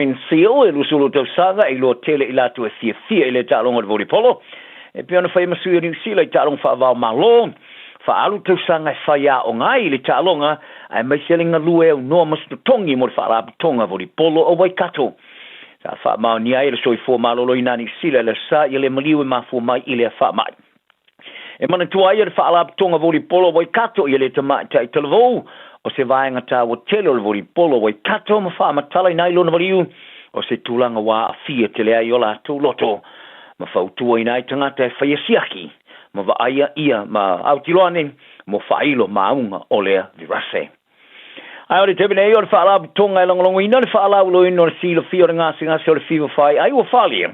Seal e 20 tausaga e iloa tele i latou e fiafia i le taaloga o le volleyball. E pei ona fai ma sui o Niu Sila i taaloga faava-o-Malo, faaalu tausaga e fai aoga ai i le taaloga, aemaise le galue aunoa ma se totogi mo le Faalapotopotoga Volleyball o Waikato. Sa faamaonia ai e le Soifua Maloloina a Niu Sila i le Aso Sa ia le maliu e mafua mai i lea faamai. E manatua ai e le Faalapotopotoga Volleyball o Waikato ia le tamaitai talavou o se vaega taua tele o le volleyball o Waikato ma faamatalaina ai lona maliu o se tulaga ua aafia tele ai o latou loto ma fautuaina ai tagata e faia siaki ma vaaia ia ma autilo ane mo faailo maauga o lea virase. Ae o le taimi nei o le Faalapotopotoga e lagolagoina le faalauiloina o le silafia o le gasegase o le fiva faiai ua faaalia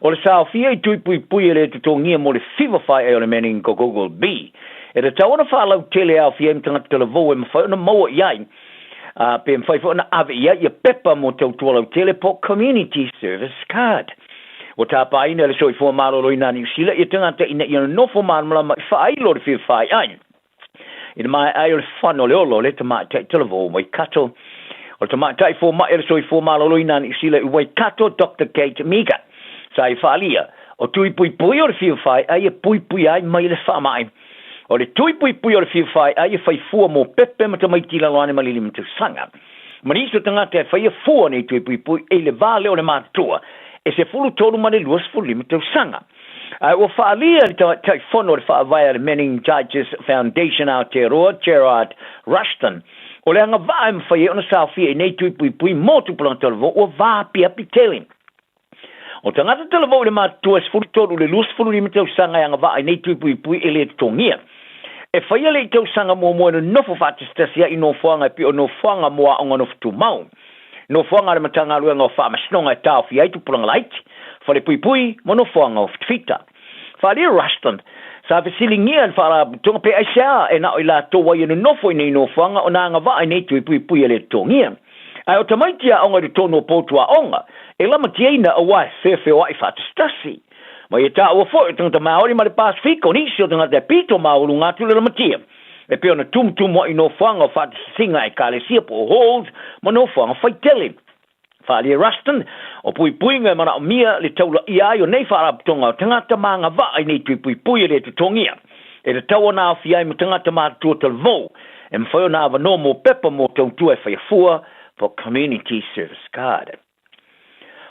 o le saofia i tui puipui e le totogia mo le fiva faiai o le meningococcal B e tatau ona faalautele e aofia ai ma tagata talavou e mafai ona maua i ai a pe mafai foi ona ave i ai ia pepa mo tautua lautele po o community service card. Ua tapaina e le Soifua Maloloina a Niu Sila ia tagata ina ia nonofo malamalama i faailo o le fiva faiai I le maea ai o le fana o le ola o le tamaitai talavou o Waikato. O le tamaitai fomai o le soifua maloloina a Niu Sila i Waikato, Doctor Kate Meager, sa i faaalia, o tui puipui o le fiu faiai e puipuia ai mai le faamai. O le tui puipui o le fiu faiai e fai fua mō pepe ma tamaiti i lalo ane ma le lima tausaga. Ma nisi o tagata e faia fua nei tui puipui i le va lea o le matutua e 13 ma le 25 tausaga. Ae ua faaalia le Taitaifono o le Faavae a le Meningitis Foundation Aotearoa, Gerard Rushton, o le agavaa e mafai ai ona saofia i nei tui puipui mo tupulaga talavou ua vaapiapi tele. O tagata talavou i le matutua e 13 i le 25 tausaga e agavaa i nei tui puipui e le totogia. E faia le i tausaga muamua e nonofo faatasitasi ai i nofoaga e pei o nofoaga mo aoga nofo tumau. Nofoaga a le Matagaluega o Faamasinoga e taofia ai tupulaga laiti, falepuipui ma nofoaga o fitafita. Faaalia Ruston, sa fesiligia e le Faalapotopotoga pe aisea e na o i latou ai e nonofo i nei nofoaga ona agavaa i nei tui puipui e le totogia. Ae o tamaiti aoga i totonu o potu aoga e lamatiaina aua e feofeoai faatasitasi. Ma ia taua foi o tagata Maori ma le Pasifika o nisi o tagata e pito maualuga atu le lamatia. E pei ona tumutumu ai nofoaga o faatasisiga a Ekalesia po o halls ma nofoaga faitele. Faaalia Ruston, o puipuiga e manaomia le taulaia ai o nei faalapotopotoga o tagata ma agavaa i nei tui puipui e le totogia. E tatau ona aofia ai ma tagata matutua talavou e mafai ona avanoa mo pepa mo tautua e faia fua po Community Service Card.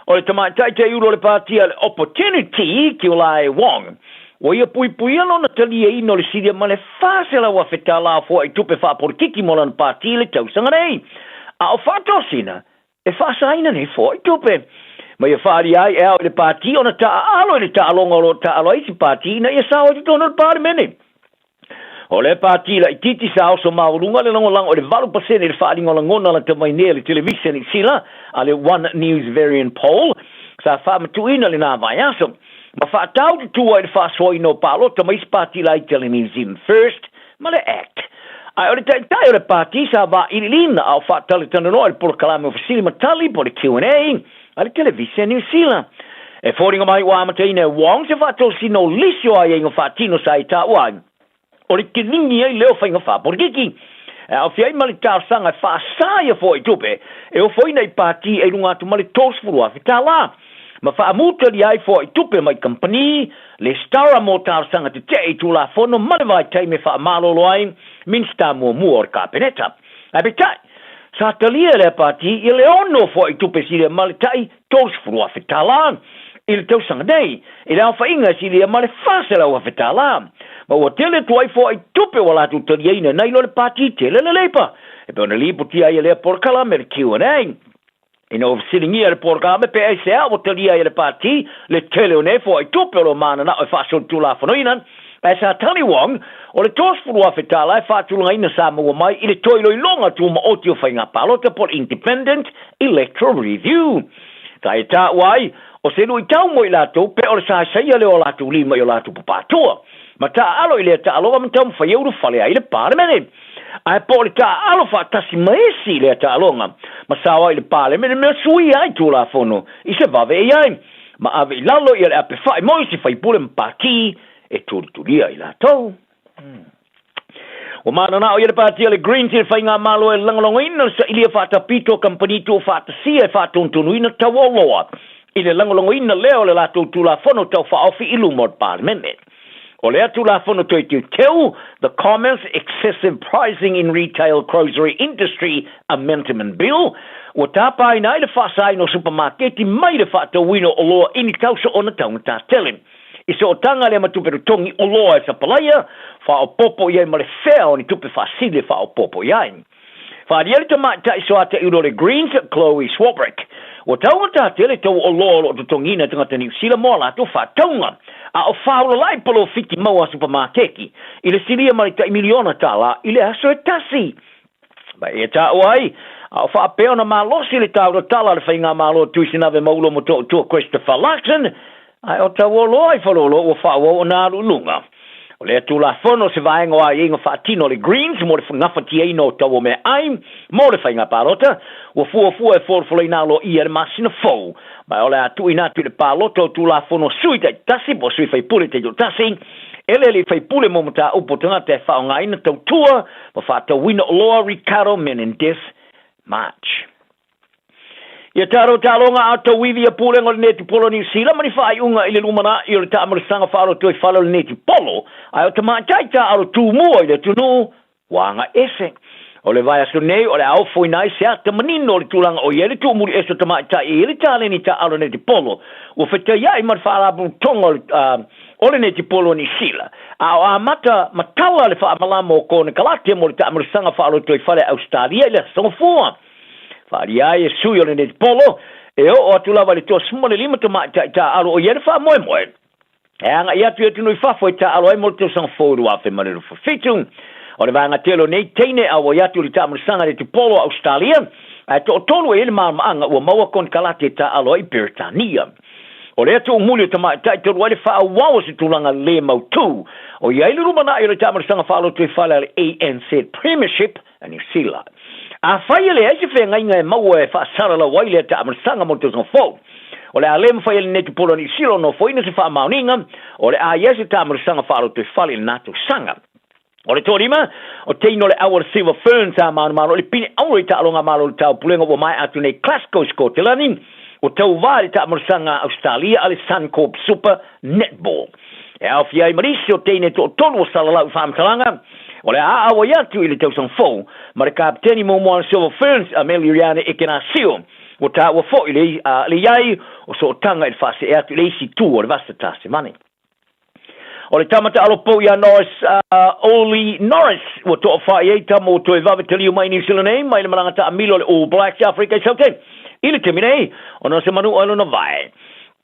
O le tamaitai teiulu o le pāti a le Opportunity, Kiolae Wong, ua ia puipuia lona taliaina o le silia ma le $400,000 tala o foai tupe faapolitiki mo lana pāti i le tausaga nei. A o faatosina, e faasaina nei foai tupe. Ma ia faaalia ai e ao i le pāti ona taaalo i le taaloga o lo o taaalo ai isi pāti ina ia sao ai totonu o le Palemene. O le pāti laitiiti sa oso maualuga le lagolago i le 8% i le faaaliga o lagona lata mai nei a le televise Niu Sila a le One News Verian Poll sa faamatuuina lena vaiaso ma faatau tutua i le faasoaina o palota ma isi pāti laiti a le New Zealand First ma le act. Ae o le taitai o le pāti sa vailiiliina a o faatalatalanoa i le polokalame o fesili ma tali po o le Q&A a le televise a Niu Sila. E foliga mai ua amataina e Wong se faatosina o lisi o aiaiga faatino sa i taua ai, o le kiligi ai lea o faiga faapolikiki. E aofia ai ma le talosaga e faasa ia foai tupe e ofoina i pāti e i luga atu ma le $30,000 ma faamutalia ai foai tupe mai kamupani lesitara mo talosaga tetee i Tulafono ma le vaitaimi e faamalolo ai Minisita muamua o le Kapeneta. Ae peitai, sa talia e lea pāti ia le ono foai tupe silia ma le tai $30,000 i le tausaga nei, i le aofaiga e silia ma le $400,000. Ma ua tele atu ai foai tupe ua latou taliaina nai lo le pāti tele le Labour, e pei ona lipotia ai e lea polokalame le Q&A. Ina ua fesiligia e le polokalame pe aisea ua talia ai e le pāti le tele o nei foai tupe o lo mananao e faasolitulafonoina, ae sa tali Wong, o le $30,000 e faatulagaina sa maua mai i le toe iloiloga tumaoti o faiga palota po o le Independent Electoral Review. Sa e taua ai, o se luitau mo i latou pe o le saesaia lea o latou lima i o latou papaatoa ma taaalo i lea taaloga ma taumafai e ulufale ai i le Palemene. Ae po o le taaalo faatasi ma isi i lea taaloga ma sao ai i le Palemene mea suia ai Tulafono i se vave e i ai ma ave i lalo ia le ape fa'i mo isi faipule ma pāti e tulitulia i latou. Ua mananao ia le Pāti a le Greens i le Faigamalo e lagolagoina le sailia faatapito o kamupani tuufaatasia e faatonutonuina tau oloa i le lagolagoina lea o le latou Tulafono Tau Faaofi i luma o le Palemene. O lea Tulafono Toe Teuteu, The Commerce Excessive Pricing in Retail Grocery Industry Amendment Bill, ua tapaina ai le faasaina o supamaketi mai le faatauina o oloa i ni tau soona taugata tele. I sootaga lea ma tupe totogi oloa e sapalaia, faaopoopo i ai ma le fea o ni tupe faasili e faaopoopo i ai. Faaalia le tamaitai soataiulu o le Greens, Chloe Swarbrick, ua taugata tele tau oloa o lo o totogiina e tagata Niu Sila mo a latou faatauga, a o faaolalai polofiti maua a supamakeki i le silia ma le tai miliona tala i le aso e tasi. Ma e taua ai, a o faapea ona malosi le taulatala a le Faigamalo Tuisinave Maulo Motootua Christopher Luxon, ae o tauoloa i Faleolo ua faaauau ona alu i luga. O lea Tulafono se vaega o aiaiga faatino a le Greens mo le gafatiaina o tau o meaai mo le faiga palota, ua fuafua e folafolaina aloaia i le masina fou, ma o le a tuuina atu i le palota o Tulafono sui taitasi po o sui faipule taitoatasi, eleele i faipule mo mataupu o tagata e faaaogaina tautua ma faatauina oloa Ricardo Menendez March. Ia taro taaloga a tauivi ia pulega o le netipolo Niu Sila ma ni faaiuga i le lumanai o le taamalosaga faaalotoifale o le netipolo, ae o tamaitai taaalo tumua i le atunuu ua agaese. O le vaiaso nei o le a ofoina ai se ata manino o le tulaga o i ai le tuumuli ese o tamaitai e i ai le taleni taaalo netipolo ua fetaiai ma le faalapotopotoga o le o le netipolo o Niu Sila, a o amata matala le faamalama o konekarate mo le taamalosaga faaalotoifale a Ausetalia i le Aso Gafua. Faaalia ai e sui o le netipolo, e oo atu lava i le 35 tamaitai taaalo o i ai le faamoemoe e agai atu i atunuu i fafo e taaalo ai mo le tausaga fou 2027. O le vaega tele o nei teine e auai atu i le taamalosaga netipolo a Ausetalia, ae toatolu e i ai le malamaanga ua maua konekarate e taaalo ai i Peretania. O lea tuumuli o tamaitai talu ai le faaauau o se tulaga le mautū o i ai le lumanai o le taamalosaga faalotoifale a le ANZ Premiership a Niu Sila. Afai e leai se feagaiga e maua e faasalalau ai lea taamalosaga mo le tausaga fou, o le a le mafai e le netupolo a Niu Sila ona ofoina se faamaoniga o le a i ai se taamalosaga faalotoifale i lena tausaga. O le toalima, o teina o le au a le Silver Ferns sa manumalo i le pine auro i taaloga malo o le Taupulega ua maea atu nei Glasgow, Sikotelani, ua tauva i le taamalosaga a Ausetalia a le Suncorp Super Netball. E aofia ai ma nisi o teine e toatolu o salalau i faamatalaga, o le a auai atu i le tausaga fou ma le kapeteni muamua a le Silver Ferns, Ameliuriane Ekenasio, ua taua foi le i ai o sootaga i le faasee atu i le isi itu o le Vasa Tasemane. O le tama taalo pou ia Norris, Oli Norris, ua toafā i ai tama ua toe vave taliu mai i Niu Sila nei, mai le malaga taamilo a le All Blacks i Afrika i Saute. I le taimi nei, ona o se manu o lona vae.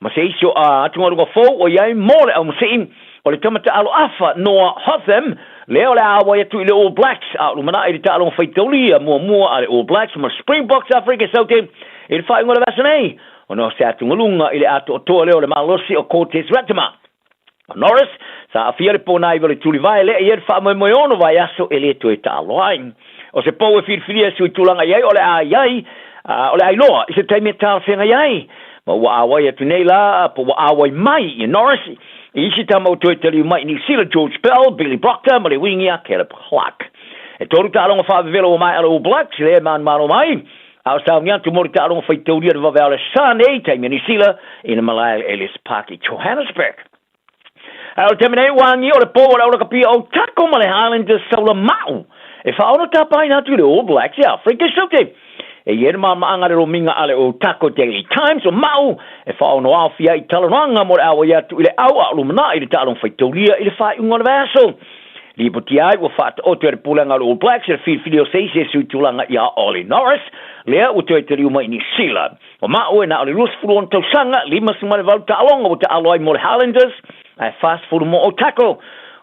Ma se isi o atugaluga fou ua i ai mo le aumasii, o le tama taalo afa Noah Hotham, lea o le a auai atu i le All Blacks, a o lumanai i le taaloga faitaulia muamua a le All Blacks ma Springboks Afrika i Saute i le faaiuga o le vaiaso nei. Ona o se atugaluga i le atoatoa lea o le malosi o Cortez Ratima. O Norris, sa aafia le pōnaiva o le tulivae lea i ai le faamoemoe ono vaiaso e le toe taalo ai. O se pou e filifilia e sui tulaga i ai o le a i ai, o le a iloa i se taimi e talafeagai ai. Ma ua auai atu nei la, po ua auai mai i Norris, i isi tama ua toe taliu mai i Niu Sila, George Bell, Billy Proctor ma le wingi a Caleb Clarke. E tolu taaloga faavevela ua maea le All Blacks, lea e manumalo mai, A o sauni atu mo le taaloga faitaulia le vave o le sa nei, taimi a Niu Sila, i le malae o Ellis Park i Johannesburg. Ae o le taimi nei ua agi o le pou o le aulakapia o Tako ma le Highlanders Saula Ma'u e faaono tapaina atu i le All Blacks i Afrika i Saute. E i ai le malamaanga le romiga a le Otago Daily Times o Ma'u e faaono aofia ai i talanoaga mo le auai atu i le au a o lumanai i le taaloga faitaulia i le faaiuga o le vaiaso. Lipotia ai ua faataoto e le pulega o le All Blacks le filifili o se isi e sui tulaga ia Ollie Norris, lea ua toe taliu mai i Niu Sila. O Ma'u e na o le 26 tausaga, 58 taaloga ua taalo ai mo le Highlanders, ae 40 mo Otago.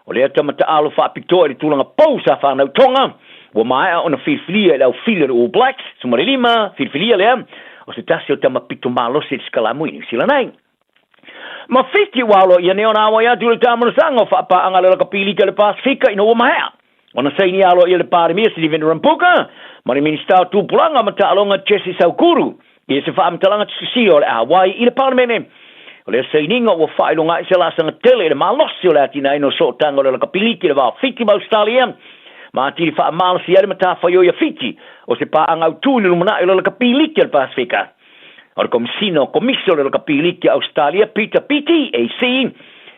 O lea tama taalo faapitoa i le tulaga pou sa whanau Tonga, ua maea ona filifilia i le aufili o le All Blacks, 15, filifilia lea, o se tasi o tama pito malosi i le sikalamu i Niu Sila nei. Ma Fiti ua alo ia nei ona auai atu i le taamalosaga o faapaaga a le Lakapilita i le Pasefika ina ua maea ona saini alo ia le Palemia Sitiveni Rambuka ma le Minisita o Tupulaga ma Taaloga Jesse Saukuru i se faamatalaga tusisia o le auai i le Palemene. O lea sainiga ua faailoga ai se laasaga tele i le malosi o le atinaeina o sootaga o le Lakapilita i le va o Fiti ma Ausetalia. Ma atili faamalosia ai le matafaioi a Fiti o se paaga autū i le lumanai o le Lakapi Liki a le Pasefika. O le Komisina o Komisi o le Lakapi Liki a Ausetalia, Peter Beattie, AC,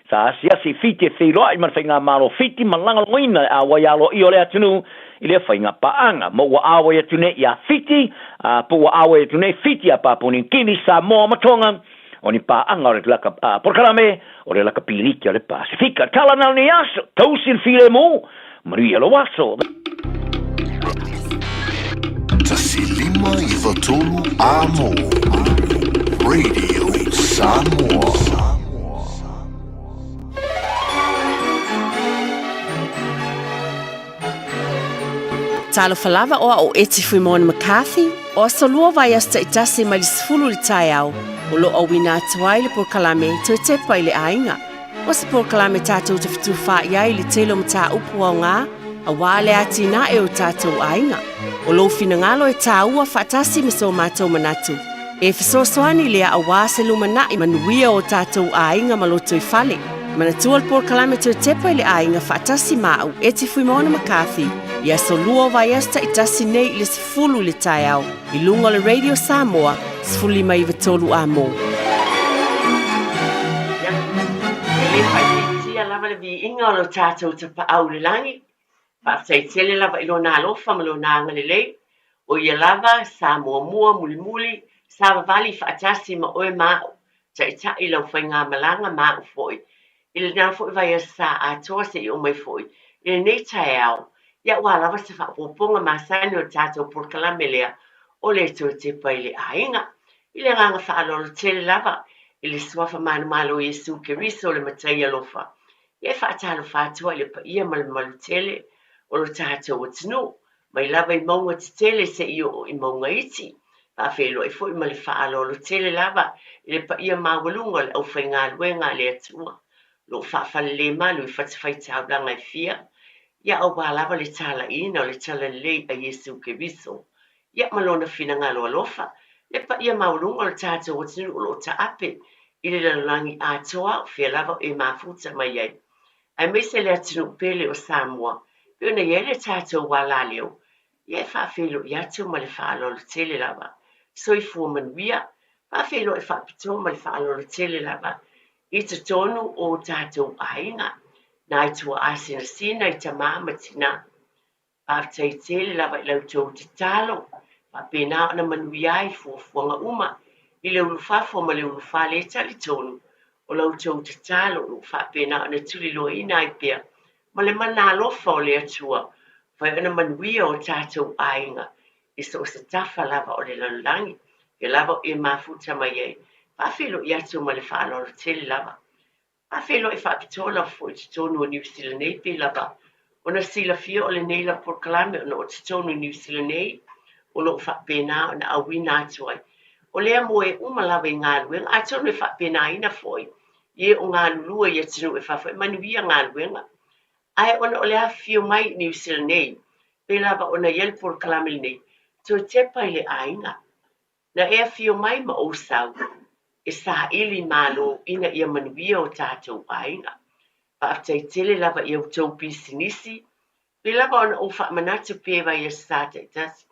sa asiasi i Fiti e feiloai ma le Faigamalo o Fiti ma lagolagoina le auai aloaia o le atunuu i lea faiga paaga. Ma ua auai atu nei ia Fiti, a po ua auai atu nei Fiti ia Papua Niu Kini, Samoa ma Tonga, o ni paaga o le laka, a, polokalame o le Lakapi Liki a le Pasefika. Tala na o lenei aso, tausi le filemu, manuia lou aso. 1 5 93 Amo Radio Samoa. Talofa lava o au o Eti Fuimoana McCarthy, o aso lua vaiaso taitasi mai le 10 i le taeao, o lo o auina atu ai le polokalame Toe Tepa i le Aiga. O se polokalame tatou te fetufaai ai i le tele o mataupu aoga aua le atinae o tatou aiga. O lou finagalo e tāua faatasi ma so matou manatu, e fesoasoani lea aua se lumanai manuia o tatou aiga ma lotoifale. Manatua le polokalame Toe Tepa i le Aiga faatasi ma au, Eti Fuimaono McCarthy, i aso lua o vaiaso taitasi nei i le 10 i le taeao i luga o le Radio Samoa 15 93 Amo. Ia, e le faaitiitia lava le viiga o lo tatou Tapaau i le lagi. Faafetai tele lava i Lona alofa ma Lona agalelei, o Ia lava sa muamua, mulimuli, savavali faatasi ma oe ma au, taitai lau faigamalaga ma au foi. I lena foi vaiaso sa atoa seia oo mai foi i lenei taeao, ia aua lava se faaopoopoga masani o le tatou polokalame lea o le Toe Tepa i le Aiga. I le agaga faaaloalo tele lava i le Suafa manumalo o Iesu Keriso le Matai alofa, ia e faatalofa atu ai i le paia ma le mamalu tele o lo tatou atunuu, mai lava i mauga tetele seia oo i mauga iti. Faafeiloai foi ma le faaaloalo tele lava i le paia maualuga o le aufaigaluega a le Atua, o lo o faafalelemalu i fatafaitaulaga e fia, ia aua lava le talaiina o le Talalelei a Iesu Keriso, ia ma Lona finagalo alofa, le paia maualuga o le tatou atunuu o lo o taape i le lalolagi atoa o fea lava o e mafuta mai ai, aemaise le atunuu pele o Samoa, pei ona i ai le tatou alaleo, ia e faafeiloai atu ma le faaaloalo tele lava. Soifua manuia, faafeiloai faapitoa ma le faaaloalo tele lava i totonu o tatou aiga, nai tuaasinasina i tama ma tina. Faafetai tele lava i la outou tatalo, faapena ona manuia ai fuafuaga uma i le ulufafo ma le ulufale. E talitonu o la outou tatalo o lo o faapena ona tuliloaina ai pea ma le mana alofa o le Atua, fai ona manuia o tatou aiga i so o se tafa lava o le lalolagi, e lava o e mafuta mai ai. Faafeiloai atu ma le faaaloalo tele lava. Faafeiloai faapitoa lava foi i totonu o Niu Sila nei pei lava ona silafia o lenei lava polokalame ona o totonu i Niu Sila nei o lo o faapena ona auina atu ai. O lea moe uma lava i galuega, atonu e faapenaina foi i e o galulue i atunuu e fafo e manuia galuega. Ae ona o le afifio mai i Niu Sila nei, pei lava ona i ai le polokalame lenei, toe tepa i le aiga. Na e afio mai ma ou sau e saili malo ina ia manuia o tatou aiga. Faafetai tele lava i a outou pisinisi, pei lava ona ou faamanatu pe vaiaso sa taitasi.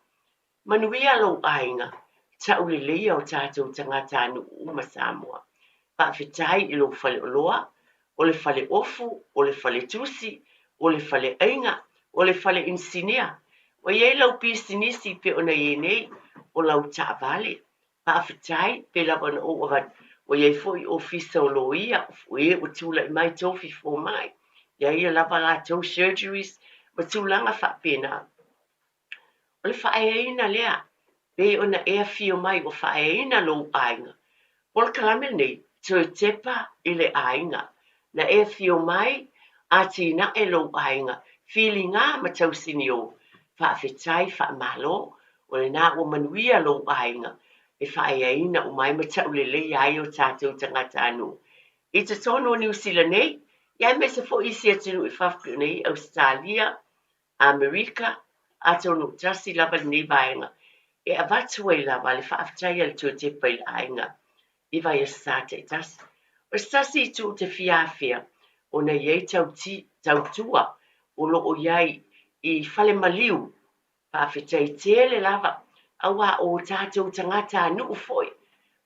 Manuia lou aiga, tauleleia o tatou tagatanuu uma Samoa. Faafetai i lou faleoloa, o le fale ofu, o le fale tusi, o le fale aiga, o le fale inisinia. Ua i ai lau pisinisi pei ona i ai nei, o lau taavale. Faafetai, pei lava ona ou avatu, ua i ai foi ofisa o loia, o e ua tulai mai tofi fomai, ia ia lava latou surgeries ma tulaga faapena. O le faaeaina lea, pei ona e afio mai ua faaeaina lou aiga. Polokalame lenei, toe tepa i le aiga. Na e afio mai, atinae lou aiga, filiga ma tausinio. Faafetai, faamalo, o lena ua manuia lou aiga, e faaeaina uma ai ma tauleleia ai o tatou tagatanuu. I totonu o Niu Sila nei, ia aemaise foi isi atunuu i fafo pei ona i ai Ausetalia, Amerika, atonu tasi lava lenei vaega e avatu ai lava le faafetai a le Toetepa i le aiga i vaiaso sa taitasi. O se tasi itu ou te fia afea, ona e i ai tautua o lo o i ai i Falemaliu, faafetai tele lava, auā o tatou tagatanuu foi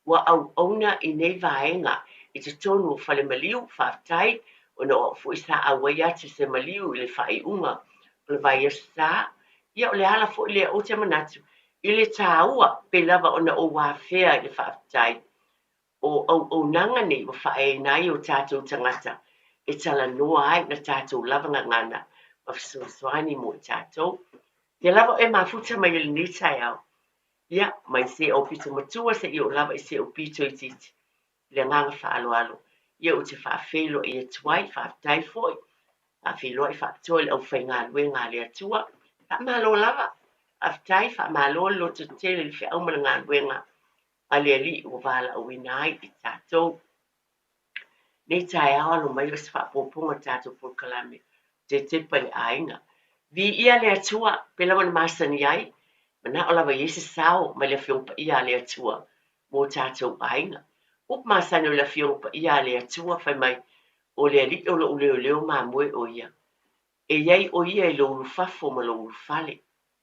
ua auauna i nei vaega i totonu o Falemaliu, faafetai ona o au foi sa auai atu i se maliu i le faaiuga o le vaiaso sa, ia o le ala foi lea ou te manatu i le taua pei lava ona ou afea i le faafetai o auaunaga nei ua faaeaina ai o tatou tagata e talanoa ai na tatou lava gagana ma fesoasoani mo i tatou. Ia lava oe mafuta mai i lenei taeao, ia, mai se aupito matua seia oo lava i se aupito itiiti. I le agaga faaaloalo, ia ou te faafeiloai atu ai, faafetai foi, faafeiloai faapitoa i le aufaigaluega a le Atua. Faamalo lava, faafetai, faamalo le lototele i le feau ma le galuega a le Alii ua valaauina ai i tatou. Nei taeao alo mai o se faaopoopoga o le tatou polokalame Tetepa i le Aiga. Viia le Atua, pei lava ona masani ai, manao lava i ai se sao mai le Afioga Paia a le Atua mo tatou aiga. Upu masani o le Afioga Paia a le Atua fai mai, O le Alii o lou leoleo mamoe o ia. E i ai o ia i lou ulufafo ma lou ulufale.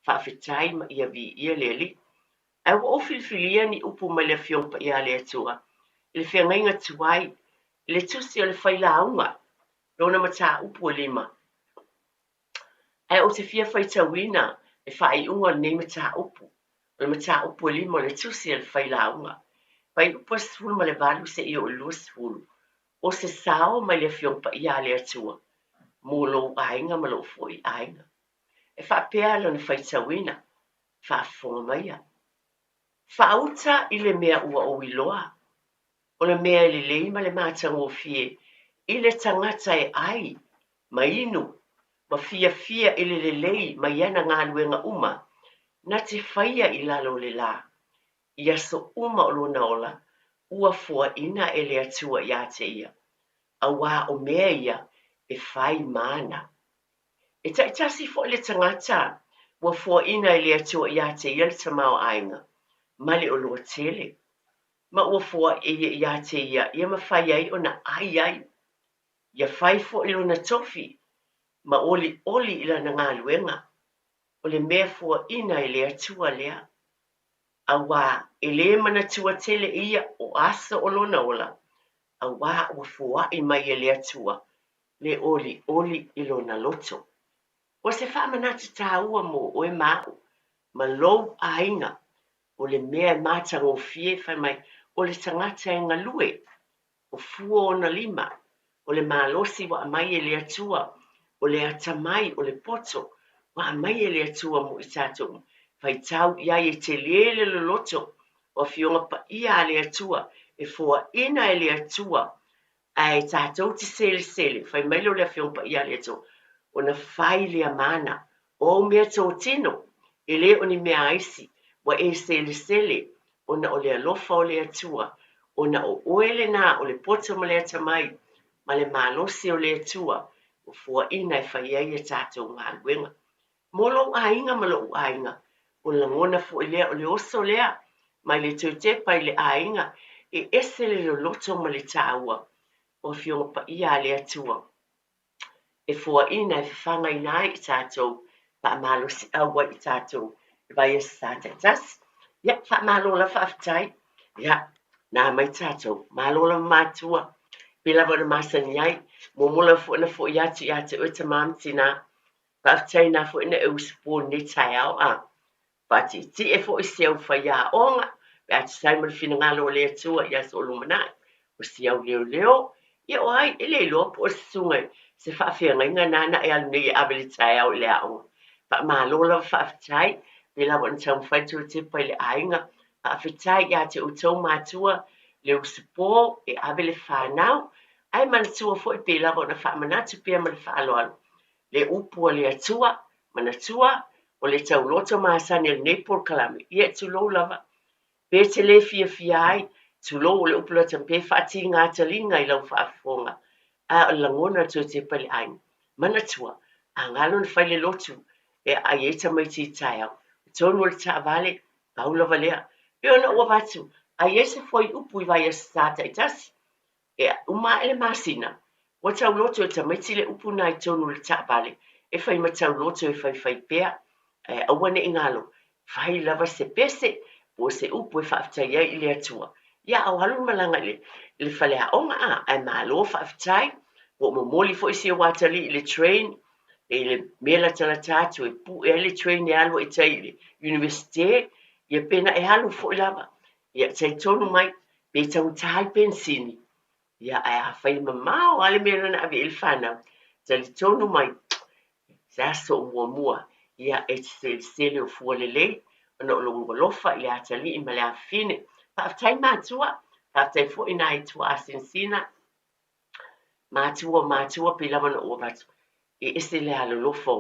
Faafetai ma ia viia le Alii. Ae ua ou filifilia ni upu mai le Afioga Paia a le Atua i le feagaiga tuai, i le tusi o le Failauga, lona mataupu e lima. Ae ou te fia faitauina le faaiuga o lenei mataupu, o le mataupu e lima o le tusi a le Failauga, fuaiupu e 18 seia oo i le 20, o se sao mai le Afioga Paia a le Atua mo lou aiga ma lou foi aiga. E faapea lona faitauina, Faafofoga maia. Faauta i le mea ua ou iloa, o le mea e lelei ma le matagofie i le tagata e ʻai ma inu ma fiafia i le lelei mai ana galuega uma na te faia i lalo o le lā, i aso uma o lona ola, ua foaina e le Atua iā te ia, auā o mea ia e fai māna. E taitasi foi le tagata ua foaina e le Atua iā te ia le tamaoaiga ma le oloa tele, ma ua foai e ia iā te ia ia mafai ai ona ʻai ai, ia fai foi lona tofi ma olioli i lana galuega, o le mea foaina e le Atua lea, auā e lē manatua tele e ia o aso o lona ola, auā ua foai mai e le Atua le olioli i lona loto. O se faamanatu tāua mō oe ma aʻu, ma lou aiga, o le mea e matagofie fai mai o le tagata e galue, o fua ona lima, o le malosi ua aumai e le Atua, o le atamai, o le poto ua aumai e le Atua mo i tatou uma. Faitau i ai e tele le loloto o Afioga Paia a le Atua, e foaina e le Atua Ae tatou te selesele, fai mai lea o le Afioga Paia a le Atua, ona fai lea mana, o au mea totino, e le o ni mea aisi, ua e selesele, ona o le alofa o le Atua, ona o oe lena o le poto ma le atamai, ma le malosi o le Atua, ua fuaina e fai ai a tatou galuega. Mo lou aiga ma loʻu aiga, o le lagona foi lea o le oso lea mai le Toetepa i le aiga e ese le loloto ma le taua o Afioga Paia a le Atua e foaina e fafagaina ai i tatou, faamalosiau ai i tatou i vaiaso sa taitasi. Ia, faamalo lava faafetai. Ia, na mai tatou, malo lava matua, pei lava ona masani ai, muamua lava foi ona foi atu ia te oe tama ma tinā, Faafetai na foi na e usupo i lenei taeao a faatietie foi si au faiaoga pe a tusa ai ma le finagalo o le Atua i aso o lumanai. O si au leoleo, ia o ai e le iloa po o se susuga i se faafeagaiga nāna e alu nei e ave le taeao i le aoga. Faamalo lava faafetai, pei lava ona taumafai toe tepa i le aiga. Faafetai ia te outou matua le usupo e ave le fanau, ae manatua foi pei lava ona faamanatu pea ma le faaaloalo le upu a le Atua, manatua, o le tauloto masani o lenei polokalame, ia tulou lava. Pe te le fiafia ai, tulou o le upu lata pe faatiga taliga i lau faafofoga, a o le lagona toe tepa i le aiga. Manatua, a galo na fai le lotu e aai ai tamaiti i taeao, o tonu o le taavale, pau lava lea. Pe ona ua avatu, a i ai se fuaiupu i vaiaso sa taitasi, E uma aʻe le masina, ua tauloto e tamaiti le upu na i totonu o le taavale E fai ma tauloto e faifai pea, ae aua ne i galo, fai lava se pese po o se upu e faafetai ai i le Atua. Ia, a o alu le malaga i le faleaoga, a, ae malo faafetai. Ua ou momoli foi si ou atalii i le train, i le mea latalata atu e pue ai le train e alu ai i tai i le Universite, ia pe na e alu foi lava. Ia, talitonu mai, pe taugata le penisini, Ia, ae afai e mamao lava le mea na ave i ai le fanau, talitonu mai, se aso o muamua, ia, e te selesele o fua lelei ona o lou alofa i le atalii ma le afafine. Faafetai matua, faafetai foi nai tuaasinasina, matua o matua, pei lava ona ou avatu, e ese le alolofa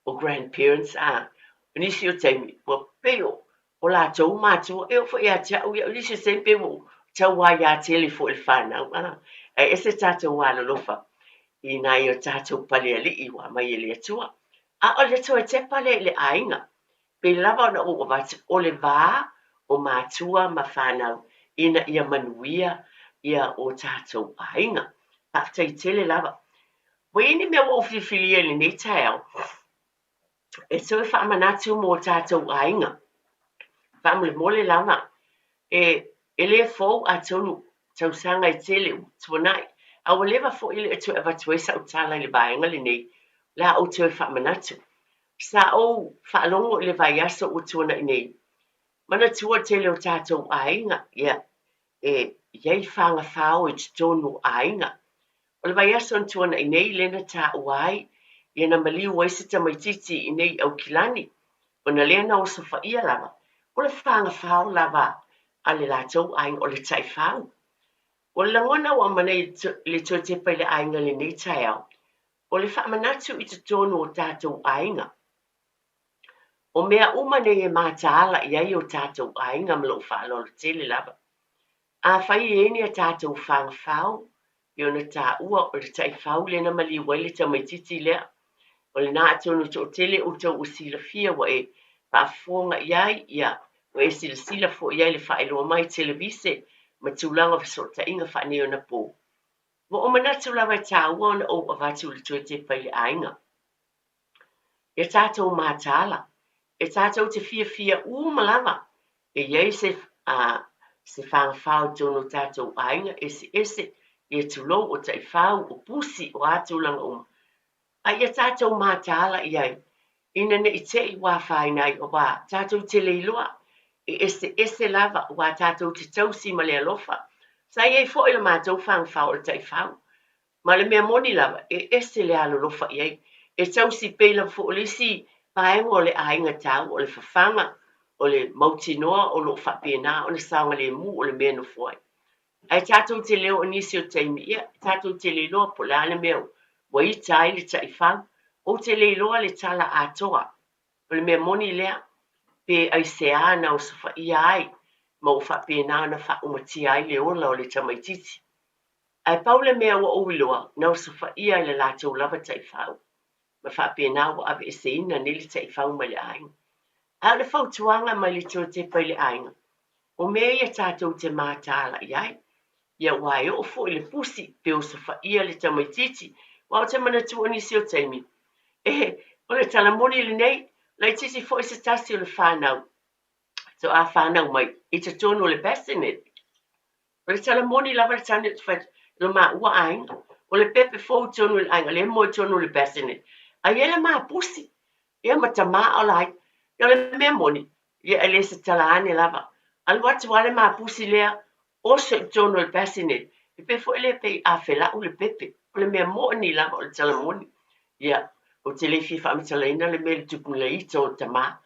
o grandparents, a, o nisi o taimi, ua pei o o latou matua, e oo foi ia te au ia, o nisi o taimi pei ua ou tauaiā tele foi i le fanau, a, ae ese tatou alolofa i nai o tatou palealii ua aumai e le Atua. A o le toe tepa lea i le aiga, pei lava ona ou avatu, o le va o matua ma fanau ina ia manuia ia o tatou aiga. Faafetai tele lava. Ua i ai ni mea ua ou filifilia i lenei taeao e toe faamanatu mo tatou aiga. Faamolemole lava, e, e le fou atonu tausaga e tele ua tuanai, a ua leva foi e le o toe avatu ai sau tala i le vaega lenei, o le a ou toe faamanatu. Sa ou faalogo i le vaiaso ua tuanai nei, manatua le tele o tatou aiga, ia, e i ai fagafao i totonu o aiga. O le vaiaso na tuanai nei lea na taua ai, ia na maliu ai se tamaitiiti i inei i Aukilani, ona lea na osofaia lava, o le fagafao lava a le latou aiga, o le taifau. O le lagona ua aumai i le toe tepa i le aiga i lenei taeao, o le faamanatu i totonu o tatou aiga. O mea uma nei e mataala i ai o tatou aiga ma lou faaaloalo tele lava. Afai e i ai ni a tatou fagafao, pei ona taua o le taifau lea na maliu ai le tamaitiiti lea, o lena atonu e toatele outou ua silafia ua e faafofoga i ai, ia, ua e silasila foi i ai i le faailoa mai televise ma tulaga o fesootaiga faaneionapo. Ua ou manatu lava e taua ona ou avatu i le toe tepa i le aiga. Ia tatou mataala, e tatou te fiafia uma lava e i ai se, a, se fagafao i totonu o tatou aiga eseese, ia tulou, o taifau, o pusi, o a tulaga uma. A ia tatou mataala i ai, ina ne i te i ua afaina ai, aua tatou te le iloa, e eseese lava aua tatou te tausi ma le alofa. Sa i ai foi le matou fagafao o le taifau, Ma le mea moni lava, e ese le alolofa i ai. E tausi pei lava foi o le isi vaega o le aiga taua, o le fafaga, o le mautinoa o lo o faapena ona saogalemu o le mea e nofo ai. Ae tatou te le oo i nisi o taimi, ia, tatou te le iloa po o le a le mea ua ita ai le taifau. Ou te le iloa le tala atoa. O le mea moni lea, pe aisea na osofaia ai ma ua faapena ona faaumatia ai le ola o le tamaitiiti. Ae pau le mea ua ou iloa, na osofaia e le latou lava taifau, ma faapena ua aveeseina nei le taifau mai le aiga. Ae o le fautuaga mai le toe tepa i le aiga, o mea ia tatou te mataala i ai, ia aua e oo foi le pusi pe osofaia le tamaitiiti, aua ou te manatua nisi o taimi, e, o le tala moni lenei, laitiiti foi se tasi o le fanau, toa fanau mai i totonu o le bassinet. O le tala moni lava le tane ou te fai atu, i lo maua aiga, o le pepe fou i totonu o le aiga, lea e moe i totonu o le bassinet. Ae i ai le ma pusi, ia ma tama o la ia. O le mea moni, ia e le se tala ane lava. Alu atu lava le ma pusi lea, oso i totonu o le bassinet, e pei foi lea pei a felau le pepe. O le mea moni lava o le tala moni. Ia, ou te le fia faamatalaina le mea i le tupu le ita o tama.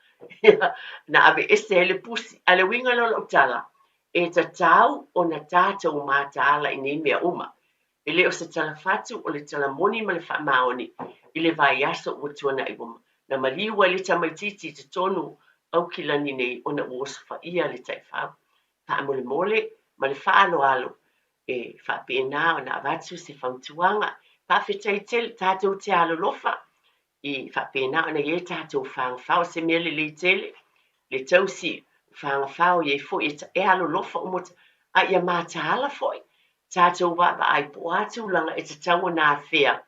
Ia, na aveese ai le pusi. A o le uiga lea o lau tala, e tatau ona tatou mataala i nei mea uma. E le o se tala fatu, o le tala moni ma le faamaoni i le vaiaso ua tuanai ua na maliu ai le tamaitiiti i totonu o Aukilani nei ona ua osofaia le taifau. Faamolemole ma le faaaloalo e faapena ona avatu se fautuaga. Faafetai tele, tatou te alolofa i faapena ona i ai tatou fagafao, se mea lelei tele le tausi fagafao i ai foi e alolofa uma, a ia mataala foi tatou vaavaai po o a tulaga e tatau ona afea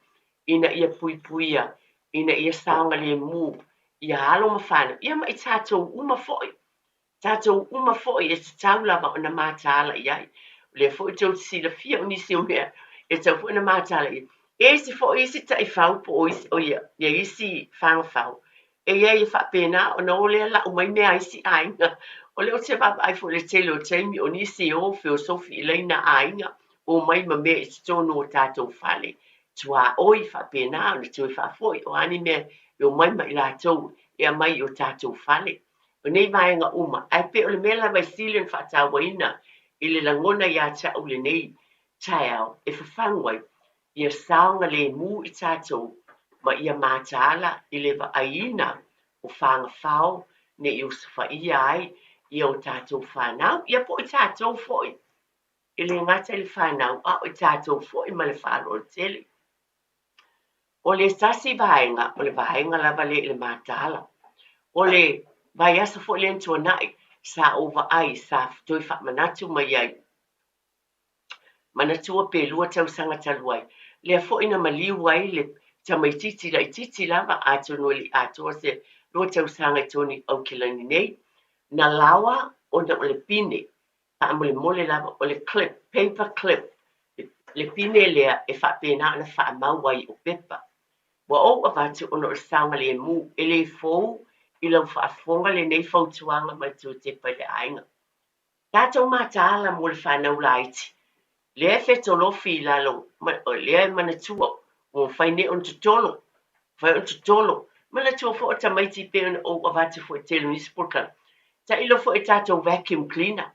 ina ia puipuia ina ia saogalemu ia alo ma fanau, ia ma i tatou uma foi. Tatou uma foi e tatau lava ona mataala i ai. O lea foi tou te silafia o nisi o mea e tatau foi ona mataala i ai. E isi foi isi taifau po o isi, o ia, ia isi fagafau, e i ai e faapena ona o lea lau mai mea a isi aiga. O lea ou te vaavaai foi i le tele o taimi o nisi e o feosofi i laina aiga, omai ma mea i totonu o tatou fale, tuaoi faapena ona toe faafoi, o a ni mea e omai ma i latou e aumai i o tatou fale. O nei vaega uma, ae pei o le mea lava e sili ona faatauaina i le lagona ia te au i lenei taeao e fafagu ai, ia saogalemu i tatou ma ia mataala i le vaaiina o fagafao ne i osofaia ai ia o tatou fanau, ia po o i tatou foi, e le gata i le fanau, a o i tatou foi ma le faaaloalo tele. O le tasi vaega, o le vaega lava lea i le mataala. O le vaiaso foi lea na tuanai, sa ou vaai, sa toe faamanatu mai ai, manatua pe lua tausaga talu ai, lea foi na maliu ai le tamaitiiti laitiiti lava, atonu e le i atoa se lua tausaga i totonu i Aukilani nei, na laoa ona o le pine faamolemole lava, o le clip, paper clip, le pine lea e faapena ona faamau ai o pepa. Ua ou avatu ona o le saogalemu, e le fou i lau faafofoga lenei fautuaga mai Tuatepa i le aiga. Tatou mataala mo le fanau laiti, lea e fetolofi i lalo, lea e manatua ua mafai nei ona totolo, mafai ona totolo. Manatua foi o tamaiti pei ona ou avatu foi i tele o nisi polokalame, tailo foi i tatou vacuum cleaner.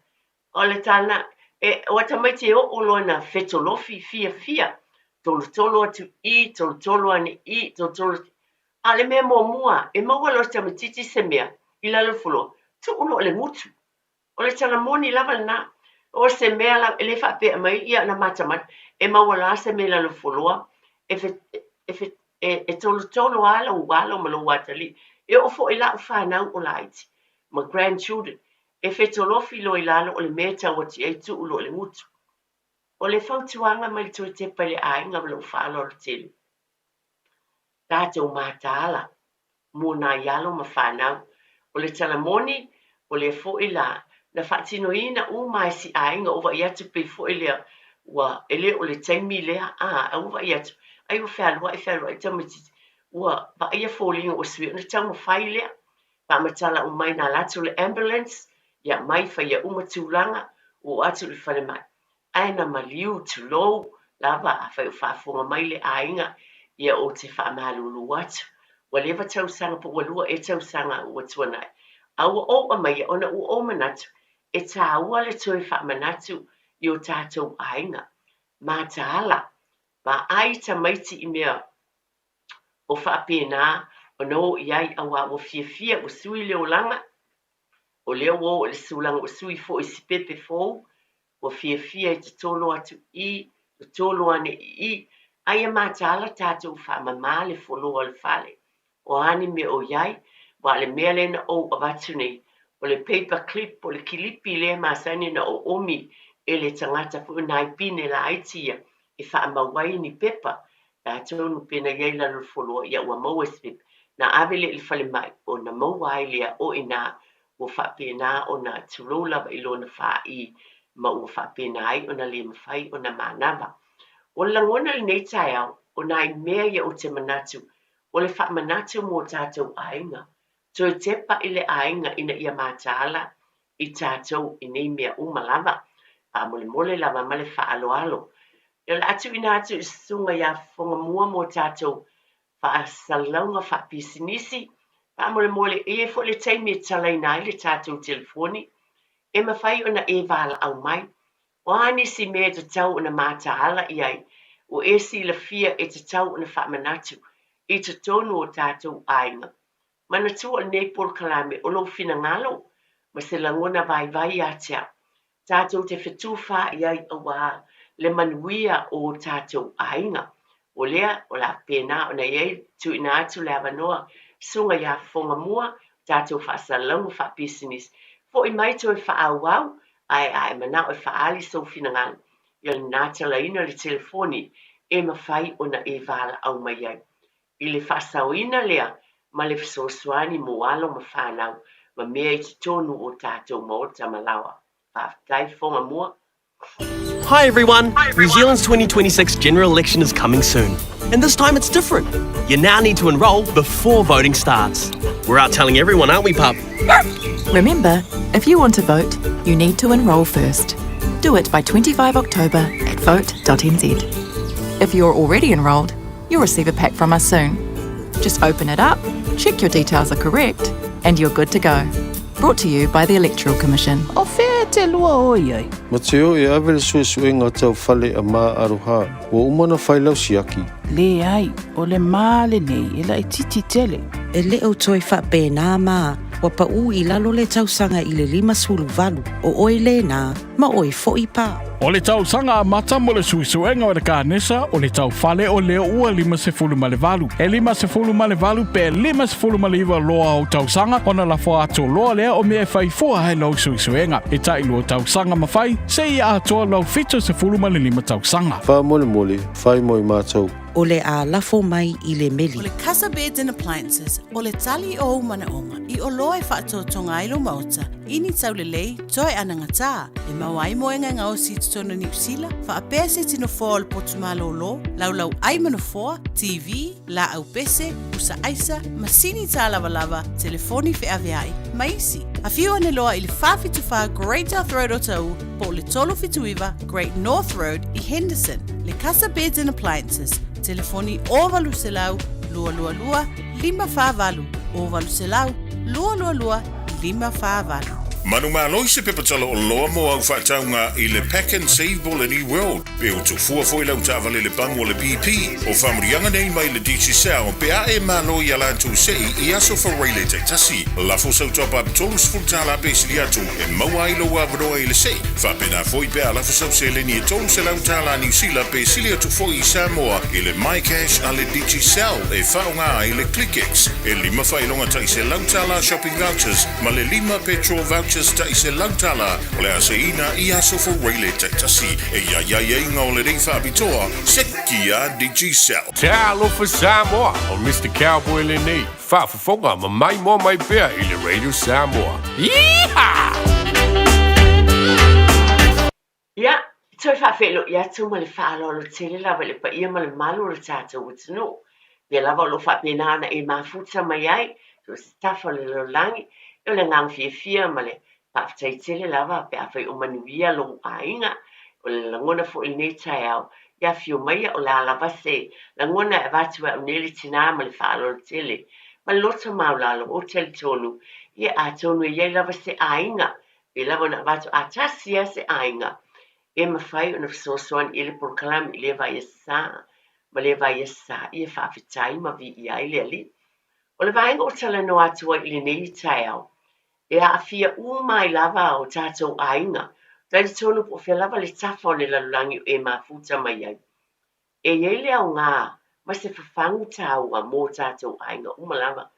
O le tala na, e, o tamaiti e oo loa ina fetolofi fiafia, tolotolo atu i, tolotolo ane i, tolotolo atu. A o le mea muamua, e maua loa e se tamaitiiti se mea i lalo o le foloa, tuu loa i le gutu. O le tala moni lava lena. O se mea lava, e le faapea mai ia na matamata, e maua la se mea i lalo foloa, e, fe, e, fe, e, e tolotolo lava lou alo ma lou atalii. E oo foi i lau fanau o laiti, ma grandchildren, e fetolofi loa i lalo o le mea e tau atu i ai tuu loa i le gutu. O le fautuaga mai le Toetepa i le aiga ma lou faaaloalo tele, tatou mataala mo nai alo ma fanau. O le tala moni, o lea foi la na faatinoina uma e si aiga ua vaai atu pei foi lea ua e le o le taimi lea a a ua vaai atu ai ua fealuai fealuai tamaititi ua vaaia foliga ua sui ona taumafai lea faamatala uma mai na alu atu le ambulance ia mai faia uma tulaga ua oo atu i le falemai ae na maliu, tulou, lava, afai o faafofoga mai le aiga, ia ou te faamalulu atu. Ua leva tausaga po ua lua ea tausaga ua tuanai, a ua ou aumaia ona ua ou manatu e tāua le toe faamanatu i o tātou aiga. Mataala, vaai tamaiti i mea o faapena ona o i ai auā ua fiafia, ua sui le olaga, o lea ua oo i le sulaga ua sui foi i si pepe fou, ua fiafia e totolo atu i i, totolo ane i i, a ia mataala tatou faamama le foloa o le fale. O a ni mea o i ai, aua o le mea lea na ou avatu nei, o le paper clip po o le kilipi lea e masani ona oomi e le tagata foi o nai pine laiti ia e faamau ai ni pepa. Atonu pe na i ai i lalo o le foloa, ia ua maua i se pepa. Na ave lea i le falemai ona maua ai lea o i ina ua faapena ona tulou lava i lona fāī ma ua faapena ai ona le mafai ona manava. O le lagona i lenei taeao, o nai mea ia ou te manatu, o le faamanatu mo tatou aiga, toe tepa i le aiga ina ia mataala i tatou i nei mea uma lava, faamolemole lava ma le faaaloalo. O le a tuuina atu i Susuga ia Fofogamua mo tatou faasalalauga faapisinisi. Faamolemole, e i ai foi le taimi e talaina ai le tatou telefoni, e mafai ona e valaau mai. O a nisi mea e tatau ona mataala i ai, ua e silafia e tatau ona faamanatu i totonu o tatou aiga. Manatua o lenei polokalame o lou finagalo ma se lagona vaivai ia te au, tatou te fetufaai ai auā le manuia o o tatou aiga. O lea, o le a faapena ona i ai tuuina atu le avanoa Susuga ia Fofogamua, tatou faasalalauga faapisinisi. Foi mai toe faaauau, ae a e manao e faaali sou finagalo, ia lena talaina le telefoni e mafai ona e valaau mai ai. I le faasaoina lea ma le fesoasoani mo alo ma fanau ma mea i totonu o tatou maota ma laoa. Faafetai Fofoga Mua. Hi everyone! New Zealand's 2026 general election is coming soon. And this time it's different. You now need to enrol before voting starts. We're out telling everyone, aren't we, pup? Remember, if you want to vote, you need to enrol first. Do it by 25 October at vote.nz. If you're already enrolled, you'll receive a pack from us soon. Just open it up, check your details are correct, and you're good to go. Brought to you by the Electoral Commission. O fea e te lua o i ai? Mateo e ave le suesuega tau fale a Ma Aroha, ua uma ona fai lau siaki. Leai, o le ma lenei e laitiiti tele. E le o toe faapena ma ua paʻu i lalo le tausaga i le 58, o oe lena, ma oe foʻi pa. O le tausaga amata mo le suesuega o le kanesa o le taufale o lea ua 58. E 58 pe 59 loa ou tausaga ona lafo atu loa lea o mea e fai fua ai lou suesuega. E tailua tausaga ma fai, seia atoa lou 75 tausaga. Faamolemole, fai mo i matou. O le a lafo mai i le meli. O le Casa Beds and Appliances, o le tali o ou manaoga i oloa e faatotoga ai lou maota i ni taulelei toe anagatā e maua ai moega e gaosi i totonu o Niu Sila, faapea se tino foa o le potu malōlō, laulau ʻai ma nofoa, TV, lāʻau pese, pusa ʻaisa, masini tālavalava, telefoni feʻaveaʻi, ma isi. Afio ane loa i le 474 Great South Road Otahuhu po o le 379 Great North Road i Henderson. Le Casa Beds and Appliances, telefoni 0800 222 548, 0800 222 548. Manumalo i se pepa tala oloa mo au faatauga i le Pack and Save Boleni World pe o tofua foi lau taavale le pamu o le BP o faamanuiaga nei mai le Digicel pe a e malo ia latou sei i aso Faraile taitasi. Lafo sau top up $30 pe sili atu e maua ai lou avanoa i le sei. Faapena foi pe a lafo sau seleni e $300 Niu Sila pe sili atu foi i Samoa i le MyCash a le Digicel e faaaoga ai le ClickX e lima faailoga tai $100 shopping vouchers ma le lima petrol vouchers tai $100 o le a seiina i aso Faraile taitasi. E i ai aiaiga o lenei faapitoa, seki a Digicel. Talofa Samoa, o Mister Cowboy lenei, faafofoga ma maimoa mai pea i le Radio Samoa. Yeehaw! Ia, toe faafeiloai atu ma le faaaloalo tele lava i le paia ma le mamalu o le tatou atunuu. Pea lava o lo o faapena ona e mafuta mai ai, so o se tafa o le lalolagi, ia o le agaga fiafia ma le faafetai tele lava pe afai o manuia lou aiga. O le lagona foi i lenei taeao, ia afio maia o le a lava se lagona e avatu ai au nei le tina ma le faaaloalo tele ma le loto maulalo ou te talitonu, ia atonu e i ai lava se aiga Pei lava ona avatu a tasi lava se aiga e mafai ona fesoasoani i le polokalame i lea vaiaso sa ma lea vaiaso sa ia faafetai ma viia ai le Alii. O le vaega o talanoa atu ai i lenei taeao, e aafia uma ai lava o tatou aiga, talitonu po o fea lava le tafa o le lalolagi o e mafuta mai ai. E i ai le aoga ma se fafagu taua mō tātou aiga uma lava.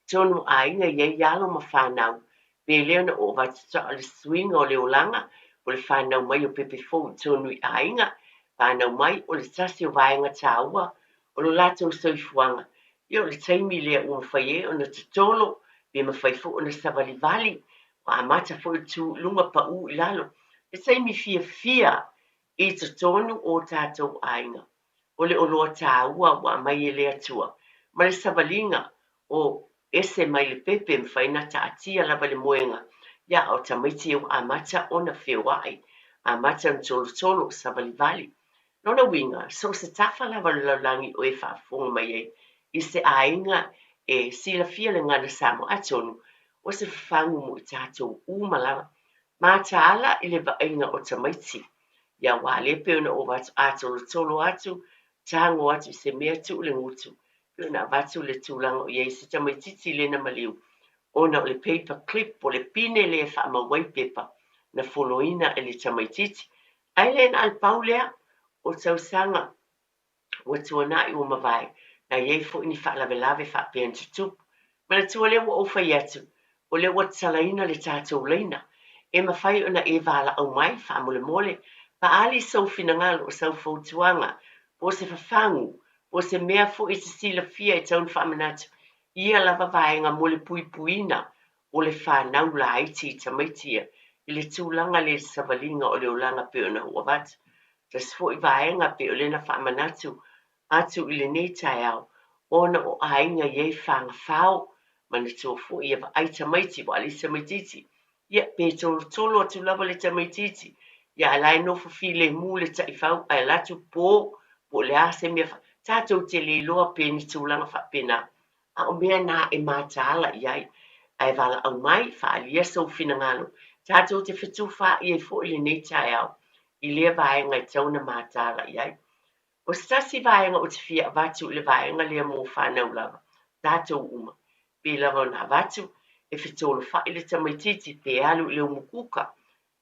Tonu aiga i ai alo ma fanau, pe le ona oo vatuta o le suiga o le olaga po le fanau mai o pepe fou i tonu i aiga, fanau mai o le tasi o vaega taua o lo latou soifuaga. Ia o le taimi lea ua mafai ai ona totolo pe mafai foi ona savalivali, ua amata foi le tu i luga paū i lalo. Le taimi fiafia I totonu o tatou aiga, o le oloa taua ua aumai e le Atua, ma le savaliga o ese mai le pepe mafai na taatia lava le moega, ia a o tamaiti ua amata ona feoai, amata ona tolotolo, savalivali. Lona uiga, so o se tafa lava o le lalolagi o e faafofoga mai ai i se aiga e silafia le gana Samoa, atonu o se fafagu mo i tatou uma lava. Mataala i le vaaiga o tamaiti, ia aua lea pei ona ou avatu a tolotolo atu, tago atu i se mea tuu le gutu, pei ona avatu le tulaga o i ai se tamaititi lena maliu ona o le paper clip po o le pine lea e faamau ai pepa na foloina e le tamaititi. Ae le na o le pau lea o tausaga ua tuanai ua mavae, na i ai foi ni faalavelave faapea na tutupu. Manatua lea ua ou fai atu, o lea ua tatalaina le tatou laina, e mafai ona e valaau mai, faamolemole, faaali sou finagalo, o sau fautuaga, po o se fafagu. Po o se mea foi e te silafia e tatau ona faamanatu ia lava vaega mo le puipuiina o le fanau laiti i tamaiti ia i le tulaga lea i le savaliga o le olaga pei ona ou avatu. Tasi foi vaega pei o lea na faamanatu atu i lenei taeao ona o aiga e i ai fagafao, manatua foi ia vaai tamaiti aua o le isi tamaitiiti ia pe tolotolo atu lava le tamaitiiti ia ae la e nofo filemu le taifau ae alu atu po po o le a se mea tatou te le iloa pe ni tulaga faapena a o mea na e mataala i ai. Ae valaau mai, faaalia sou finagalo, tatou te fetufaai ai foi lenei taeao i lea vaega e tatau ona mataala i ai. O se tasi vaega ou te fia avatu i le vaega lea mo fanau lava, tatou uma, pei lava ona avatu, e fetolofai le tamaitiiti pe alu i le umukuka.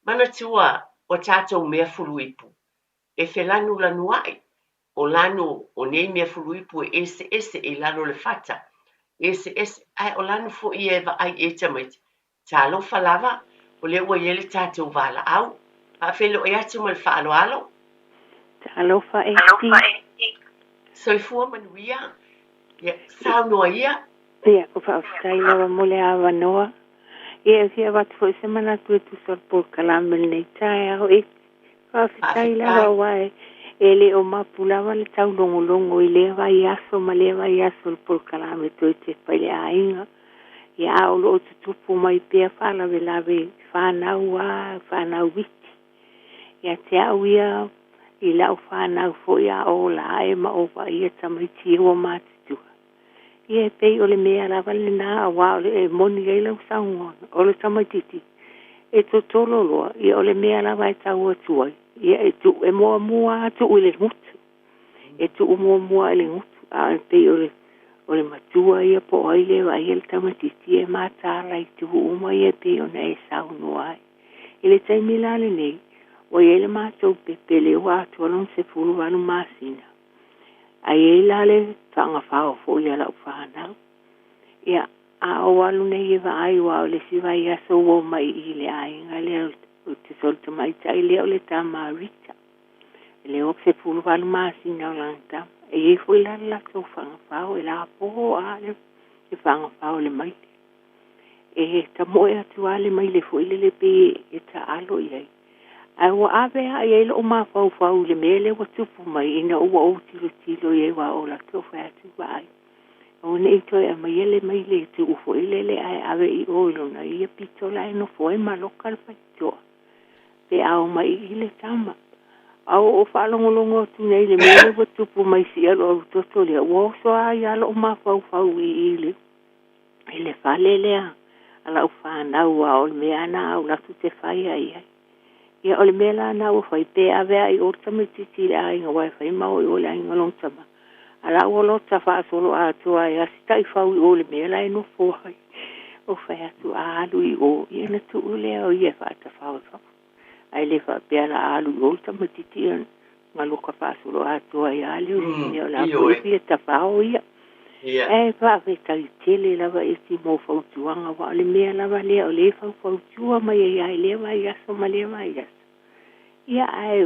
Manatua, o tatou mea fuluipu, e felanulanuai, o lanu o nei mea fuluipu e eseese e i lalo o le fata, eseese, ae o lanu foi ia e vaai i ai tamaiti, Talofa lava, o lea ua i ai le tatou valaau. Faafeiloai atu ma le faaaloalo. Talofa Eti. Soifua manuia. Ia, saunoa ia. Ia, faafetai lava mo le avanoa. Ia, e fia avatu foi se manatu e tusa o le polokalame i lenei taeao Eti. Faafetai lava aua e le o mapu lava le taulogologo i lea vaiaso ma lea vaiaso o le polokalame toe tepa i le aiga. Ia a o lo o tutupu mai pea faalavelave i fanau a fanau iti. Ia te au ia i lau fanau foi a ola ae ma ou vaaia tamaiti ia ua matutua. Ia e pei o le mea lava lena aua o le e moni ai lau saunoaga, o le tamaitiiti e totolo loa, ia o le mea lava e tau atu ai, ia e tuu e muamua lava tuu i le gutu. E tuu muamua i le gutu, a e pei o le o le matua ia po o ai lea e vaaia le tamaitiiti, ia e mataala i itu uma ia e pei ona e saunoa ai. I le taimi la lenei, ua i ai le matou pepe lea ua atoa lona 18 masina, Ae i ai la le faagafao foi a lau fanau. Ia, a ou alu nei e vaai aua o le isi vaiaso ua omai i i le aiga lea o le tamaitai lea o le tama a Rita. Lea ua 18 masina o lana tama. E i ai foi la le latou faagafao e lapo lava le faagafao i le maile. E tamoe atu lava le maile foi lele pei e taalo i ai. Ae ua ave lava i ai lou mafaufau i le mea lea ua tupu mai ina ua ou tilotilo i ai aua o latou fai atu vaai. Aua ne i toe aumaia le maile e tuu foi lele ae ave i o i lona ia pito la e nofo ai ma loka le faitotoa pe a omai i i le tama. A ua ou faalogologo atu nei i le mea lea ua tupu mai i si alualutoto lea, ua oso lava ai lava lou mafaufau i i le i le fale lea a lau fanau aua o le mea lava na a ou alu atu ou te fai lava i ai. Ia o le mea la na ua fai pe ave lava i o le tamaitiiti i le aiga aua e fai ma o i o i le aiga o lona tama. A la ua lota faasoloatoa ai lava si taifau i o i le mea la e nofo ai. Ou fai atu a alu i o, ia ona tuu lea o ia e faatafao i fafo. Ae le faapea la a alu i o le tamaitiiti ona galuka faasoloatoa ai lava lea o le mea o le a foi e fia tafao ia. Ae faafetai tele lava Eti mo fautuaga aua o le mea lava lea o lea e faufautua mai ai lava i lea vaiaso ma lea vaiaso. Ia ae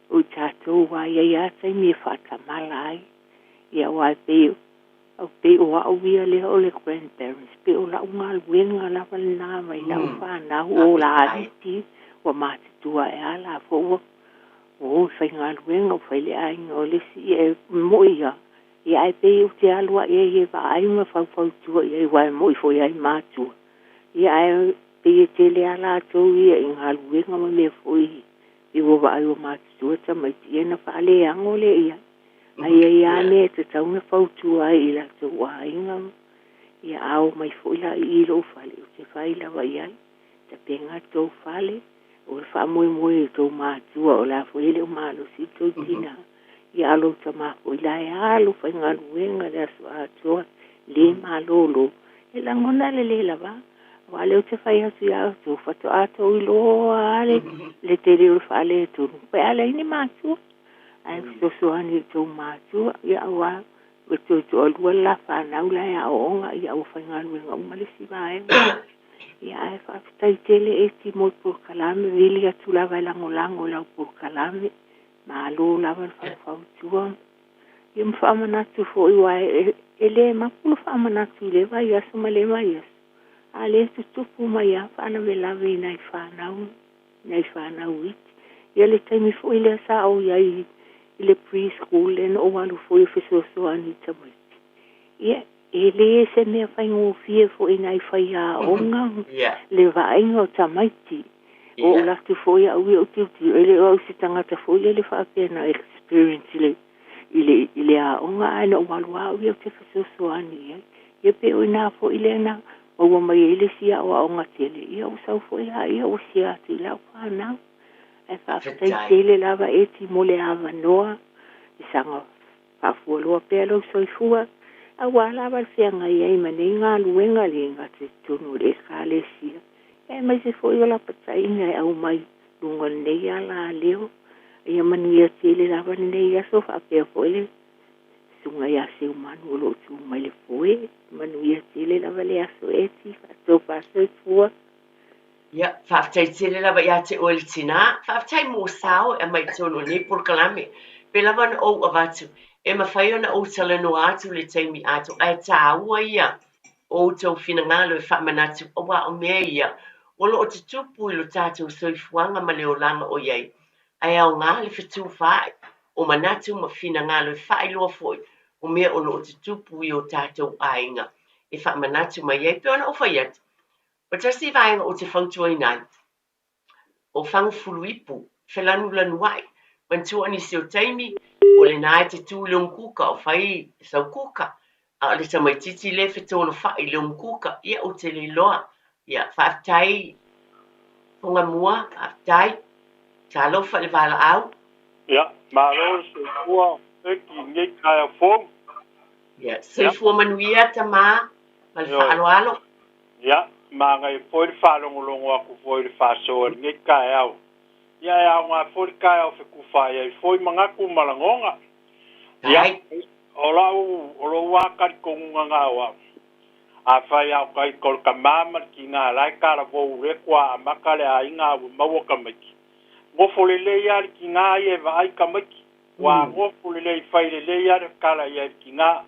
o i tatou lava e i ai lava taimi e faatamala ai. Ia aua e pei pei o au ia lea o le grandparents, pei o lau galuega lava lena mai lau fanau o laiti ua matutua ae a la foi ua o i faigaluega ua fai le aiga o le isi ia e moi lava Ia ae pei ou te alu lava i ai e vaai ma faufautua i ai aua e moi foi lava i matua. Ia ae pei e tele lava latou ia i galuega ma mea foi i ua vaai ua matutua tamaiti ia ona faaleago lea i ai. Ae i ai lava mea e tatau ona fautua ai i latou aiga ia a omai foi la i i lou fale ou te fai lava i ai. Tapena tou fale, o le faamoemoe i tou matua, o le a foi e le o malosi tou tina, ia a lou tama foi la e alu faigaluega le aso atoa, le malolo, e lagona le le lava, aua o lea ou te fai atu ia outou, faatoa tou iloa lava le, le tele o le faaletonu, pe a leai ni matua, ae fesoasoani i tou matua, ia aua Ua toe toalua le la fanau la e aooga, ia ua faigaluega uma le isi vaega. Ia ae faafetai tele Eti mo le polokalame, vili atu lava e lagolago i lau polokalame. Malo lava le faufautua. Ia ma faamanatu foi aua e le mapu le faamanatu i lea vaiaso ma lea vaiaso, a o lea e tutupu mai lava faalavelave i nai fanau, nai fanau iti. Ia le taimi foi lea sa ou i ai i le pre-school lea na ou alu foi e fesoasoani i tamaiti, ia e le se mea faigofie foi i nai faiaoga le vaaiga o tamaiti. Ua ou alu atu foi au ia ou tilotilo, e le o au se tagata foi lele faapea na experience i le i le i le aoga ae na ou alu lava au ia ou te fesoasoani i ai. Ia pei o i ina foi lea na maua mai ai le isi aoaoga tele, ia ou sau foi laia ua share atu i lau fanau. Ae faafetai tele lava Eti mo le avanoa e saga faafualoa pea lou soifua aua lava le feagai ai ma nei galuega le gata i totonu o le Ekalesia aemaise foi o lapataiga e aumai luga o lenei alaleo. Ia manuia tele lava lenei aso faapea foi le Susuga ia Seumanu o lo o tu mai le foe. Manuia tele lava le aso Eti, faatofa soifua. Ia, faafetai tele lava ia te oe le tinā. Faafetai mo sao e aumai i totonu o lenei polokalame. Pei lava ona ou avatu, e mafai ona ou talanoa atu le taimi atoa, ae taua ia o outou finagalo e faamanatu, aua o mea ia o lo o tutupu i lo tatou soifuaga ma le olaga o i ai, ae aoga le fetufaai o manatu ma finagalo e faailoa foi o mea o lo o tutupu i o tatou aiga e faamanatu mai ai. Pei ona ou fai atu, O tasi vaega ou te fautuaina ai, o Fagafuluipu, felanulanuai, manatua o nisi o taimi, o lena e te tu i le umukuka o fai sau kuka, a o le tamaititi lea e fetolofa'i i le umukuka, ia ou te le iloa. Ia, faafetai Fogamua, faafetai. Talofa i le valaau. Ia, malo le soifua Peki i lenei taeao fou. Ia, soifua manuia tama ma le faaaloalo. Ia, manaia foi le faalogologo atu foi i le faasoa i lenei taeao. Ia, e aoga foi le taeao fetufaai ai foi manatu ma lagona. Ia, o lau, o lou lava talitonuga na o au, afai lava o taita o le tama ma le tina la e talavou le toa amata le aiga a ua maua tamaiti, nofo lelei lava le tina ia e vaai tamaiti, ua nofo lelei fai lelei lava le tala i ai le tina.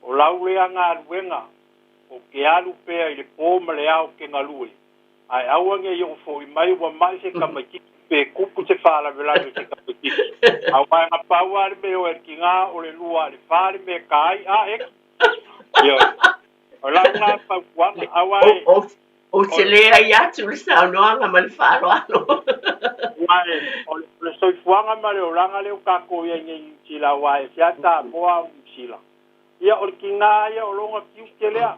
O lau lea galuega Ou te alu pea i le pō ma le ao ou te galue, ae aua ne i oo foʻi mai ua maʻi se tamaititi pe tupu se faalavelave i se tamaititi. Aua e gapau lava le mea o e tiga o le lua a le fa le mea ka ai a eki. Ioe. O lau lena fautuaga, aua e. Ou te leai atu le saunoaga ma le faaaloalo. Aua e, o le soifuaga ma le olaga lea ua tatou i ai nei i Niu Sila, aua e ese lava Samoa a o Niu Sila. Ia, o le tiga ia o lona tiute lea.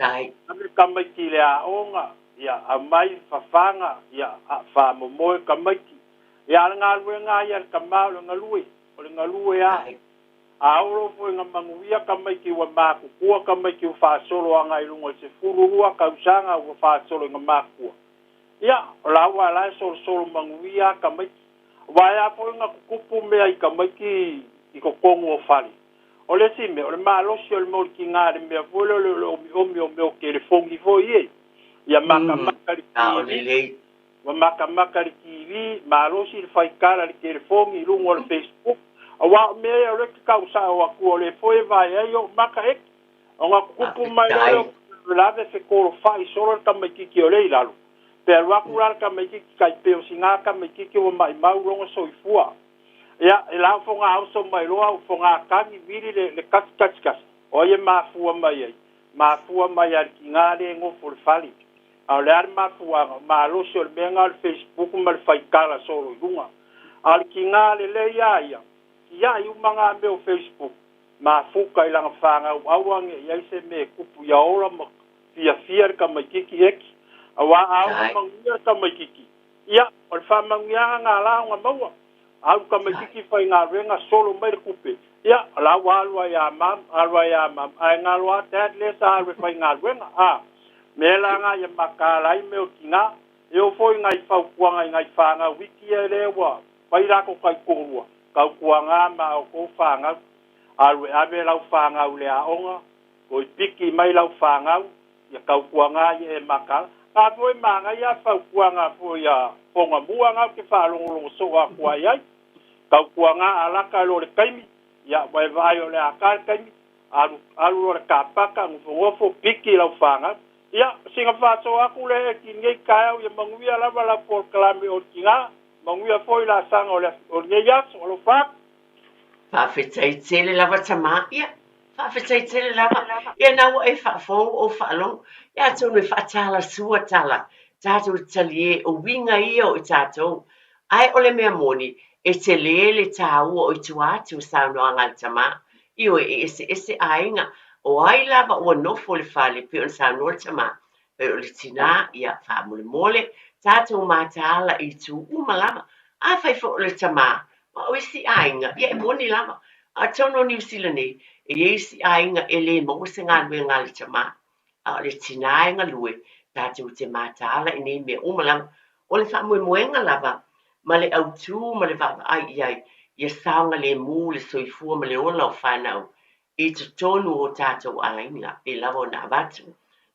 Ave tamaiti i le aoga, ia, aumai fafaga, ia, faamomoe tamaiti. Ia, a o le galuega lava ia a le tama o le galue, o le galue lava. A oo loa foi ina manuia tamaiti ua matutua tamaiti ua faasolo agai i luga i le 12 tausaga ua faasolo ina matua, ia, o la ua la e solosolo manuia lava tamaiti. Aua e a foi ina tutupu mea i tamaiti i totonu o fale, O le isi mea, o le malosi o le mea o le tiga i le mea foi lea o le omiomi o mea o telefoni foi ia, ia matamata i le TV, ua matamata i le TV, malosi le faitala i le telefoni i luga o le Facebook, aua o mea ia o lea e te tau sao atu, o lea foi e vae ai ou maka eki. Ona tutupu mai loa lea o faalavelave fetolofa'i solo le tamaititi o lea i lalo, pe alu atu la le tamaititi tai pei o sina tamaititi ua maimau lona soifua. Ia, e la o fogaoso mai loa o fogatagi vili le, le kasi kasi kasi. O ai e mafua mai ai? Mafua mai lava i le tiga lea e nofo i le fale. A o le a le mafuaaga? O malosi o le mea lena o le Facebook ma le faitala solo i luga. A o le tiga lelei lava ia, tiai uma na mea o Facebook, mafuta i lana fanau aua ne i ai se mea e tupu ia ola ma fiafia le tamaititi eki. Aua a ola manuia le tamaititi, Ia, o le faamanuiaga na la ona maua. Alu tamaititi faigaluega solo mai le tupe. Ia, o la ua alu ai a mum, alu ai a mum, ae galo a dad lea sa alu e faigaluega. A, mea la na ia mataala ai mea o tina. E oo foi i nai fautuaga i nai fanau iti ia lea ua fai latou taitoalua, tautuaga ma a outou fanau. Alu e ave lau fanau i le aoga, toe piki mai lau fanau, Ia tautuaga ia e mataala. A foi manaia fautuaga foi a Fogamua na ou te faalogologo soo atu ai ai. Tautuaga a laka loa le taimi, Ia, ua e vaai o le a ka le taimi, alu, alu loa i le kapaka, nofonofo, piki i lau fanau. Ia, sina faasoa atu lea Eti i lenei taeao, ia manuia lava lau polokalame o le Tina, manuia foi laasaga o le, o lenei aso. Alofa atu. Faafetai tele lava tama. Ia, faafetai tele lava. Ia na ua e faafofoga ua ou faalogo. Ia atonu e faatalasua tala, tatou te talie o uiga ia o i tatou. Ae o le mea moni, e tele le taua o i tua atu o saunoaga a le tama. Ioe, e eseese aiga, o ai lava ua nofo i le fale, pei ona saunoa le tama, pei o le tinā, ia, faamolemole, tatou mataala i itu uma lava. Afai foi o le tama, ma o isi aiga, ia e moni lava. Atonu o Niu Sila nei, e i ai isi aiga e le maua se galuega a le tama, a o le tinā e galue, tatou te mataala i nei mea uma lava. O le faamoemoega lava ma le autū ma le vaavaai i ai, ia saogalemu le soifua ma le ola o fanau i totonu o tatou aiga e lava ona avatu.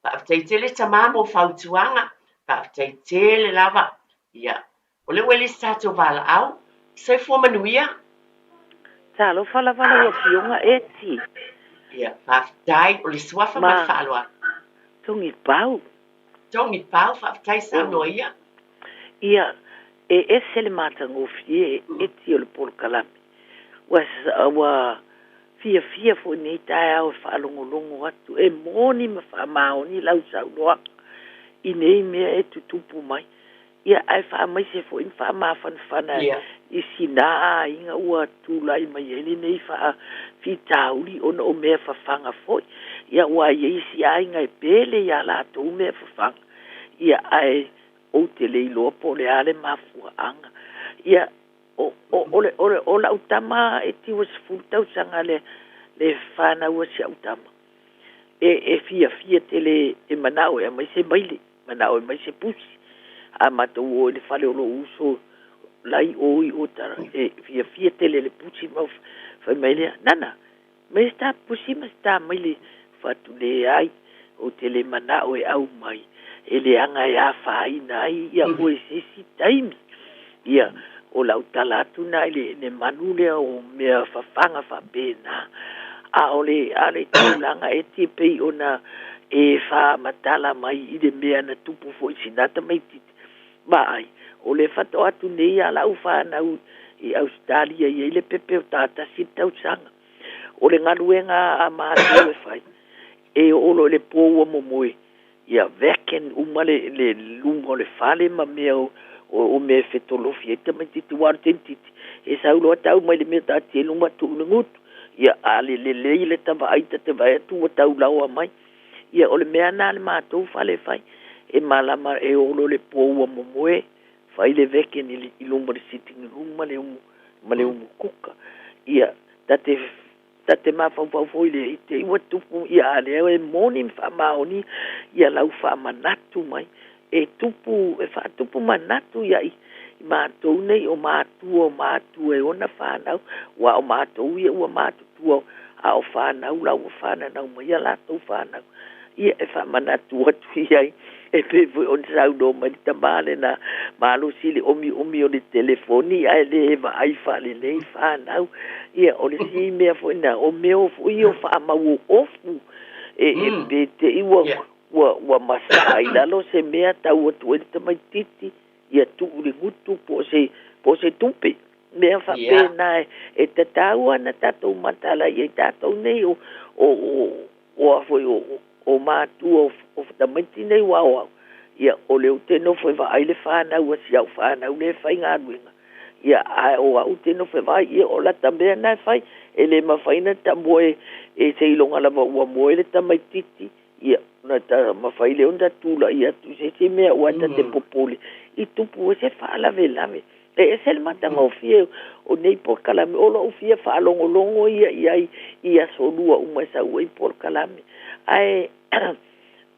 Faafetai tele tama mo fautuaga, faafetai tele lava. Ia, o lea ua i le isi tatou valaau. Soifua manuia. Talofa lava lau Afioga Eti. Ia, faafetai. O le suafa ma le faaaloalo. Togipau. Togipau, faafetai saunoa ia. Ia, e ese le matagofie Eti o le polokalame. Ua, ua fiafia foi nei taeao e faalogologo atu, e moni ma faamaoni lau saunoaga i nei mea e tutupu mai. Ia, ae faamaise foi ma faamafanafana i sina aiga ua tulai mai ai lenei faafitauli ona o mea fafaga foi. Ia, aua e i ai isi aiga e pele i a latou mea fafaga, ia, ae ou te le iloa po o le a le mafuaaga. Ia, o, o, o, le, o, le, o lau tama e tiu e 10 tausaga le, le fanau a si au tama. E, e fiafia tele e manao e aumai se maile. Manao e aumai se pusi. A matou o i le fale o lou uso la i o i Otara, e fiafia tele le pusi ma fai mai lea, Nana, aumai se ta pusi ma se ta maile. Fai atu, Leai, ou te le manao e aumai, e leaga e afaina ai ia oe i se isi taimi. Ia, o lau tala atu na i le, le manu lea o mea fafaga faapena. A o le, a o le tulaga e te pei ona e faamatala mai i le mea na tupu foi i sina tamaititi, vaai, o le faatoa atu nei a lau fanau i Ausetalia i ai le pepe o ta tasi le tausaga. O le galuega a matou e fai, e oo loa i le po ua momoe, Ia vacant uma le le luma o le fale ma mea o o mea e fetolofi ai tamaititi aua o le tamaititi e sau loa tau mai le mea taatia i luma tuu i le gutu. Ia a le lelei le ta vaai ta te vaai atu ua tau laoa mai. Ia o le mea na a le matou fale e fai e malama e oo loa i le po ua momoe fai le vacant i luma o le sitting room ma le umu ma le umu kuka. Ia ta te Ta te mafaufau foi lea i te i ua tupu ia a lea e moni ma faamaoni ia lau faamanatu mai e tupu e faatupu manatu ia i matou nei o matua o matua e ona fanau ua o matou ia ua matutua a o fanau la ua fananau mai ia latou fanau ia e faamanatu atu i ai E pei foi ona saunoa mai le tama lena malosi i le omiomi o le telefoni ae le vaai faalelei fanau. Ia, o le isi mea foi lena, o mea foi ia o faamau o ofu, e, e pe te i ua, ua, ua masaa i lalo se mea tau atu ai le tamaititi, ia tuu i le gutu po o se, po o se tupe. Mea faapena e, e tatau ona tatou mataala i ai tatou nei o, o, o, O a foi o, o matua o, o tamaiti nei ua aoao, ia, o lea ou te nofo e vaai le fanau a si au fanau lea e faigaluega, ia, ae o au ou te nofo e vaai, ia, o lata mea na e fai, e le mafai ona ta moe e seiloga lava ua moe le tamaititi, ia, ona ta mafai lea ona tulai atu i se isi mea aua ta te popole i tupu ai se faalavelave. E ese le matagofie o nei polokalame, o lou fia faalogologo ia i ai i aso lua uma e sau ai polokalame. Ae,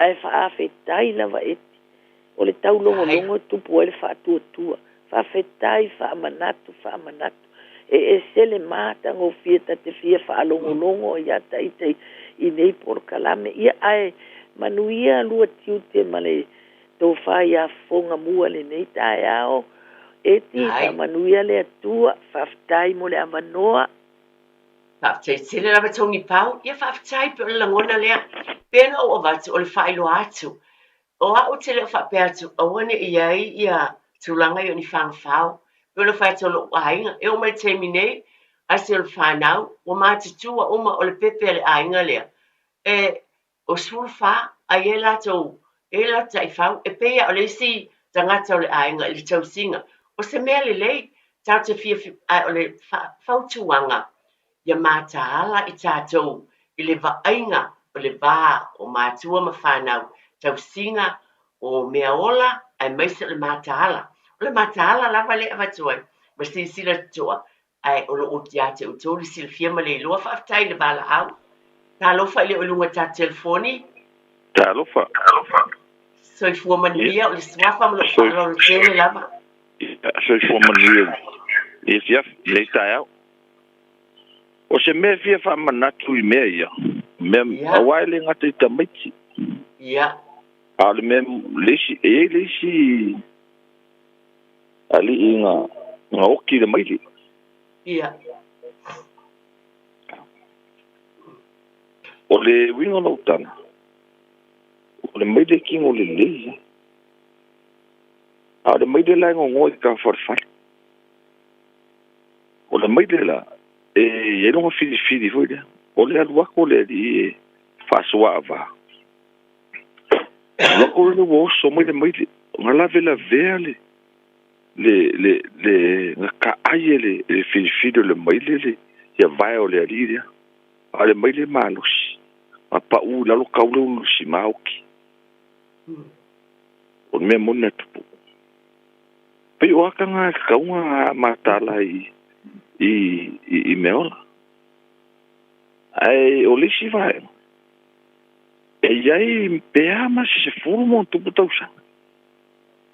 ae faafetai lava Eti, o le taulogologo e tupu ai le faatuatua. Faafetai faamanatu, faamanatu. E ese le matagofie ta te fia faalogologo ia ta ita i nei polokalame. Ia, ae manuia lua tiute ma le Tofa ia Fofoga Mua lenei taeao. Eti, faamanuia le Atua. Faafetai mo le avanoa. Faafetai tele lava Togi Pau, ia faafetai pe o le lagona lea. Pe na ou avatu o le faailoa atu. O au ou te le o faapea atu aua ne i i ai ia tulaga ia o ni fagafao. Pe ona fai atu o lou aiga, e oo mai i le taimi nei, ase o le fanau, ua matutua uma o le pepe a le aiga lea. E o 14, a i ai latou, e i ai latou taifau, e pei lava o le isi tagata o le aiga i le tausiga. O se mea lelei, tatou te fia, ae o le fautuaga, ia mataala i tatou i le vaaiga o le va o matua ma fanau, tausiga o mea ola aemaise o le mataala. O le mataala lava lea e avatu ai ma silasila totoa, ae o lo o ia te outou le silafia ma le iloa. Faafetai i le valaau. Talofa i le o i luga o tatou telefoni. Talofa. Soifua manuia, o le suafa ma lou faaaloalo tele lava. Soifua manuia i le afiafi, i lenei taeao. O se mea e fia faamanatu i mea ia, mea, aua e le gata i tamaiti. Ia. A o le mea, le isi, e i ai le isi alii na, na oti i le maile. Ia. O le uiga o lau tala, o le maile tino lelei ia. A o le maile la e gogoa i tafa o le fale. O le maile la, e i ai lona filifili foi lea. O le alu atu o le alii e faasoaava. Alu atu lea ua oso mai le maile, na lavelavea le, le, le, le, na taai e le, le filifili o le maile le, ia vae o le alii lea. A o le maile malosi, na pau i lalo tau le ulu sima oki. O le mea moni na tupu. Pei o aka ngā tatau ngā mataala i, i, i, i mea ola. Ae o le isi vaega, e i ai pe a ma se 10 ma ona tupu tausaga.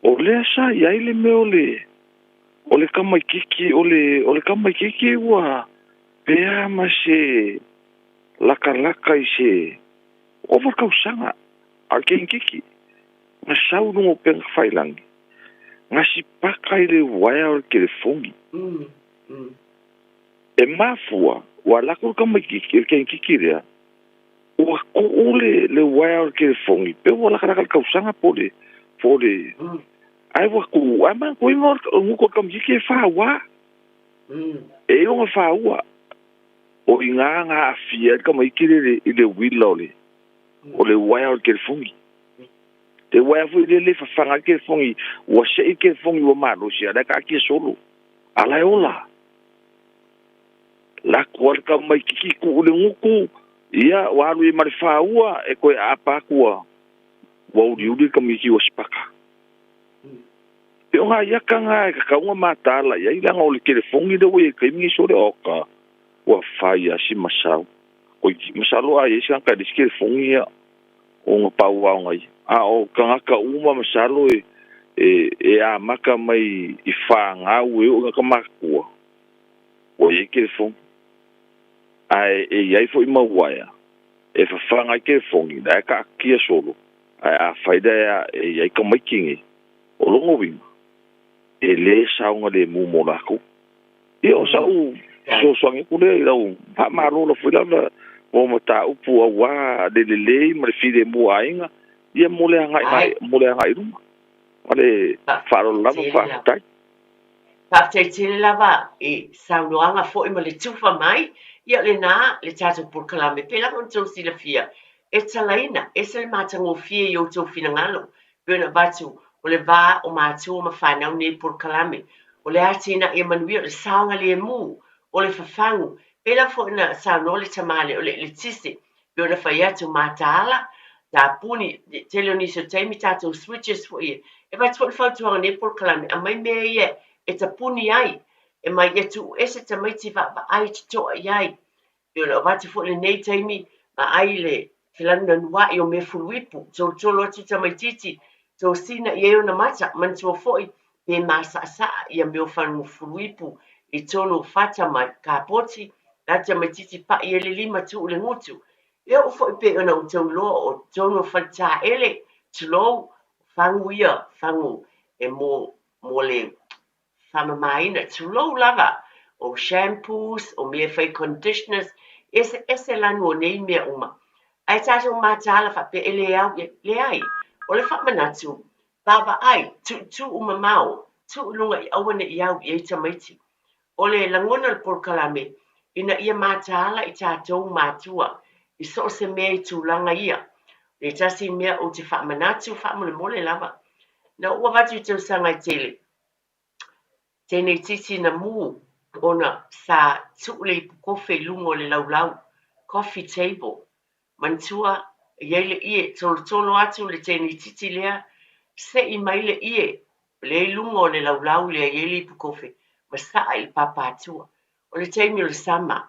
O lea sa i ai le mea o le, o le tamaitiiti, o le, o le tamaitiiti ua pe a ma se lakalaka i se ova tausaga, a o le keikiki, na sau i luga o upega tafailagi. Na sipaka i le uaea o le telefoni. E mafua, ua alu atu le tamaitiiti, le keikiki lea, ua tuu le, le uaea o le telefoni, pe ua lakalaka i le tausaga po o le, po o le, ae ua tuu, ae manatuaina o le gutu o le tamaitiiti e faua. E i ai lona faua. O i ina na aafia ai le tamaitiiti lea i le uila o le, o le uaea o le telefoni. Te uaea foi lea le fafaga ai le telefoni, ua sei le telefoni ua malosi, a o la e taatia solo, a o la e ola. Lako lava le tamaitiiti tuu i le gutu, ia ua alu i ai ma le faua, e toe aapa atu ua ua uliuli le tamaitiiti ua sipaka. Pe o nai aka na e tatau ona mataala i ai, leaga o le telefoni lea ua i ai i le taimi lenei sole, oka, ua fai lava si masau. Masalo a i ai se tagata e leai se telefoni, ia, ona pau lava o ia. A o tagata uma masalo e, e, e amata mai i fanau e oo i tagata matutua, ua i ai telefoni. Ae e i ai foi mau uaea e fafaga ai telefoni, la e taatia solo, ae afai la e i ai tamaiti nei, o lona uiga, e le saogalemu mo latou. Ia, o sa'u fesoasoani atu lea i lau faamalo foi lava mo mataupu auā le lelei ma le filemu o aiga, ia mo le agai, mo le agai i luma. Ma le faaaloalo lava, faafetai. Faafetai tele lava i saunoaga foi ma le tufa mai. Ia o lena le tatou polokalame, pei lava ona outou silafia, e talaina, ese le matagofie i outou finagalo, pei ona avatu o le va o matua ma fanau nei polokalame, o le atinae ia manuia, o le saogalemu, o le fafagu, pei lava foi ona saunoa le tama lea o le eletise, pei ona fai atu, mataala, tapuni, tele o nisi o taimi tatou switches foi ia, e avatu foi le fautuaga i nei polokalame, aumai mea ia e tapuni ai, e mai ia tuu ese tamaiti vaavaai totoa i ai, Pei ona avatu foi lenei taimi vaai le felanunanua'i o mea fuluipu, tolotolo atu tamaitiiti, tosina i ai ona mata, manatua foi pe masaʻasaʻa ia mea o fagu fuluipu i tonu o fata ma kapoti, la tamaitiiti paʻi ai le lima tuu le gutu. E oo foi pei ona outou iloa o totonu o faletaele, tulou, o fagu ia, fagu e mo, mo le faamamaina, tulou lava, O shampoos, o mea e fai conditioners, eseese lanu o nei mea uma. Ae tatou mataala faapea e le au i ai. Leai, o le faamanatu, vaavaai, tuutuu mamao, tuu i luga i aua ne i au i ai tamaiti. O le lagona o le polokalame, ina ia mataala i tatou matua i so o se mea i tulaga ia. O le tasi mea ou te faamanatu faamolemole lava, na ou avatu i tausaga e tele, tenei titi na mū ona sa tuu le ipu kofe i luga o le laulau, coffee table. Manatua, e i ai le ie, tolotolo atu le tenei titi lea, sei mai le ie lea i luga o le laulau lea e i ai le ipu kofe, ma saa i le papatua. O le taimi o le sama,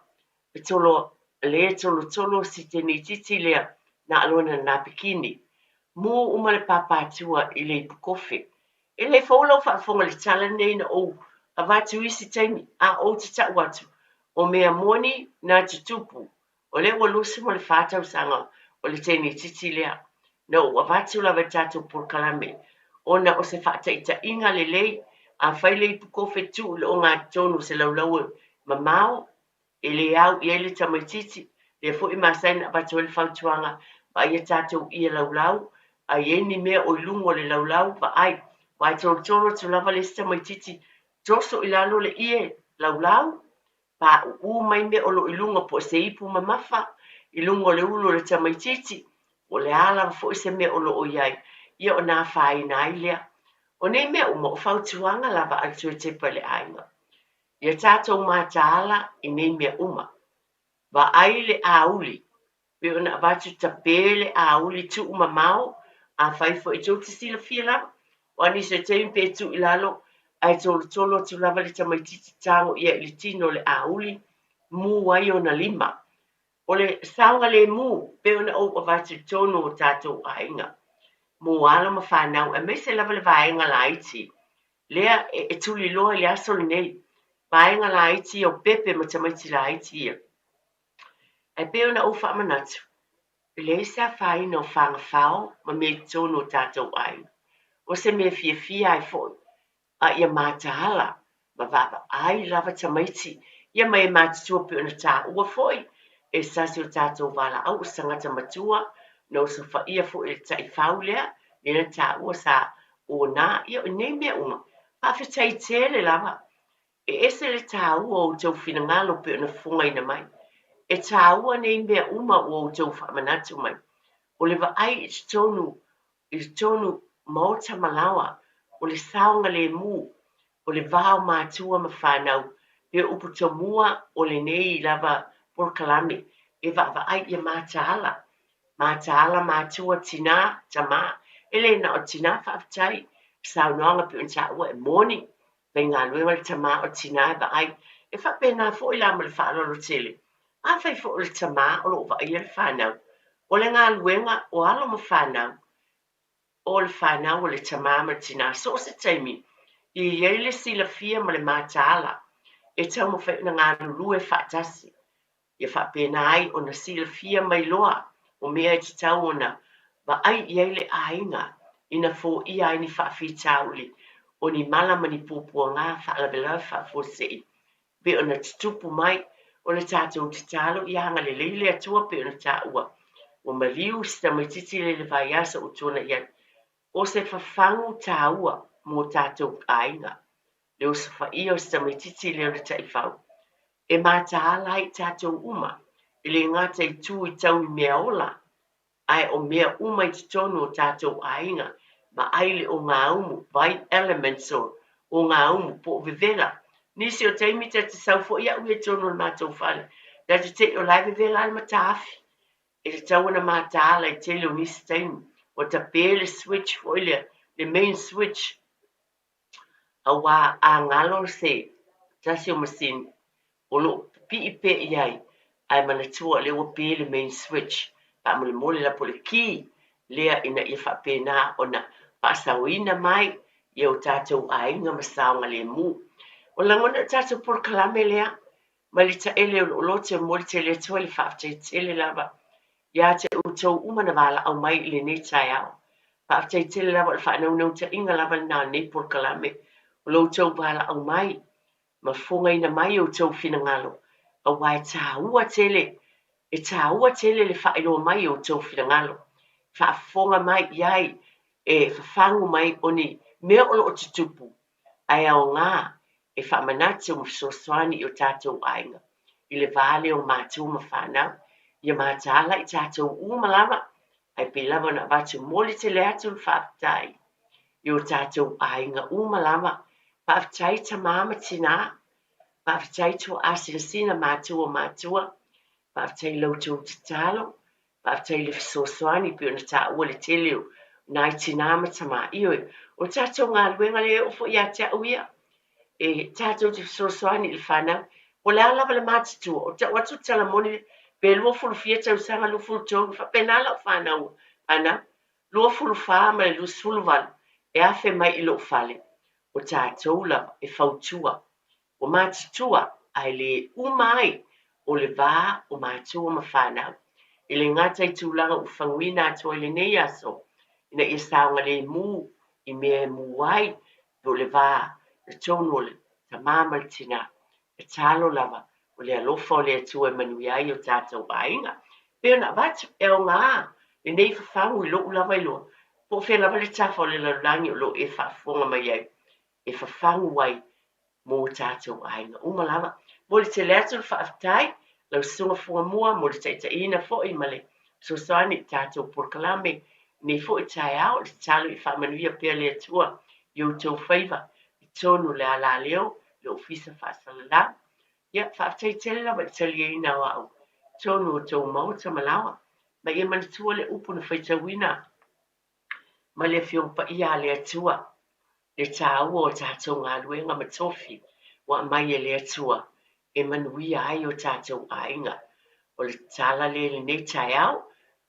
e tolo, lea e tolotolo si tenei titi lea na lona napekini. Mū uma le papatua i le ipu kofe. E le fou lau faafofoga i le tala lenei na ou avatu i isi taimi, a ou te tau atu, o mea moni na tutupu, o lea ua 24 tausaga o le tenititi lea. Na ou avatu lava i tatou polokalame, ona o se faataitaiga lelei, afai le ipu kofe tuu i le ogatotonu o se laulau e mamao, e le au i ai le tamaitiiti, lea foi e masani ona avatu ai le fautuaga, vaai a tatou ie laulau, a i ai ni mea o i luga o le laulau, vaai, aua e tolotolo atu lava le isi tamaitiiti, toso i lalo le ie laulau, pauu mai mea o lo o i luga po o se ipu mamafa i luga o le ulu o le tamaitiiti, po o le a lava foi se mea o lo o i ai, ia ona afaina ai lea. O nei mea uma, o fautuaga lava a le Tuaitepa i le aiga. Ia tatou mataala i nei mea uma. Vaai le auli, pei ona avatu tape le auli tuu mamao, afai foi tou te silafia lava, aua nisi o taimi pe tuu i lalo ae tolotolo atu lava le tamaititi tago ia i le tino o le auli, mu ai ona lima. O le saogalemu, pei ona ou avatu i totonu o tatou aiga, mo alo ma fanau aemaise lava le vaega laiti lea e tuliloa i le aso lenei, vaega laiti ia o pepe ma tamaiti laiti ia. Ae pei ona ou faamanatu, e leai se afaina o fagafao ma mea i totonu o tatou aiga. O se mea fiafia ai foi, a ia mataala ma vaavaai lava tamaiti ia ma e matutua pei ona taua foi e se tasi o tatou valaau o se tagata matua na osofaia foi e le taifau lea, lea na taua sa ona, ia o nei mea uma, faafetai tele lava. E ese le taua o outou finagalo pei ona fofogaina mai. E taua nei mea uma ua outou faamanatu mai. O le vaai i totonu i totonu maota ma laoa, o le saogalemu, o le va o matua ma fanau, pe upu tomua o lenei lava polokalame e vaavaai ia mataala, mataala matua, tinā, tamā, e le na o tinā faafetai, saunoaga pei ona taua e moni, faigaluega le tamā o le tinā e vaai, e faapena foi la ma le faaaloalo tele, afai foi o le tamā o lo o vaaia le fanau, o le galuega o alo ma fanau, o le fanau o le tamā ma le tinā, so o se taimi, ia i ai le silafia ma le mataala e taumafai ona galulue faatasi, ia faapena ai ona silafia mai loa o mea e tatau ona vaai i ai le aiga ina foia ai ni faafitauli o ni mala ma ni puapuaga faalavelave faafuasei pei ona tutupu mai. O le tatou tatalo ia agalelei le Atua pei ona taua ua maliu si tamaititi lea i le vaiaso ua tuanai atu. O se fafagu taua mo tatou aiga le osofaia o si tamaititi lea o le taifau e mataala ai i tatou uma, e le gata i tu i tau i mea ola, ae o mea uma i totonu o tatou aiga, vaai le ogaumu, vai elements o ogaumu, po o vevela. Nisi o taimi ta te sau foi au ia i totonu o le matou fale, ta te tei o la e vevela lava le mataafi. E tatau ona mataala i tele o nisi taimi, ua tape le switch foi lea, le main switch, Auā a galo se tasi o masini o lo o pipii pea i ai ae manatua o lea ua pe le main switch faamolemole la po o le key lea ina ia faapena ona faasaoina mai ia o tatou aiga ma saogalemu. O lagona o le tatou polokalame lea mai le taele o lou loto e momoli tele atu ai le faafetai tele lava ia te outou uma na valaau mai i lenei taeao. Faafetai tele lava o le faanaunautaiga lava lena o lenei polokalame, o lo outou valaau mai. ma fofogaina mai outou finagalo, aua e tāua tele, e tāua tele le faailoa mai o outou finagalo, faafofoga mai i ai e fafagu mai o ni mea o lo o tutupu, ae aoga e faamanatu ma fesoasoani i o tatou aiga i le va lea o matua ma fanau. Ia mataala i tatou uma lava, ae pei lava ona avatu moli tele atu le faafetai i o tatou aiga uma lava. Faafetai tama ma tinā, faafetai tuaa sinasina matua o matua, faafetai i la outou tatalo, Faafetai i le fesoasoani pei ona taua le tele o nai tinā ma tamā. Ioe, o le tatou galuega lea e oo foi ia te au ia, e tatou te fesoasoani i le fanau. Po o le a lava le matutua, o tau atu le tala moni, pe 20 fia tausaga, 23, e faapena lau fanau, fanau, 24 ma le 28, e afe mai i lou fale, o tatou lava e fautua Ua matutua ae le uma ai o le va o matua ma fanau. E le gata i tulaga ua faguina atu ai lenei aso ina ia saogalemu i mea e mu ai po o le va i totonu o le tama ma le tina, e tatalo lava o le alofa o le Atua e manuia ai o tatou aiga. Pei ona avatu, e aoga lenei fafagu i lou lava iloa, po o fea lava le tafa o le lalolagi o lo o e faafofoga mai ai, e fafagu ai mō tātou aiga uma lava. Momoli tele atu le faafetai lau Susuga Fugamua mo le taitaiina foi ma le fesoasoani i tātou polokalame i lenei foi taeao. Le tatalo ia faamanuia pea le Atua i outou faiva i totonu o le alaleo i le Ofisa Faasalalau. Ia, faafetai tele lava i le taliaina o au i totonu o outou maota ma laoa. Ma ia manatua le upu na faitauina ma le Afioga Paia a le Atua, le tāua o tatou galuega ma tofi ua aumai e le Atua e manuia ai o tatou aiga. O le tatala lea i lenei taeao,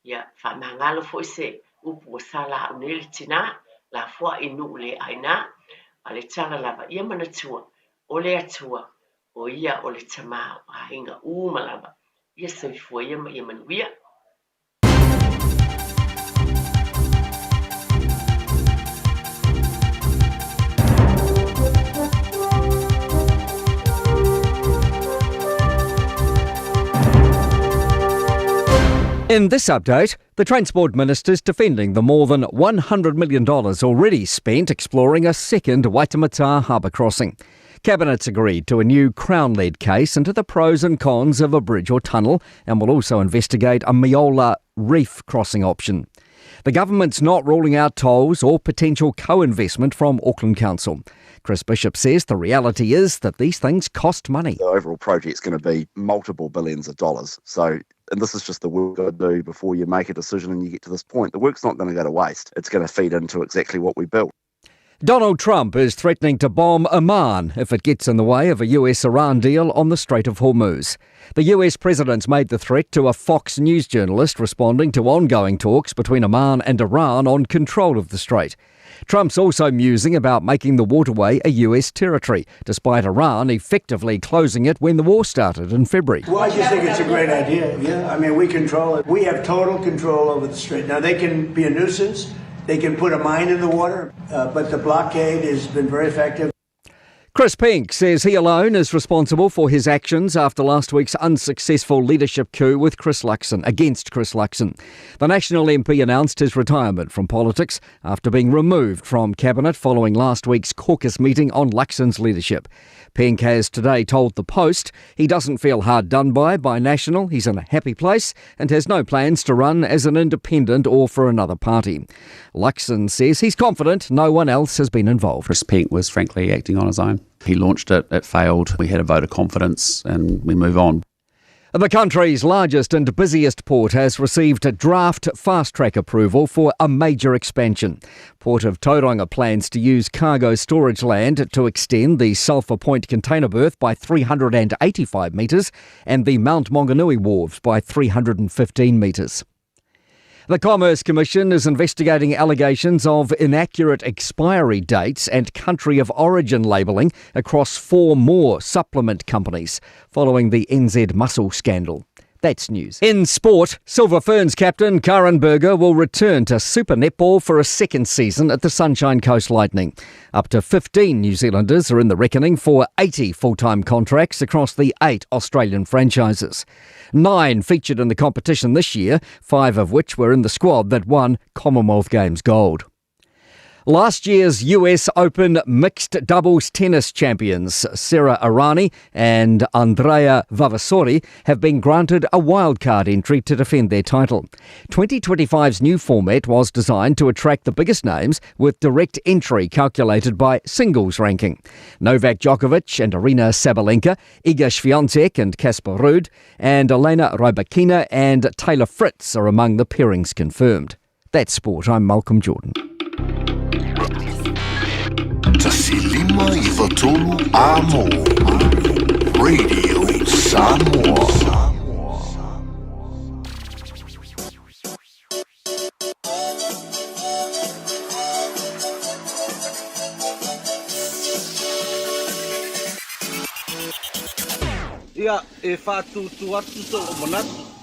ia faamagalo foi se upu ua sala au nei le tinā, lafoai i nuu le aina, a o le tala lava, ia manatua, o le Atua, o Ia o le Tama o aiga uma lava. Ia soifua ia ma ia manuia. In this update, the Transport Minister's defending the more than $100 million already spent exploring a second Waitemata harbour crossing. Cabinet's agreed to a new Crown led case into the pros and cons of a bridge or tunnel and will also investigate a Myola reef crossing option. The government's not ruling out tolls or potential co investment from Auckland Council. Chris Bishop says the reality is that these things cost money. The overall project's going to be multiple billions of dollars. So, and this is just the work to do before you make a decision and you get to this point. The work's not going to go to waste. It's going to feed into exactly what we built. Donald Trump is threatening to bomb Oman if it gets in the way of a US Iran deal on the Strait of Hormuz. The US president's made the threat to a Fox News journalist responding to ongoing talks between Oman and Iran on control of the strait. Trump's also musing about making the waterway a US territory, despite Iran effectively closing it when the war started in February. Well, I just think it's a great idea. Yeah, I mean, we control it. We have total control over the strait. Now, they can be a nuisance. They can put a mine in the water, but the blockade has been very effective. Chris Penk says he alone is responsible for his actions after last week's unsuccessful leadership coup with Chris Luxon against Chris Luxon. The National MP announced his retirement from politics after being removed from cabinet following last week's caucus meeting on Luxon's leadership. Penk has today told The Post he doesn't feel hard done by National. He's in a happy place and has no plans to run as an independent or for another party. Luxon says he's confident no one else has been involved. Chris Penk was frankly acting on his own. He launched it failed. We had a vote of confidence and we move on. The country's largest and busiest port has received a draft fast-track approval for a major expansion. Port of Tauranga plans to use cargo storage land to extend the Sulphur Point container berth by 385 metres and the Mount Maunganui wharves by 315 metres. The Commerce Commission is investigating allegations of inaccurate expiry dates and country of origin labelling across four more supplement companies following the NZ Muscle scandal. That's news. In sport, Silver Ferns captain Karin Burger will return to Super Netball for a second season at the Sunshine Coast Lightning. Up to 15 New Zealanders are in the reckoning for 80 full-time contracts across the eight Australian franchises. Nine featured in the competition this year, five of which were in the squad that won Commonwealth Games gold. Last year's US Open mixed doubles tennis champions Sara Errani and Andrea Vavassori have been granted a wildcard entry to defend their title. 2025's new format was designed to attract the biggest names with direct entry calculated by singles ranking. Novak Djokovic and Aryna Sabalenka, Iga Swiatek and Casper Ruud, and Elena Rybakina and Taylor Fritz are among the pairings confirmed. That's sport. I'm Malcolm Jordan. Tasilima i Vatolu Amo. Radio Samoa. Ia, e whātūtū atu tō manatu.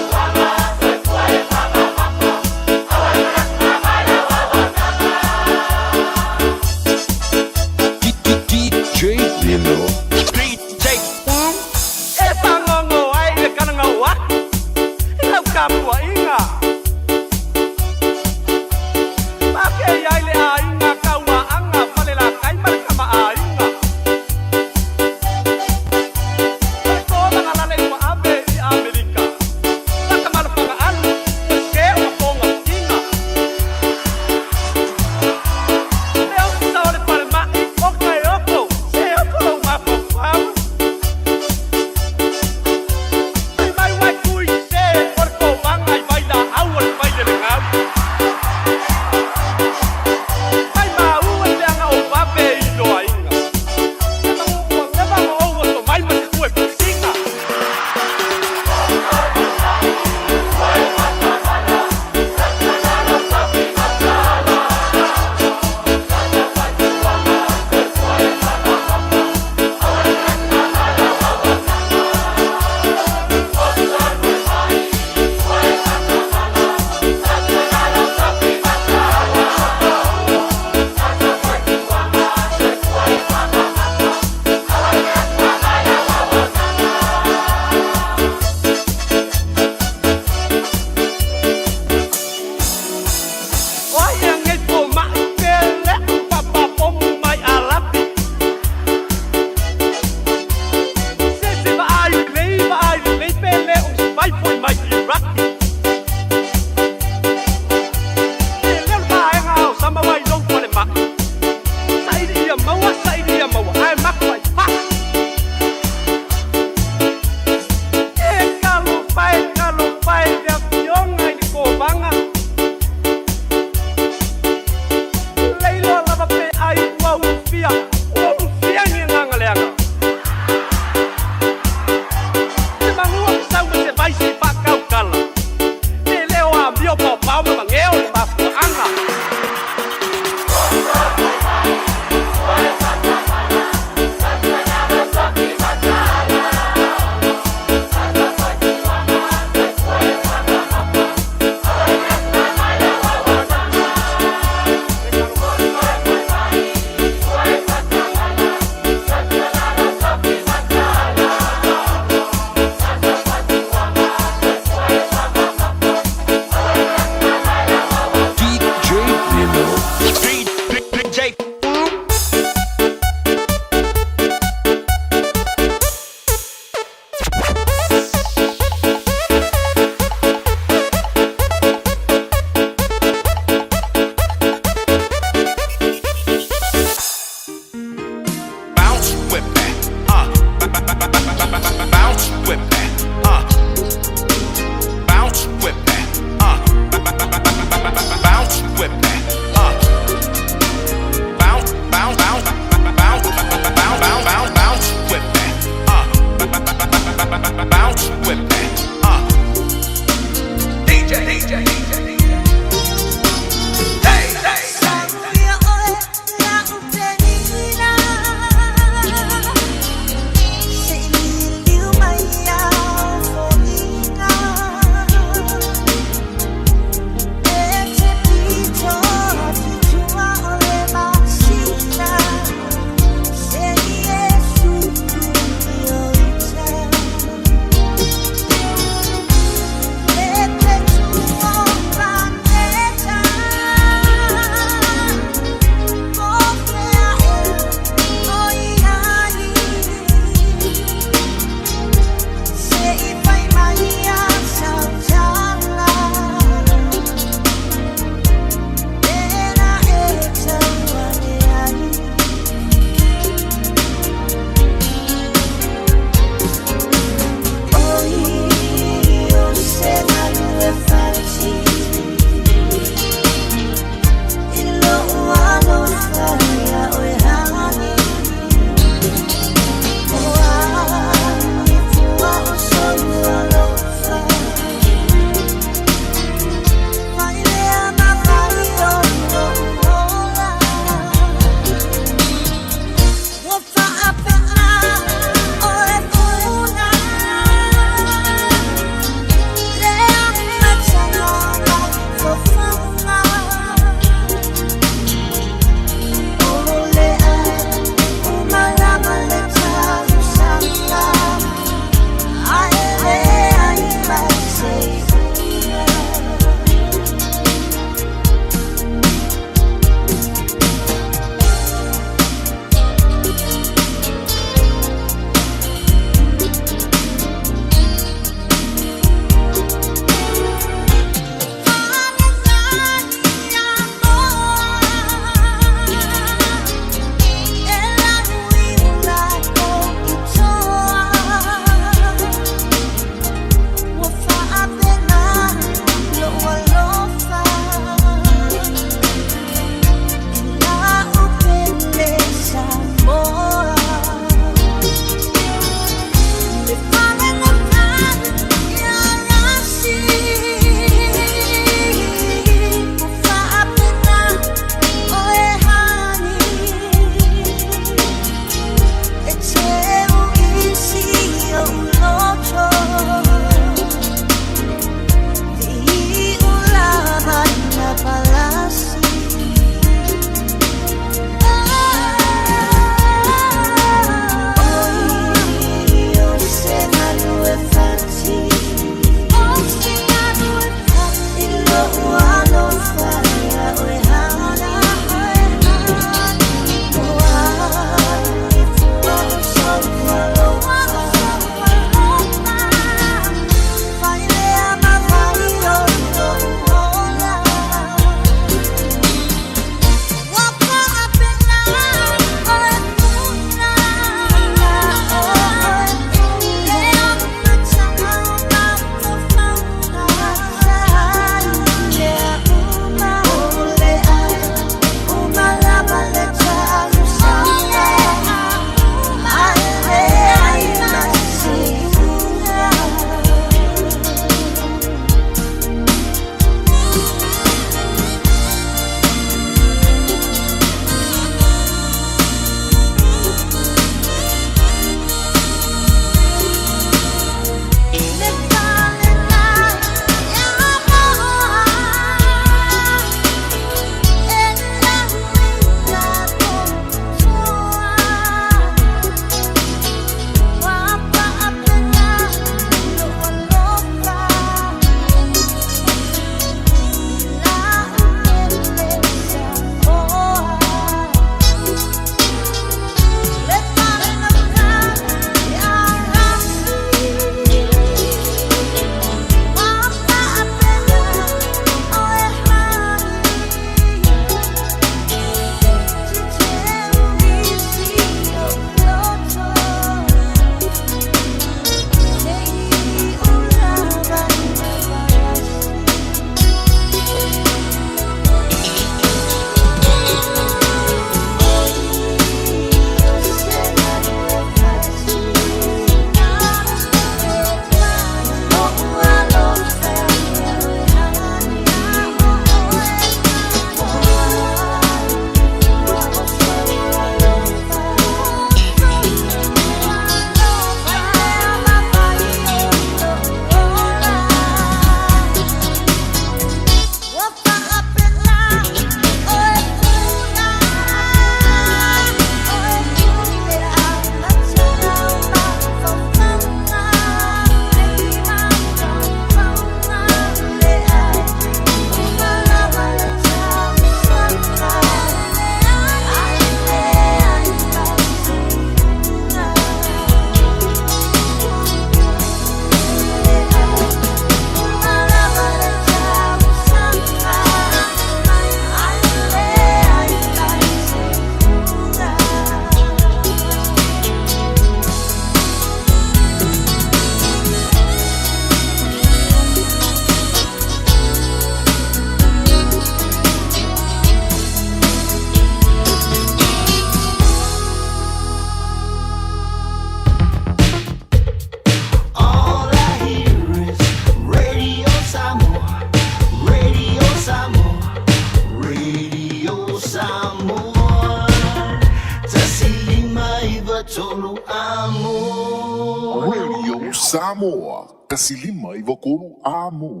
3 amo. Radio Samoa, 1 5 93 Amo.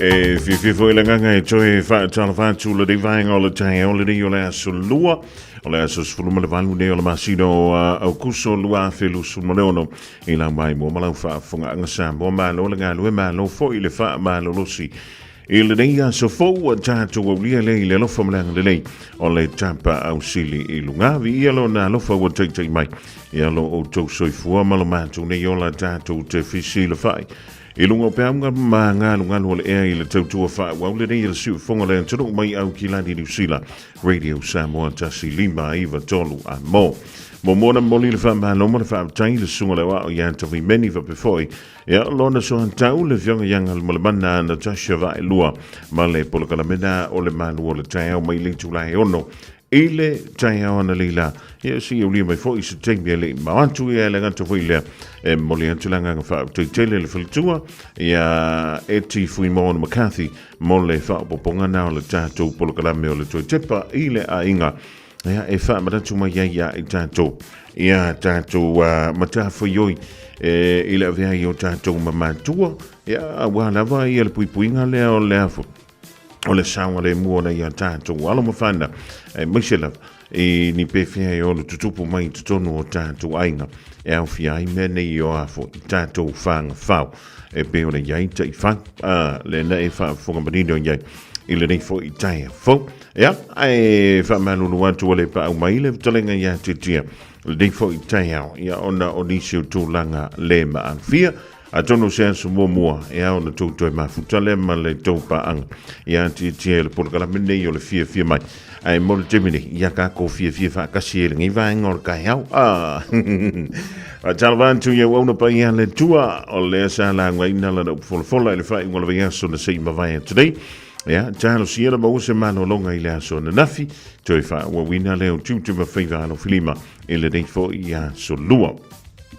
E fiafia foi le agaga e toe faatalofa atu lenei vaega o le taeao lenei o le aso lua o le aso 18 nei o le masina o Aukuso 2026 i lau maimoa ma lau faafofogaaga Samoa. Malo le galue, malo foi le faamalolosi i lenei aso fou ua tatou aulia lea i le alofa ma le agalelei o le Tapaau Sili i luga. Viia Lona alofa ua taitai mai ia lo outou soifua ma lo matou nei ola tatou te fesilafai i luga o peauga ma galugalu o le ea i le tautua faaauau lenei a le siufofoga o le atunuu mai Aukilani, Niu Sila. Radio Samoa 1 5 9 3 a mo. Muamua ona momoli le faamalo ma le faafetai i le susuga o le aoao ia Tavimeni faapea foi ia lona soatau le Afioga ia Galumalemana Natasha Vaelua ma le polokalameina o le malu o le taeao mai le itula e 6 i le taeao analeila. Ia seia ulia mai foi se taimi e le i mao atu ia e le gata foi lea e momoli atu le agaga faafetai tele i le faletua ia Eti Fuimono McCarthy mo le faaopoopoga na o le tatou polokalame o le Toe Tepa i le Aiga ia e faamanatu mai ai ia i tatou ia tatou matafaioi e, i le avea ai o tatou ma matua ia aua lava ia le puipuiga lea o le afo o le saogalemu o nai a tatou alo ma fanau aemaise lava i ni pefea e ono tutupu mai i totonu o tatou aiga e aofia ai mea nei o a foi tatou fagafao e pei ona i ai taifau a lena e faafofoga manino i ai i lenei foi taeao fou. Ia, ae faamalulu atu ua le paau mai le fetalaiga ia Tiatia lenei foi taeao, ia ona o nisi o tulaga le maalofia. Atonu o se aso muamua e ao ona tou toe mafuta lea ma le tou paaga ia Tiatia i le polokalame lenei o le fiafia mai. Ae mo le taimi nei, ia kākou fiafia faatasi ai i lenei vaega o le taeao. Ah! Faatalofa atu i auauna paia a le Atua, o lea sa laugaina lana upu folafola i le faaiuga o le vaiaso na se i mavae atu nei. Ia, talosia na maua se malologa i le aso ananafi, toe faaauauina lea o tiute ma faiva alofilima i lenei foi aso lua.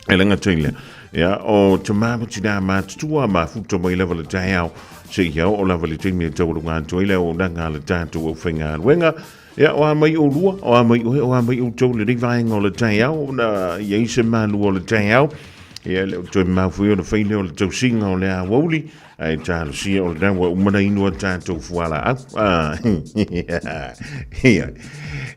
E le gata i lea, ia, o tamā ma tinā matutua mafuta mai lava le taeao, seia oo lava le taimi e taualuga atu ai le auaunaga a le tatou aufaigaluega. Ia, o a mai oulua, o a mai oe, o a mai outou lenei vaega o le taeao, na i ai se malu o le taeao, ia, le o toe mamao foi ona fai lea o le tausiga o le aoauli, ae talosia o lena ua uma ona inu a tatou fualaau. Ah, ia,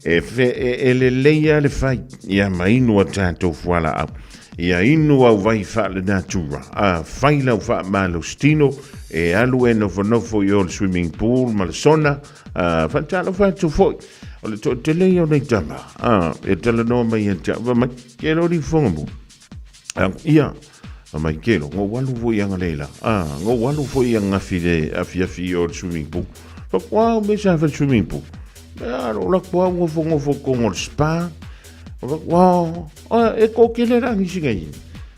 e, fe, e, e lelei lava le fai, ia ma inu a tatou fualaau. Ia inu au vai faale-natura, a fai lau faamalositino, e alu e nofonofo i o le swimming pool ma le sona, a faatalofa atu foi. O le toatele ia o nei tama, a, e talanoa mai ia te au, fai mai, ke lori fofoga mo. A, ia, fai mai, ke lo, ngou alu foi anga leila, a, ngou alu foi anga afi le afiafi i o le swimming pool. Fa kua, me sa fa swimming pool. A, lo la kua ngofo ngofo kongo le spa. Fa kua, a, e kōkele rā nisi ngai.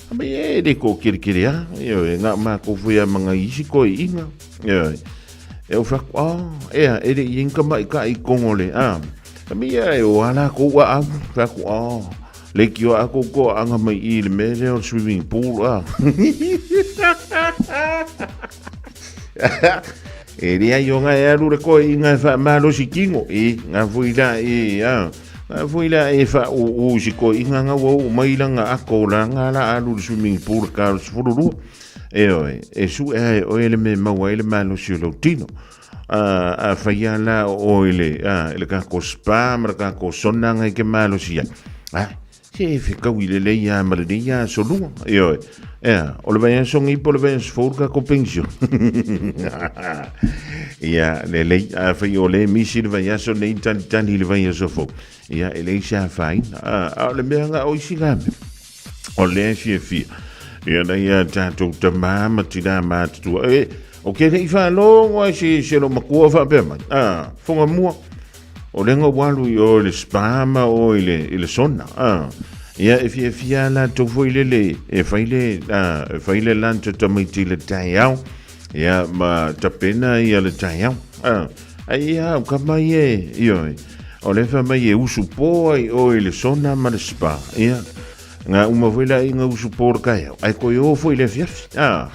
A mai e le kōkerekere a, ioe, ngā mākou foi a manga isi koe inga, ioe. E au whaku, ah, ea, e le i inka mai ka i kongo le, ah. A mi ea e o ala ko ua au, whaku, ah, le ki o ako ko anga mai i le mele o swimming pool, ah. E rea i o ngai aru le koe i ngai wha malosi kingo, i ngā fui la, i, ah. Ngā fui la e wha o o si koe i ngā ngā o mai la ngā ako la ngā la aru le swimming pool ka o sfururua. E oe, e sue ai oe le me maua ai le malosi o lou tino. A, a whaia la o oe le, a, le kako spa ma le kako sona ngai ke malosi ai. A, se e whikau i le lei a ma le nei a solua. E oe, ea, o le vaiaso ngi po le vaiaso fou le kako pensio. Ia, le lei, a whai o le misi le vaiaso nei tali tali le vaiaso fou. Ia, e lei se a whaina. A, a o le mea nga o isi ngā mea. O lea e fiafia. Ia nei a tātou tamā ma tinā mātutua. E, o ke nei whālongo ai se, se lo makua whaapea mai. A, whonga mua. O lenga walu i o le spa ma o i le, i le sona. A, Ia, e fiafia lava latou foi lele e fai le, a, e fai le lunch a tamaiti i le taeao, ia, ma tapena ia le taeao. A, ai ia, o kama ia e, ioe, o le fai mai e usu po ai oe i le sona ma le spa, ia, ngā uma foi la inga usu po le taeao, ai koe o foi le afiafi, a.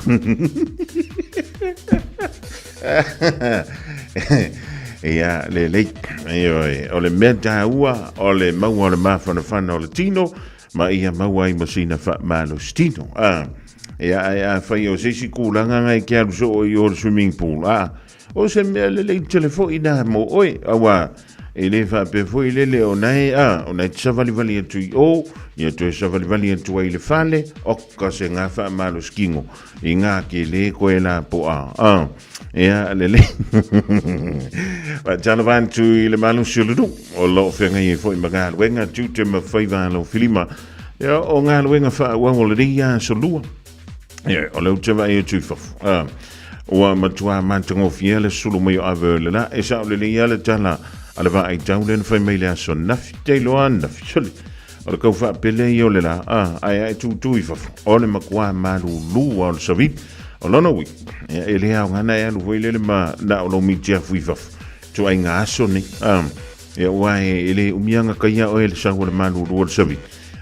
Ia, lelei. Ioe, o le mea tāua, o le maua o le mafanafana o le tino, ma ia maua ai ma sina faamalosi tino. A, ia, ai a fai o se isi kūlanga ngai ke alu soo i o le swimming pool. A, o se mea lelei tele foi nā mō oe, auā, e le faapea foi lele o nae, a, o nae te savalivali atu i o, ia toe savalivali atu ai i le fale, oka se ngā faamalosi kino i ngā ke lē koe la po a, a. Ia, lelei. Faatalofa atu i le malosi o le nuu o lo o feagai ai foi ma galuega tiute ma faiva alofilima. Ia, o galuega faaauau o lenei aso lua. Ia, o lea ou te vaai atu i fafo. Ah, ua matua matagofie le sulu mai o ave o le la. E sao lelei lava le tala a le vaai tau lea na fai mai le aso nafi. Te iloa nafi. Sole. O le kau faapele ia o le la, a, ae ae tūtū i fafo. O le makuā malūlū a o le savili. O lona uiga, ia, e le aoga na e alu foi lele ma na o lou mitiafu i fafo. Tuaiga aso nei, a, ia ua e, e le umiaga kaia oe le sau o le malūlū o le savili.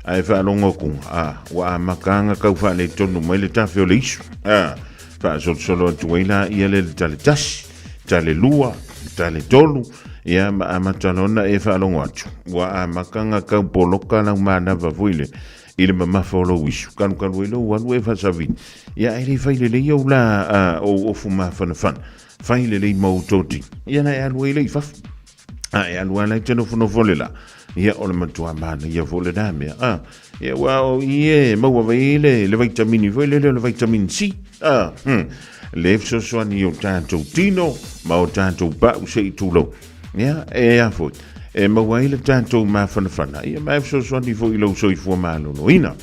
Ae faalogo aku, a, ua amata aga kau faaletonu mai le tafe o le isu. A, faasolosolo atu ai la ia le le tale tasi, tale lua, tale tolu, ia ma amata lona e faalogo atu. Ua amata ga kau poloka lau manava foi le i le mamafa o lou isu. Kalukalu ai lou alu e faasavili. Ia ae le fai lelei ou la a, ou ofu mafanafana. Fai lelei ma ou toti. Ia na e alu ai le i fafo. A e alu ala i te nofonofo le la. Ia o le matua manaia foi lenā mea. A, ia ua o i e maua vai ai le, le vaitamini foi lele o le vitamin C. A, le fesoasoani i o tātou tino ma o tātou pau se i tulou. Ia, e a foi, e maua ai le tātou mafanafana. Ia, ma e fesoasoani foi i lou soifua maloloina.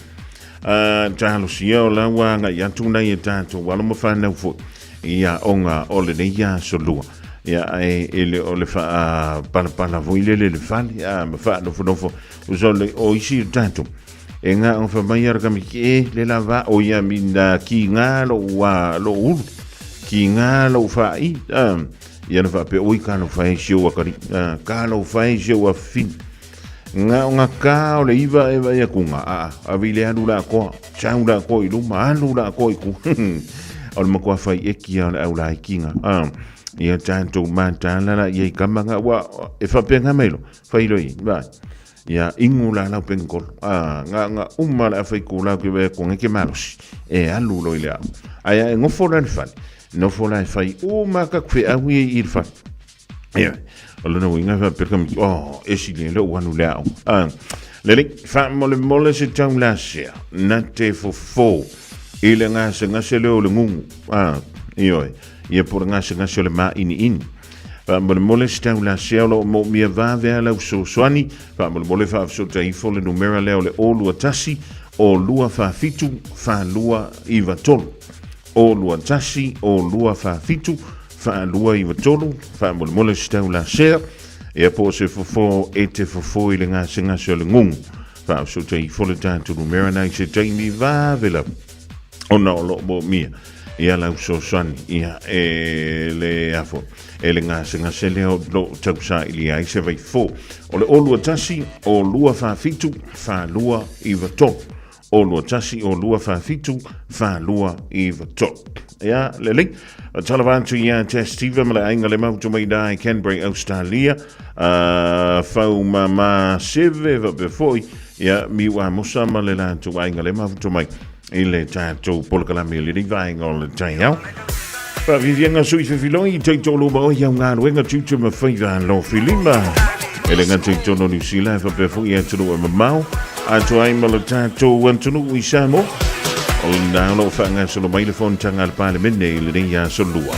A, talosia o la ua agai atu nai e tātou alo ma whanau foi. Ia, onga o lenei aso lua. Ia, e, e le o le whaapalapala foi lele le fale, a, ma whaanofonofo. O le, o isi o tātou. E ngā o whamai ara kami ki e, le la va, o ia mina ki ngā lo ua, lo ulu, ki ngā lo whaai, a, ia na whaape, oi ka lo whae si o akari, a, ka lo whae si o awhini. Ngā o ngā kā o le iwa e vai aku ngā, a, a vi le alu la koa, chau la koa i luma, alu la koa i ku. O le makoa whai e kia o le au la i kinga, a, ia tātou mātāla la ia i kamanga, ua, e whapea ngā mailo, whailo i, vai. Ia ingu la lau pengkolo. A, nga, nga uma le awhai kū lau ki wea ko ngeke malosi. E alu lo i le au. Ai a e ngofo la le fale. Nofo la e whai uma ka kwe au i i le fale. Ia, o lona uiga e faapea ka miki, oh, e sili ai lou alu le aoga. A, lelei, faamolemole se tau lasea, na te fofo i le gasegase lea o le gugu. A, ioe, ia po o le gasegase o le māʻiniʻini. Faamolemole se tau lasea o lo o moomia vave a lau fesoasoani. Faamolemole faafesoota ifo le numera lea o le 021 0247 4293. 021 0247 4293. Faamolemole se tau lasea. Ia po o se fofo e te fofo i le gasegase o le gugu. Faasoota ifo le tatou numera na i se taimi vave lava ona o lo o moomia ia lau fesoasoani ia e le afo e le gasegase lea o lo o tausaili ai se vaifo. O le 021 0247 4293. 021 0247 4293. Ia, lelei. Talava atu ia te Steve ma le aiga le mautu mai da i Canberra, Australia. Fau ma ma seve faapea foi. Ia, miu a mosa ma le latou aiga le mafuta mai i le tatou polokalame o lenei vaega o le taeao. Faafiafiaga sui fefiloi i taitolu ma oi au galuega tiute ma faiva alofilima. E le gata i totonu o Niu Sila e faapea foi i atunuu e mamao. Atoa ai ma le tatou atunuu i Samoa. O lena o lo o faagasolo mai le fonotaga a le Palemene i lenei aso lua.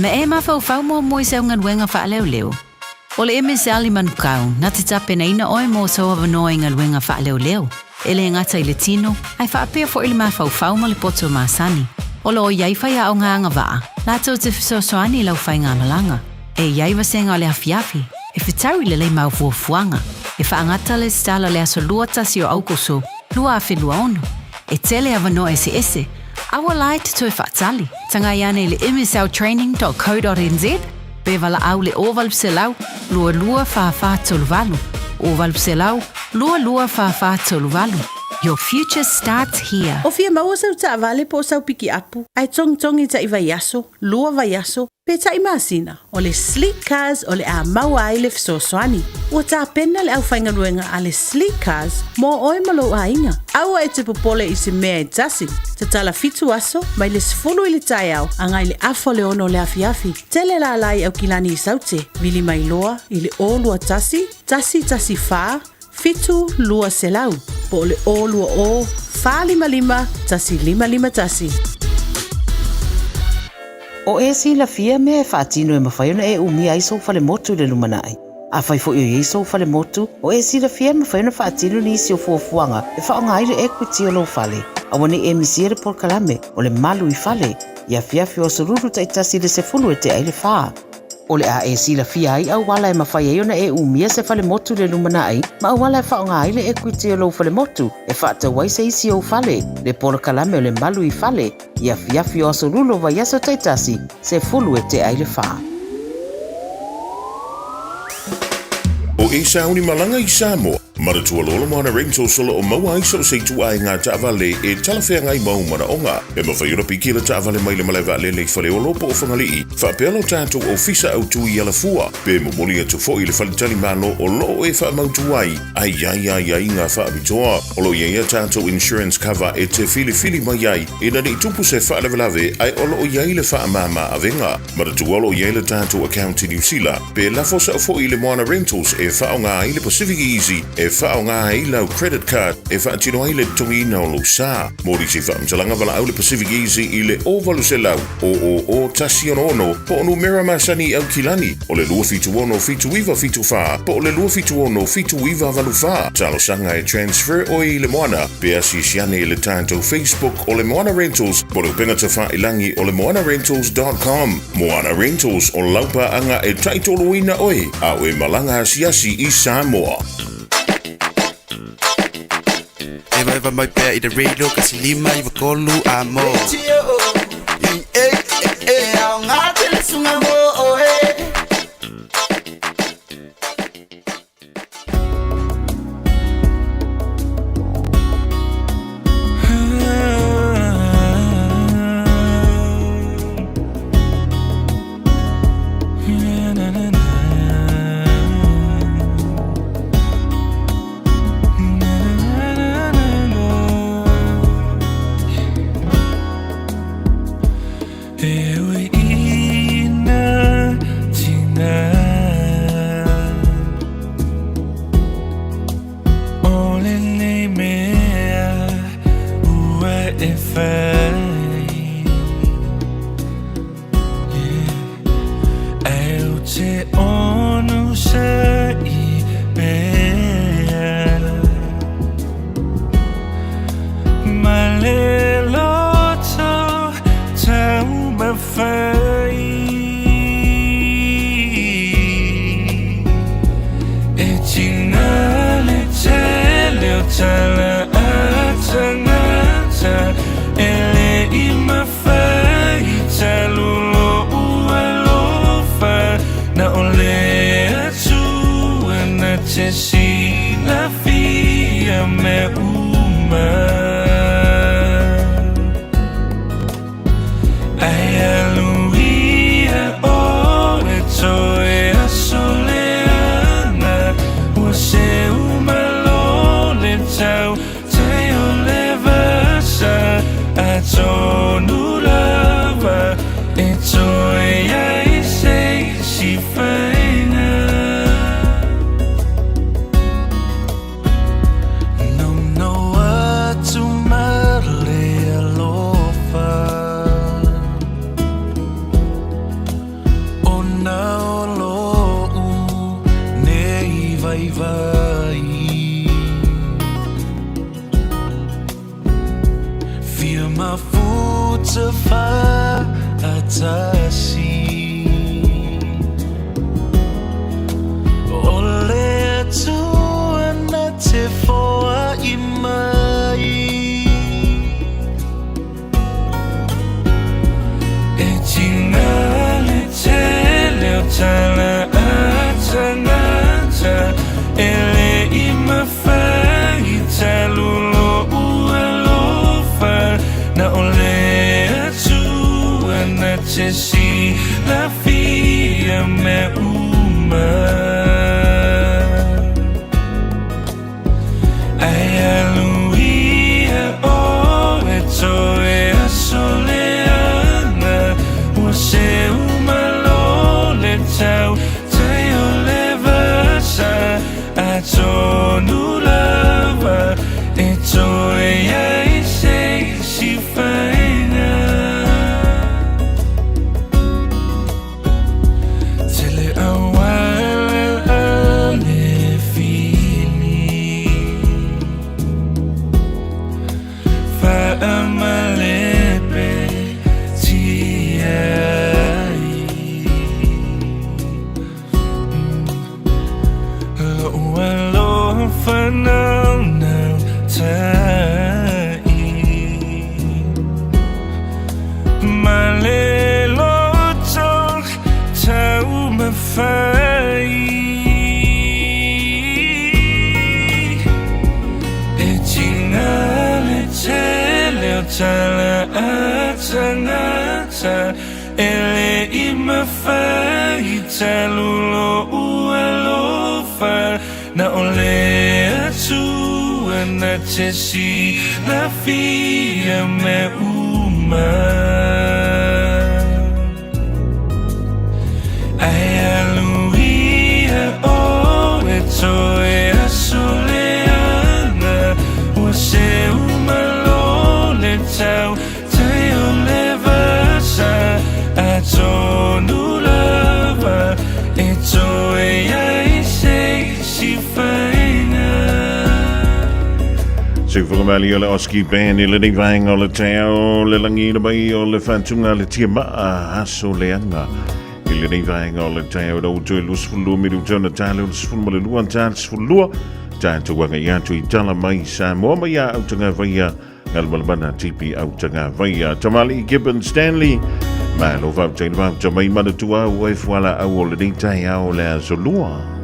Ma e mafaufau muamua i sau galuega faaleoleo? O le MSL i Manukau, na te tapenaina oe mo sou avanoa i galuega faaleoleo, e le gata i le tino, ae faapea foi le mafaufau ma le poto masani. O lo o i ai faiaoga agavaa, latou te fesoasoani i lau faigamalaga. E i ai vasega o le afiafi, e fetaui lelei ma au fuafuaga. E faagata le lesitala le aso 21 o Aukuso, 2026. E tele avanoa eseese, aua la e te toe faatali. Tagai ane i le msltraining.co.nz pe valaau le 0800 22 44 38, 0800 22 44 38. Your future starts here. O fia maua sau taavale po o sau pikiapu, ae togitogi taʻi vaiaso, lua vaiaso, pe taʻi masina, o le Sleek Cars o le a maua ai le fesoasoani. Ua tapena le aufaigaluega a le Sleek Cars mo oe ma lou aiga. Aua e te popole i se mea e tasi. Tatala fitu aso, mai le 10 i le taeao agai le afa o le 6 o le afiafi. Tele lala i Aukilani i Saute, vili mai loa i le 021 114 7200 po o le 020 455 1551. O e silafia mea e faatino e mafai ona e umia ai sou falemotu i le lumanai. Afai foi o i ai sou falemotu, o e silafia e mafai ona faatino nisi o fuafuaga e faaaoga ai le equity o lou fale. Aua ne i e misia le polokalame o le Malu i Fale i afiafi o Aso Lulu taitasi i le 10 e tea i le 4. O le a e silafia ai auala e mafai ai ona e umia se falemotu i le lumanai ma auala e faaaoga ai le equity o lou falemotu e faatau ai se isi ou fale, le polokalame o le Malu i Fale i afiafi o Aso Lulu o vaiaso taitasi, 10 e tea i le 4. O e sauni malaga i Samoa, manatua loa le Moana Rentals o lo o maua ai so o se ituaiga taavale e talafeagai ma ou manaoga. E mafai ona piki le taavale mai le malae vaalele i Faleolo po o Fagalii, faapea lo tatou ofisa autu i Alafua, pe momoli atu foi i le faletalimalo o lo o e faamautu ai a i ai aiaiga faapitoa. O lo o i ai a tatou insurance cover e te filifili mai ai ina ne i tupu se faalavelave ae o lo o i ai le faamama avega. Manatua o lo o i ai le tatou account i Niu Sila, pe lafo sao foi i le Moana Rentals e faaaoga ai le Pacific Easy e faaaoga ai lau credit card e faatino ai le totogiina o lou sa. Mo nisi faamatalaga valaau le Pacific Easy i le 0800 000 166 po o numera masani i Aukilani o le 276 7974 po o le 276 7984. Talosaga e transfer oe i le Moana pe asiasi ane i le tatou Facebook o le Moana Rentals po o le upega tafailagi o le moanarentals.com. Moana Rentals, o lau paaga e taitoloina oe a o e malaga asiasi i Samoa. Evaeva mai pea i le radio kasi 593 amo. E e aoga tele sunga mo oe. vaivai. Fia mafuta fa'atasi. O le Atua na te foa'i mai. E tiga le tele o tala a tagata e le'i mafai talu lo'u alofa na o le Atua na te silafia mea uma. Ae alu ia oe toe aso leaga ua seu malo le tautai o le vasa atonu lava e toe i ai se isi faiga. Tele auala a le fili faamalepe tia ai lo'u alofa naunautai ma le loto taumafai. E tiga le tele o tala a tagata e le'i mafai talu lo'u alofa na o le Atua na te silafia mea uma. Ae alu ia oe toe aso leaga ua seu malo le tautai o le vasa atonu lava e toe i ai se isi faiga. Siufogamali o le Oski Band i lenei vaega o le taeao le lagi na mai o le faatuga le tia maa aso leaga i lenei vaega o le taeao na utu e 22 minuta na tale o le 12 tale 12 tātou agai atu i tala mai Samoa mai a autaga vaia Galumalemana TP Autaga Vaia Tamali Gibbon Stanley Malo vauta i le vauta mai manatua au e fuala au o lenei taeao le aso lua.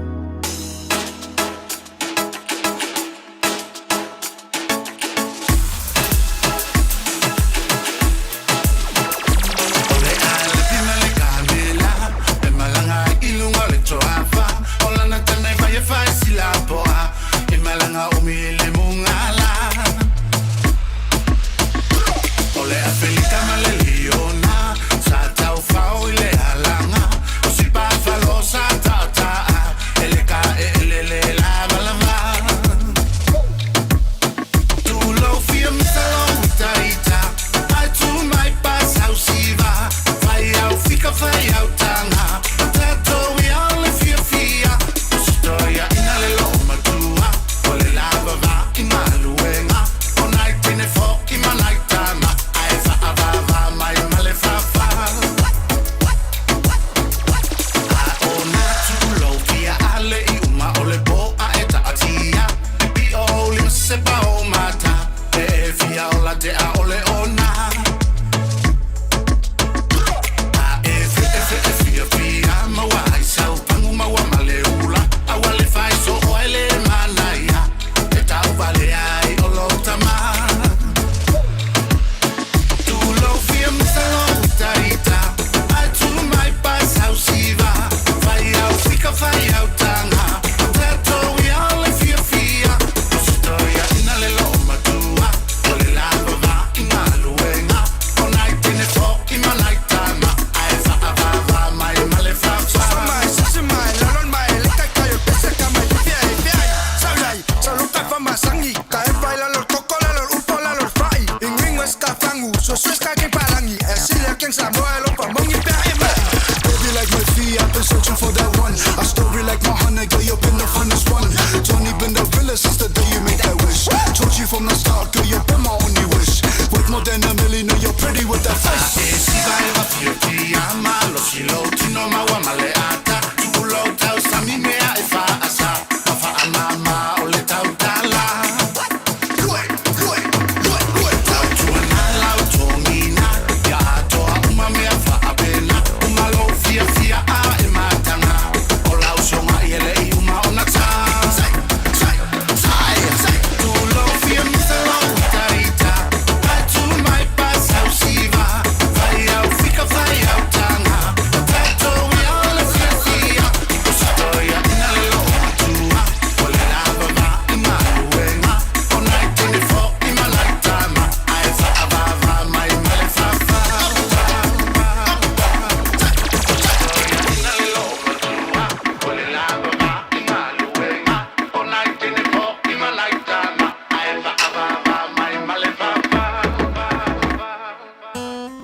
100, girl, you've been the funnest one. Johnny been the realest since the day you made that wish. Told you from the start, girl, you've been my only wish. Worth more than a million, no, you're pretty with that face.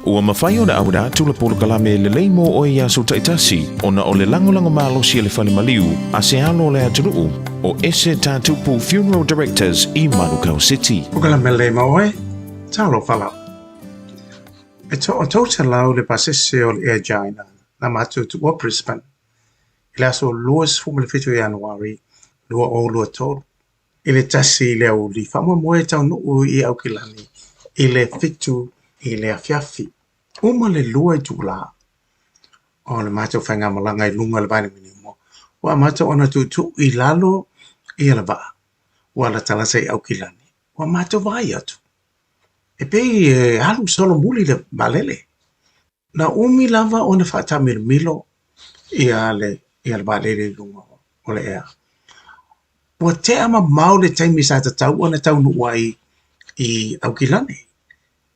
Ua mafai ona auina atu le polokalame lelei mo oe i aso taitasi ona o le lagolago malosi a le fale maliu a se alo o le atunuu o Ese Tatupu Funeral Directors i Manukau City. Polokalame lelei mo oe, talofa lava. E toa 300 le pasese o le Air China na matou tuua Brisbane i le aso 27 o Ianuari 2023 i le 1 i le aoauli faamoemoe e taunuu i Aukilani i le 7 i le afiafi. Uma le 2 itulā o le matou faigamalaga i luga o le vailimanimo, ua amata ona tuutuu i lalo ia le vaa ua latalata i Aukilani. Ua matou vaai atu, e pei e alu solomuli le vaalele. Na umi lava ona faataamilomilo ia le ia le vaalele i luga o le ea. Ua tea mamao le taimi sa tatau ona taunuu ai i Aukilani.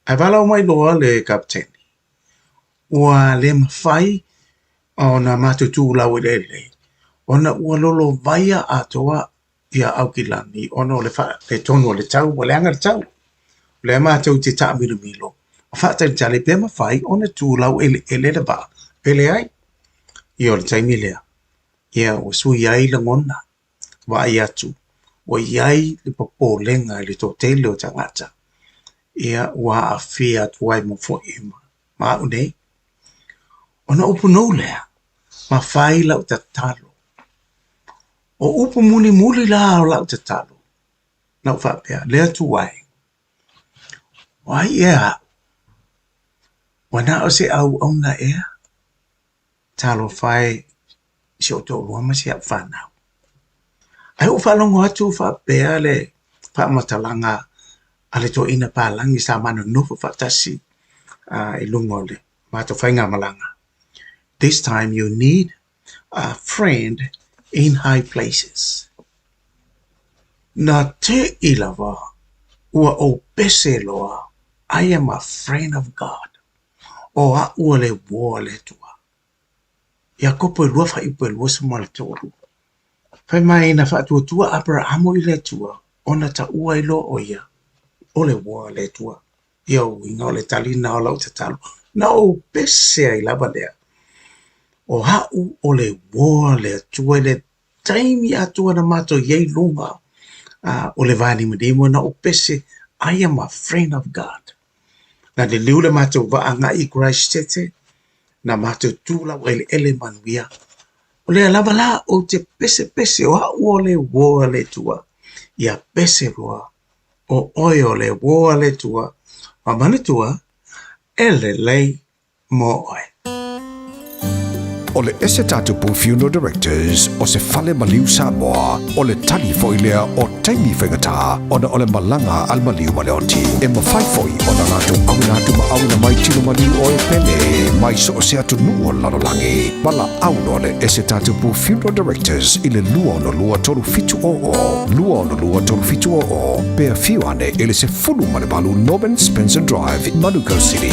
Ae valaau mai loa le kapeteni, ua le mafai ona matou tu laueleele ona ua lolovaia atoa ia Aukilani ona o le faaletonu o le tau, ua leaga le tau. O lea matou te taamilomilo ma faatalitali pe mafai ona tu laueleele le vaa pe leai. Ia o le taimi lea, ia ua sui ai lagona, vaai atu, ua i ai le popolega i le toatele o tagata. Ia ua aafia atu ai ma foi ma au nei. Ona upu nou lea, ma fai lau tatalo. O upu mulimuli la o lau tatalo, na ou faapea, le Atua e, o ai ea au? Ua na o se auauna ea? Talofa e i si ou toalua ma si au fanau. Ae ua ou faalogo atu o faapea le faamatalaga a le toeaina palagi sa ma nonofo faatasi i luga o le matou faigamalaga. This time you need a friend in high places. Na te'i lava ua ou pese loa, I am a friend of God. O a'u o le uō a le Atua. Iakopo e lua faaiupu e 23. Fai mai na faatuatua Aperahamo i le Atua ona taua ai loa ʻo ia o le uō a le Atua. Ia uiga o le tali lena o lau tatalo. Na ou pese ai lava lea. O a'u o le uō a le Atua i le taimi atoa na matou i ai i luga o le vaanimanimo na ou pese I am a friend of God. Na liliu le matou vaa agai i Christchurch, na matou tu laueleele manuia. O lea lava la ou te pesepese o a'u o le uō a le Atua. Ia pese loa o oe o le uō a le Atua, ma manatua e lelei mo oe. O le Ese Tatupu Funeral Directors o se fale maliu Samoa, o le tali foi lea o taimi faigata ona o le malaga a le maliu ma le oti. E mafai foi ona latou auina atu ma auina mai tino maliu o e pele mai so o se atunuu o le lalolagi. Valaau loa le Ese Tatupu Funeral Directors i le 262 3700, 262 3700, pe afio ane i le 18 Norman Spencer Drive, Manukau City.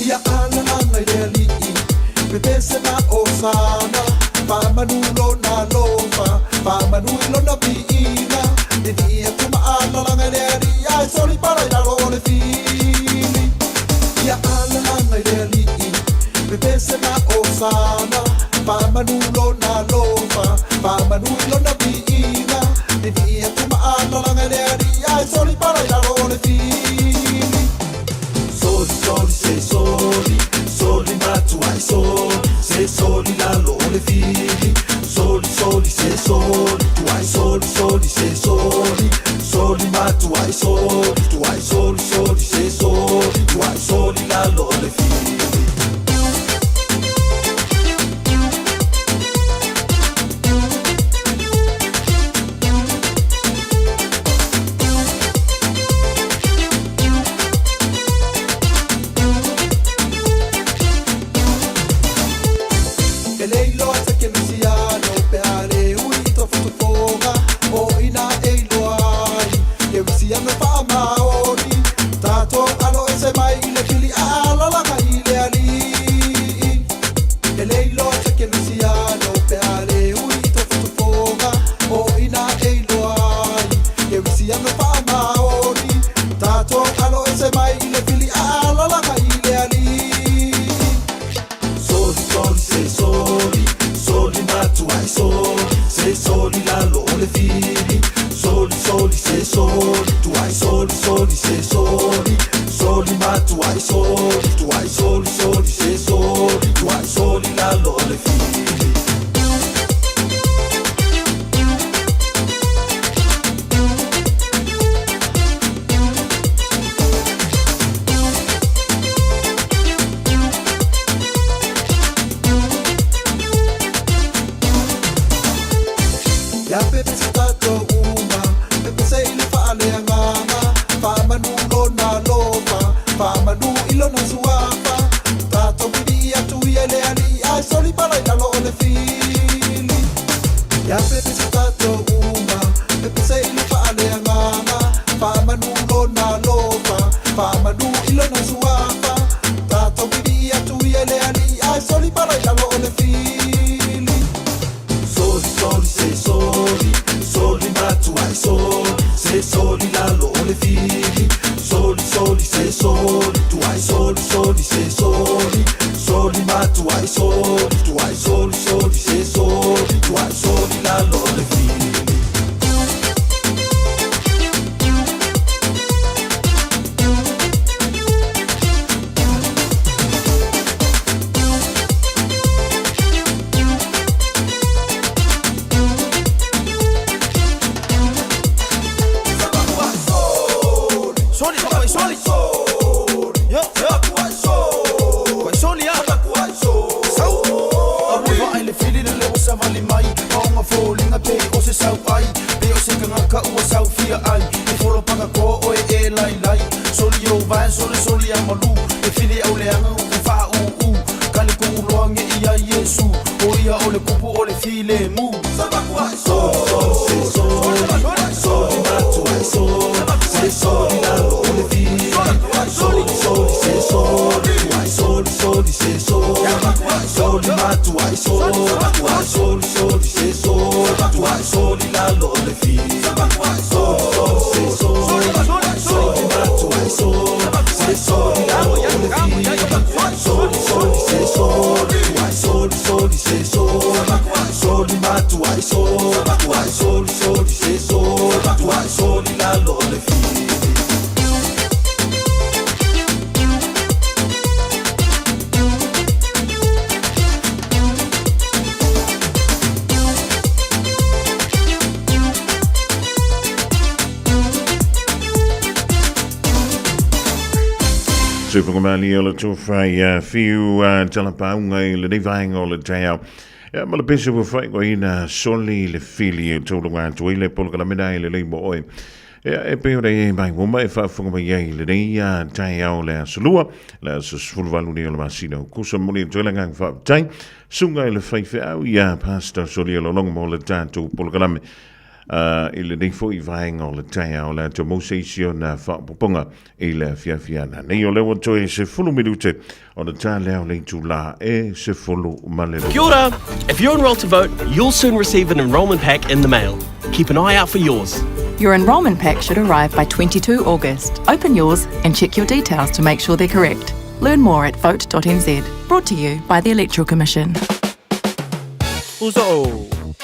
Ia ana ana i le alii, pepese ma osana, faamanu lona alofa, faamanu i lona viiga, e viia tu ma alalaga i le alii, ae soli. pala i lalo o le fili. Ia alalaga i le alii, pepese ma osana, faamanu lona alofa, faamanu i lona viiga, vivii atu ma alalaga i le alii, ae soli pala i lalo o le fili. Soli, soli, se soli, soli matuai soli, se soli lalo o le fili. Soli, soli, se soli, tuai soli, soli, se soli, soli matuai soli, tuai soli, soli, se soli, tuai soli lalo o le fili. E le iloa se kerisiano pe a le ui i tofotofoga o ina e iloa ai kerisiano faamaoni tatou alo ese mai i le fili a alalaga i le alii. E le iloa se kerisiano pe a le ui i tofotofoga o ina e iloa ai kerisiano faamaoni tatou alo ese mai i le fili a alalaga i le alii. Soli, soli, se soli, soli matuai soli, se soli lalo o le fili. Soli, soli, se soli, tuai soli, soli, se soli, soli matuai soli, tuai soli, soli, se soli, tuai soli lalo o le fili. Ia pepese tatou uma, pepese i le faaleagaga, faamanu lona alofa, faamanu i lona suafa, tatou vivii atu ia i le alii, ae soli pala i lalo o le fili. Ia pepese tatou uma, pepese i le faaleagaga, faamanu lona alofa, faamanu i lona suafa, tatou vivii atu ia i le alii, ae soli pala i lalo o le fili. Soli, soli, se soli, soli matuai soli, se soli lalo o le fili. Soli, soli, se soli, tuai soli, soli, se soli, soli matuai soli, tuai soli, soli, se soli, tuai soli lalo o le fili. Soli, papai, soli. Yo, yo. Soli, ah. Sau. Awe vaai le fili le leo savali mai. Maonga fōlinga pe o se sau ai. Pe o se kangaka ua sau fia ai. E folo paka ko oe e lai lai. Soli o vai, soli soli a malu. E fili au leanga u ku wha u u. Kali ku uloa nge ia Yesu. O ia o le kupu o le file mu. Soli, soli, se soli, soli matuai soli, se soli lalo o le fili. Soli, soli, se soli, tuai soli, soli, se soli, soli matuai soli, tuai soli, soli, se soli, tuai soli lalo o le fili. Soli, soli, se soli, soli matuai soli, se soli lalo o le fili. Soli, soli, se soli, tuai soli, soli, se soli, soli matuai soli, tuai soli, soli, se soli, tuai soli lalo o le fili. Sufugamali o le tofa ia fiu talapaunga i lenei vaega o le taeao. Ia ma le pese ua faaigoaina soli le fili e tauloga atu ai le polokalame i le lei mo oe. Ia e pei ona i ai mai uma e faafofoga mai ai i lenei taeao le aso lua, le aso 18 nei o le masina o Kusa moni atu ai le agaga faafetai. Suga i le faifeau ia Pastor Solia Lolongo mo le tatou polokalame. I lenei foi vaega o le taeao le atu mo se isi ona faaopoopoga i le afiafi ana. Nei o lea ua toe 10 minute ona tā lea o le itulā e 12. Kia ora! If you're enrolled to vote, you'll soon receive an enrolment pack in the mail. Keep an eye out for yours. Your enrolment pack should arrive by 22 August. Open yours and check your details to make sure they're correct. Learn more at vote.nz. Brought to you by the Electoral Commission. Uso.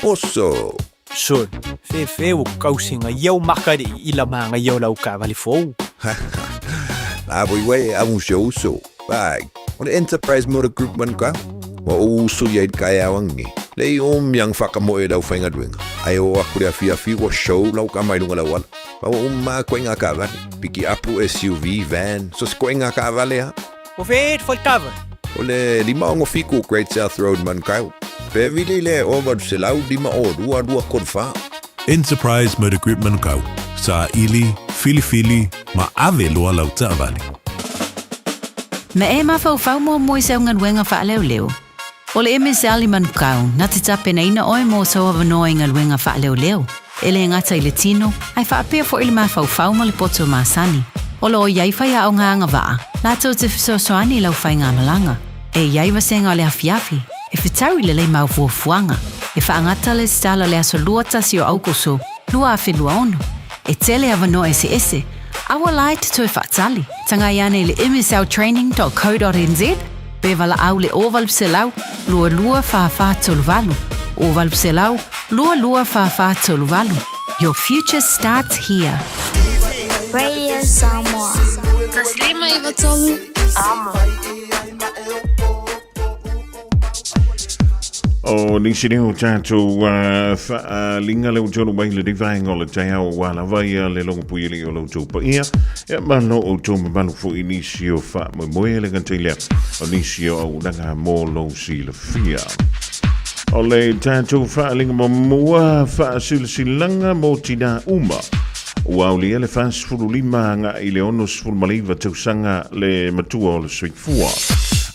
Oso. Sol, fefe o kausinga iau makari i la manga iau lau kavali fou. La voi wei a un uso. Bai, o le Enterprise Motor Group man ka. Wa o uso ia i kai awangi. Le i o miang whakamoe e lau whainga duenga. Ai o aku le awhi awhi wa show lau ka mai lunga lau ala. Pa o ma koe ngā kavale. Piki apu SUV, van, so se koe ngā kavale ha. O whēt whai kava. O le lima ongo fiku Great South Road man kau. Pe vili le o valu se lau lima o lua lua kolu fa. Enterprise Motor Group Manukau, saili, filifili, ma ave loa lau taavale. Ma e mafaufau muamua i sau galuega faaleoleo. O le MSL i Manukau, na te tapenaina oe mo sou avanoa i galuega faaleoleo, e le gata i le tino, ae faapea foi le mafaufau ma le poto masani. O lo o i ai faiaoga agavaa, latou te fesoasoani i lau faigamalaga. E i ai vasega o le afiafi, e fetaui lelei ma au fuafuaga, e faagata le lesitala le aso 21 o Aukuso, 2026. E tele avanoa eseese, a ua la e te toe faatali. Tagai ane i le msltraining.co.nz pe valaau le 0800 22 44 38, 0800 22 44 38. Your future starts here. Radio Samoa. 153 Amo. O nisi nei o tātou whaaliga le utonu mai le vaenga o le taeao ua lava ia le logo pui ali o lo outou paia. Ia malo outou mamalu foi nisi o faamoemoe le gata i lea o nisi o auaunaga mo lou silafia. O le tātou faaaliga muamua faasilasilaga mo tinā uma ua aulia le 45 agai i le 69 tausaga le matua o le soifua.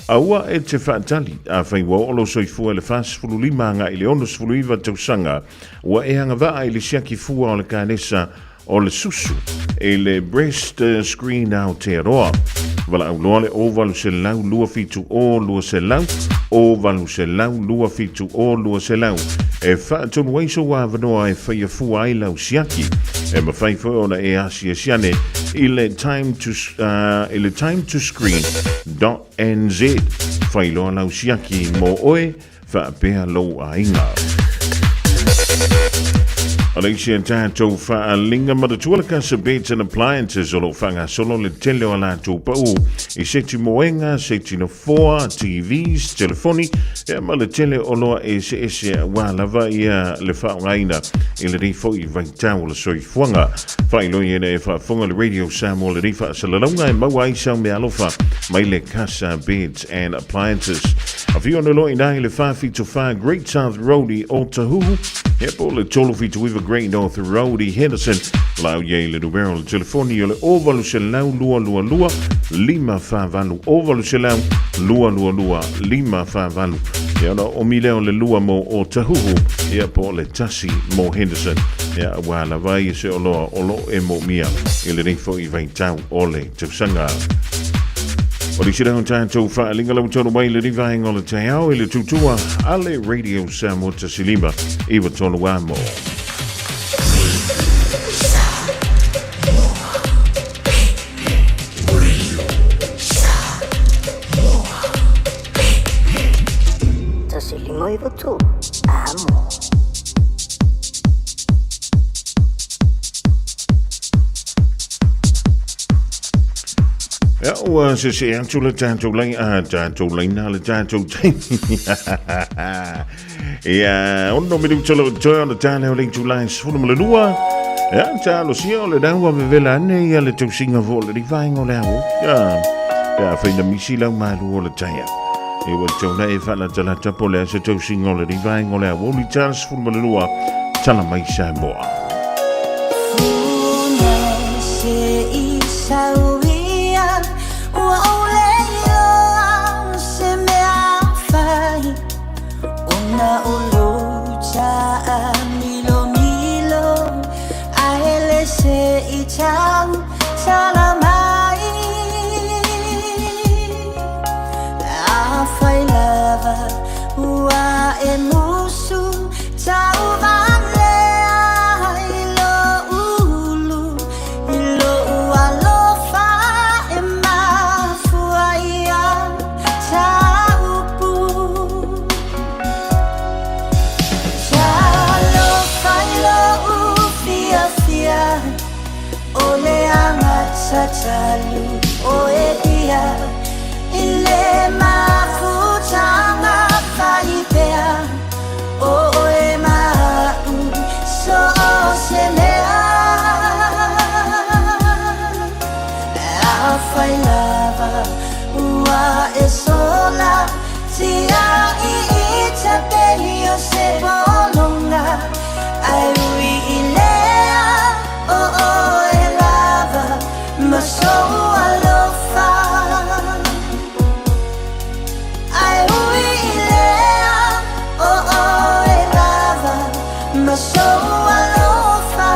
Aua e te faatali, afai ua oo lou soifua i le 45 agai i le 69 tausaga, ua e agavaa i le siaki fua o le kanesa o le susu i le Breast Screen Aotearoa. Valaau loa le 0800 27 o 200, 0800 27 o 200 e faatonu ai sou avanoa e faia fua ai lau siaki. E mafai foi ona e asiasi ane i le time to, i le time to screen nz. Fai loa lau siaki mo oe, faapea lou aiga. O le isi a tātou faaaliga manatua le Casa Beds and Appliances o lo o faagasolo le tele o a latou pau i seti moega, seti nofoa, TVs, telefoni, ia ma le tele o loa eseese aua lava ia le faaaogaina i lenei foi vaitau o le soifuaga. Faailoa ina e faafofoga le Radio Samoa lenei faasalalauga e maua ai sau meaalofa mai le Casa Beds and Appliances. Afio ane loa inā i le 474 Great South Road i Otahuhu, ia po o le 379 Great North Road i Henderson. Lau i ai le numera o le telefoni o le 0800 222 548, 0800 222 548. Ia ona oomi lea o le lua mo Otahuhu, ia po o le tasi mo Henderson. Ia aua lava ia se oloa o lo o e moomia i lenei foi vaitau o le tausaga. O le sira o tātou whaaliga lau tonu mai le rivaenga o le taeao i le tutua a le Radio Samoa 15 iwa tonu amo. 1 5 9 3 Amo. Ia, ua sese atu le tātou lai, a tātou laina le tātou taimi. Ia, ono minuta lo toe ona tāleo le itu lai sefulu ma le lua. Ia, talosia o le nau a vevela ane ia le tausiga fo le rivaenga o le ao. Ia, ia whaina misi lau malu o le taia. E ua tauna e whaalatalata po le asa tausiga o le rivaenga o le ao. Oli tāla 12, tala mai Samoa. Afai lava ua e sola tia'i i tapeni o se pologa Ae ui i lea o oe lava ma sou alofa Ae ui i lea o oe lava ma sou alofa.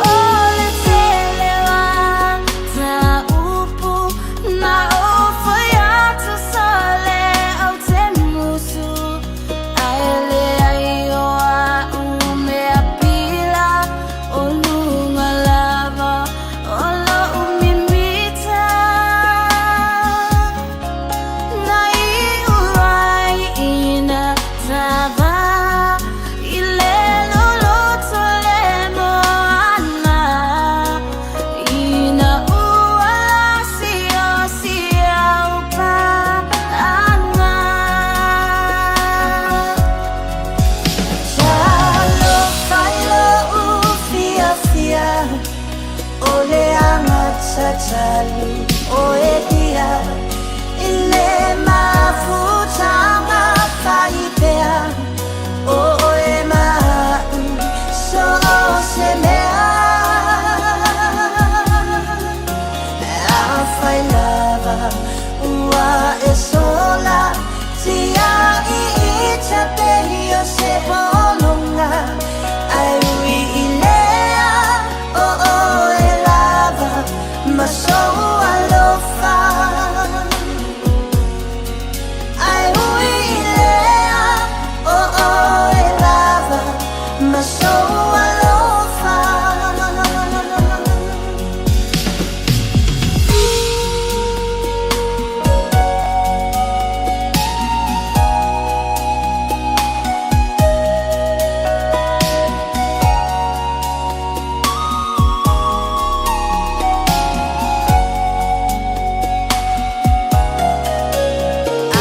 O le tele o ta upu na ou fai atu sa le au te musu Ae leai o a'u mea pila o luga lava o lo'u mimita Na iu ai ina tava i le loloto le moana Ina ua lasi o si au pa'aga Talofa i lo'u fiafia o le agatatalu o e dia i le mafutaga faipea o oe ma a'u so o se mea Afai lava ua e sola tia'i i tapeni o se pologa Ae ui i lea o oe lava ma sou alofa Ae ui i lea o oe lava ma sou alofa.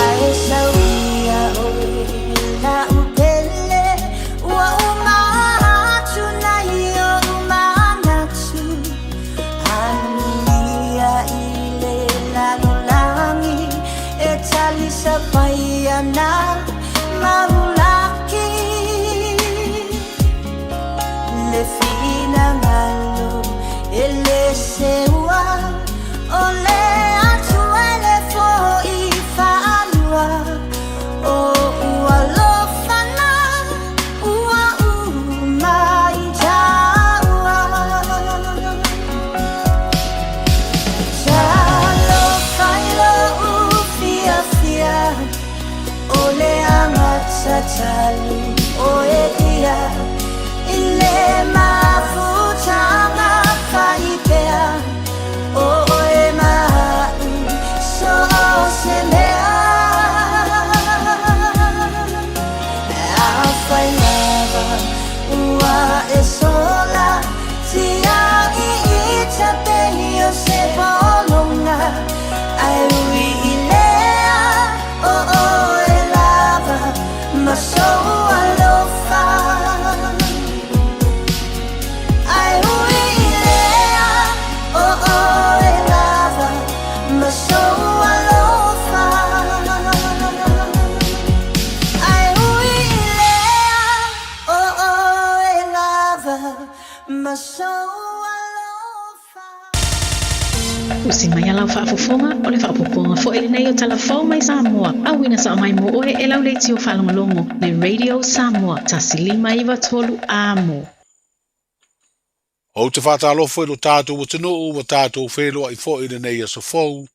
Ae sau ia oe la'u pele ua uma atu nai o'u manatu Anuia i le lalolagi e talisapaia ana maulaki Le finagalo e le seua o le Atua e le fo'i fa'alua O'u alofa na ua uma i tāua Talofa i lo'u fiafia o le agatatalu o e dia i le mafutaga faipea o oe ma a'u so o se mea Afai lava ua e sola tia'i i tapeni o se pologa Ae ui i lea o oe lava ma sou alofa Ae ui i lea o oe lava ma sou alofa Ae ui i lea o oe lava ma sou alofa. Usi mai a lau faafofoga, o le faaopoopoga foi lenei o Tala Fou mai Samoa, auina sao mai mo oe e lau leitio faalogologo le Radio Samoa 1 5 9 3 Amo. Ou te faatalofa i lo tatou atunuu ua tatou feiloai foi i lenei aso fou,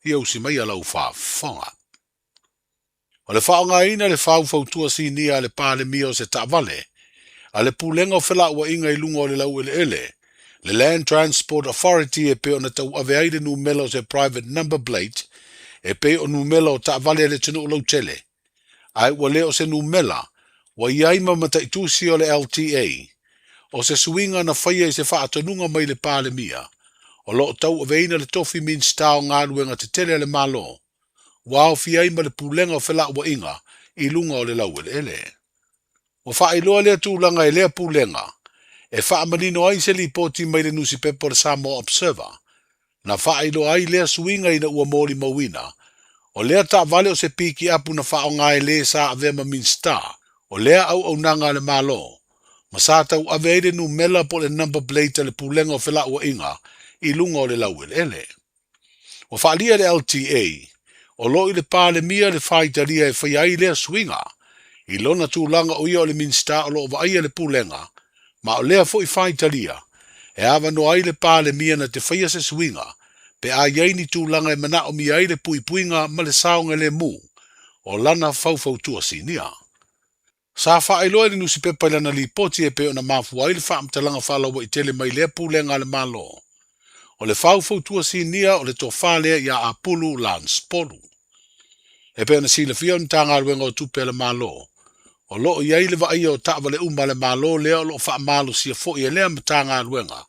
ia usi mai a lau faafofoga. O le faaaogaina le faufautua sinia a le Palemia o se taavale a le Pulega o Felauaiga i luga o le Laueleele, le Land Transport Authority e pei ona tauave ai le numela o se private number plate e pei o numela o taavale a le atunuu lautele, ae ua le o se numela Ua i ai ma mataitusi o le LTA, o se suiga na faia i se faatonuga mai le Palemia, o lo o tauaveina le tofi Minisita o Galuega Tetele a le Malo, ua aofia ai ma le Pulega o Felauaiga i luga o le laueleele. Ua faailoa lea tulaga e lea Pulega e faamanino ai se lipoti mai le nusipepa o le Samoa Observer, na faailoa ai lea suiga ina ua molimauina, o lea taavale o se pikiapu na faaaoga e le sa avea ma Minisita o lea auaunaga a le Malo, ma sa tauave ai le numela po o le number plate a le Pulega o Felauaiga i luga o le laueleele. Ua faaalia e le LTA, o lo o i le Palemia le faitalia e faia ai lea suiga, i lona tulaga o ia o le Minisita o lo o vaaia le Pulega, ma o lea foi faitalia, e avanoa ai le Palemia na te faia se suiga pe a i ai ni tulaga e manaomia ai le puipuiga ma le saogalemu o lana faufautua sinia. Sa faailoa e le nusipepa i lana lipoti e pei ona mafua ai le faamatalaga faalauaitele mai lea pulega a le Malo. O le faufautua sinia o le tofa lea ia Apulu Lance Polu. E pei ona silafia o le Matagaluega o Tupe a le Malo, o lo o i ai le vaaia o taavale uma a le Malo lea o lo o faamalosia foi e lea Matagaluega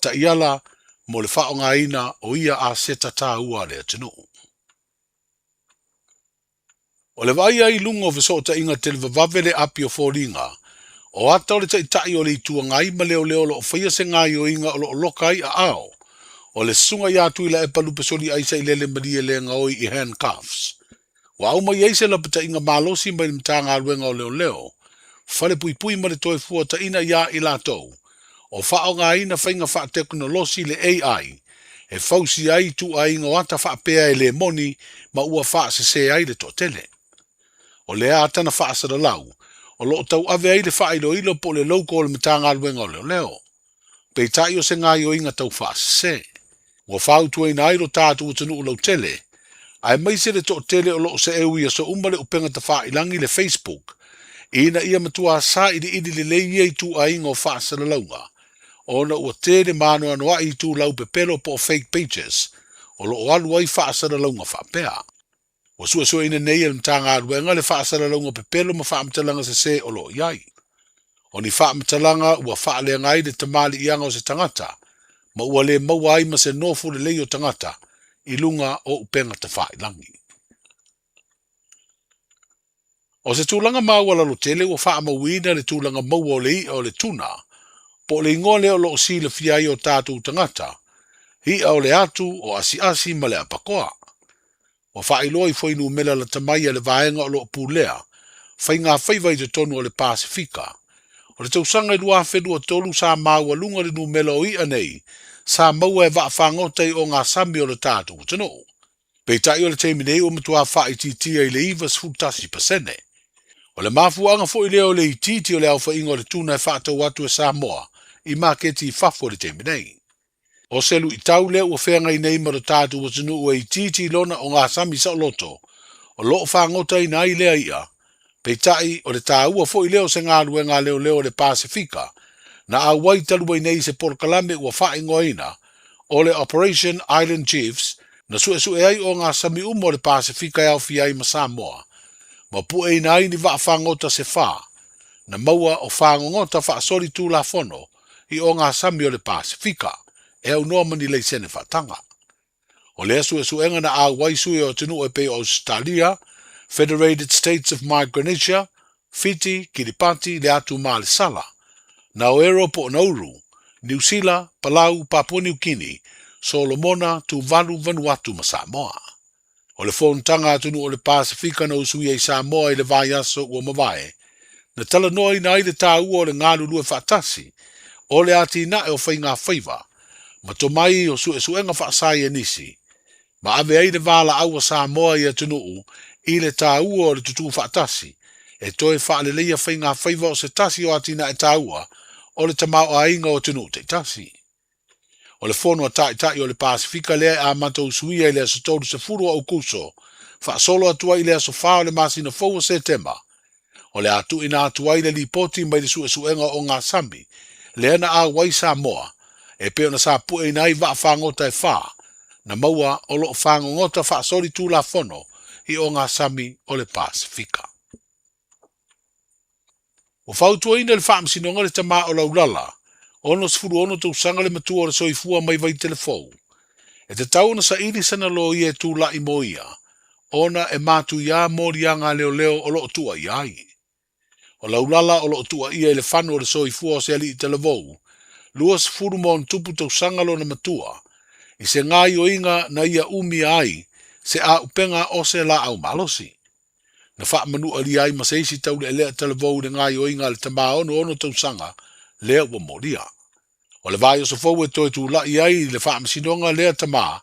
taiala mo le faaaogaina o ia aseta taua a le atunuu. O le vaaia ai i luga o fesootaiga televavave le api o foliga, o ata o le Taitai o le Itu Agai ma leoleo o lo o faia se gaoioiga o lo o loka ai aao o le Susuga ia Tuilaepa Lupesoli Aisailele Malielegaoi i handcuffs. Ua aumai ai se lapataiga malosi mai le Matagaluega o Leoleo, Falepuipui ma le Toefuataiga iā i latou o faaaogaina faiga faatekonolosi le AI e fausia ai ituaiga o ata faapea e le moni ma ua faasese ai le toatele. O lea ata na faasalalau, o lo o tauave ai le faailoilo po o le logo o le Matagaluega o Leoleo. Peitai o se gaoioiga tau faasese. Ua fautuaina ai lo tatou atunuu lautele, aemaise le toatele o lo o seeu i aso uma le upega tafailagi le Facebook, ina ia matua sailiili lelei ia ituaiga o faasalalauga, ona ua tele maanoanoa'i itulau pepelo po o fake pages o lo o alu ai faasalalauga faapea. Ua suesueina nei e le Matagaluega le faasalalauga pepelo ma faamatalaga sesē o lo o i ai. O ni faamatalaga ua faaleaga ai le tamaliiaga o se tagata ma ua le maua ai ma se nofo lelei o tagata i luga o upega tafailagi. O se tulaga maualalo tele ua faamauina le tulaga maua o le i'a o le tuna, po o le igoa lea o lo o silafia ai o tatou tagata, i'a o le atu, o asiasi ma le apakoa. Ua faailoa i fuainumera lata mai a le vaega o lo o pulea faigafaiva i totonu o le Pasefika. O le tausaga i 2023 sa maualuga le numera o i'a nei sa maua e vaafagota i ogasami o le tatou atunuu. Peitai o le taimi nei ua matua faaitiitia i le 91%. O le mafuaaga foi lea o le itiiti o le aofaiga o le tuna e faatau atu e Samoa i maketi i fafo i le taimi nei. O se luitau lea ua feagai nei ma lo tatou atunuu e itiiti lona ogasami saoloto o lo o fagotaina ai lea i'a. Peitai, o le taua foi lea o se galuega a leoleo o le Pasefika na auai talu ai nei se polokalame ua faaigoaina o le Operation Island Chiefs na suesue ai ogasami uma o le Pasefika e aofia ai ma Samoa ma pueina ai ni vaafagota se fa na maua o fagogota faasolitulafono i ogasami o le Pasefika e aunoa ma ni laisene faataga. O lea suesuega na auai sui o atunuu e pei o Ausetalia, Federated States of Micronesia, Fiti, Kiripati, le Atu Malesala, Naoero po o Nauru, Niu Sila, Palau, Papua Niu Kini, Solomona, Tuvalu, Vanuatu ma Samoa. O le fonotaga a atunuu o le Pasefika na usuia i Samoa i le vaiaso ua mavae, na talanoaina ai le taua o le galulue faatasi o le atinae o faigafaiva ma tomai o suesuega faasaienisi, ma ave ai le valaau a Samoa i atunuu i le taua o le tutū faatasi e toe faaleleia faigafaiva o se tasi o atinae taua o le tamaoaiga o atunuu taitasi. O le fono a Taitai o le Pasefika lea e amata usuia i le aso 30 o Aukuso, faasolo atu ai i le aso 4 o le masina fou o Setema. O le a tuuina atu ai le lipoti mai le suesuega o ogasami lea na auai Samoa e pei ona sa pueina ai vaafagota e fa na maua o lo o fagogota faasolitulafono i ogasami o le Pasefika. Ua fautuaina e le Faamasinoga le tama o Laulala, 66 tausaga le matua o le soifua mai Vaitelefou, e tatau ona saili sana loia e tula'i mo ia, ona e matuiā moliaga a leoleo o lo o tuuaia ai. O Laulala o lo o tuuaia i le fanu o le soifua o se alii talavou, 20 ma ono tupu tausaga lona matua, i se gaoioiga na ia umia ai se auupega o se laau malosi. Na faamanualia ai ma se isi taulealea talavou i le gaoioiga a le tama 66 tausaga lea ua molia. O le vaiaso fou e toe tula'i ai i le Faamasinoga lea tama,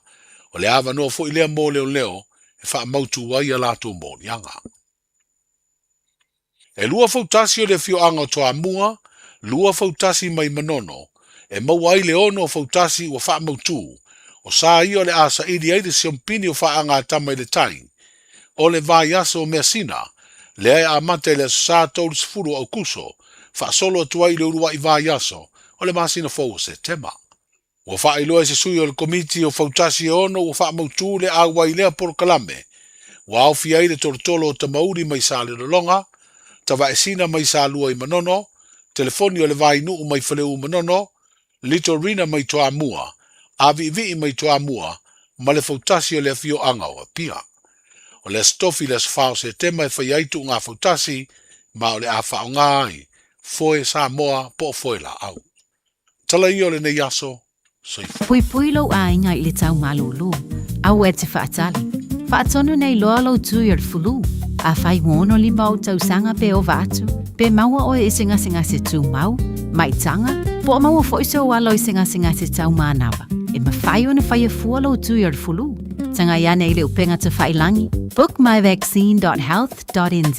o le avanoa foi lea mo leoleo e faamautu ai a latou moliaga. E lua fautasi o le afioaga o Toamua, lua fautasi mai Manono, e maua ai le ono o fautasi ua faamautu, o sa ia o le a saili ai le siompini o faagatama i le tai, o le vaiaso o Measina, lea e amata i le Aso Sa 30 o Aukuso, faasolo atu ai i le uluai vaiaso o le masina fou o Setema. Ua faailoa e se sui o le Komiti o Fautasi e ono ua faamautu le auai i lea polokalame, ua aofia ai le tolotolo o Tamauli mai Salelologa, Tavaesina mai Salua i Manono, Telefoni o le Vainuu mai Faleu Manono, Litorina mai Toamua, Aviivii mai Toamua ma le Fautasi o le afioaga o Apia. O le Aso Tofi le aso 4 o Setema e faia ai tuuga fautasi ma o le a faaaoga ai foe Samoa po o foe laau. Tala ia o lenei aso, soifua. Puipui lou aiga i le tau malūlū. Aua e te faatali. Faatonu nei loa lou tui o le fulu. Afai ua 65 ou tausaga pe ova atu, pe maua oe i se gasegase tumau, maitaga, po o maua foi sou alo i se gasegase tau manava, e mafai ona faia fua lou tui o le fulu. Tagai ane i le upega tafailangi, bookmyvaccine.health.nz,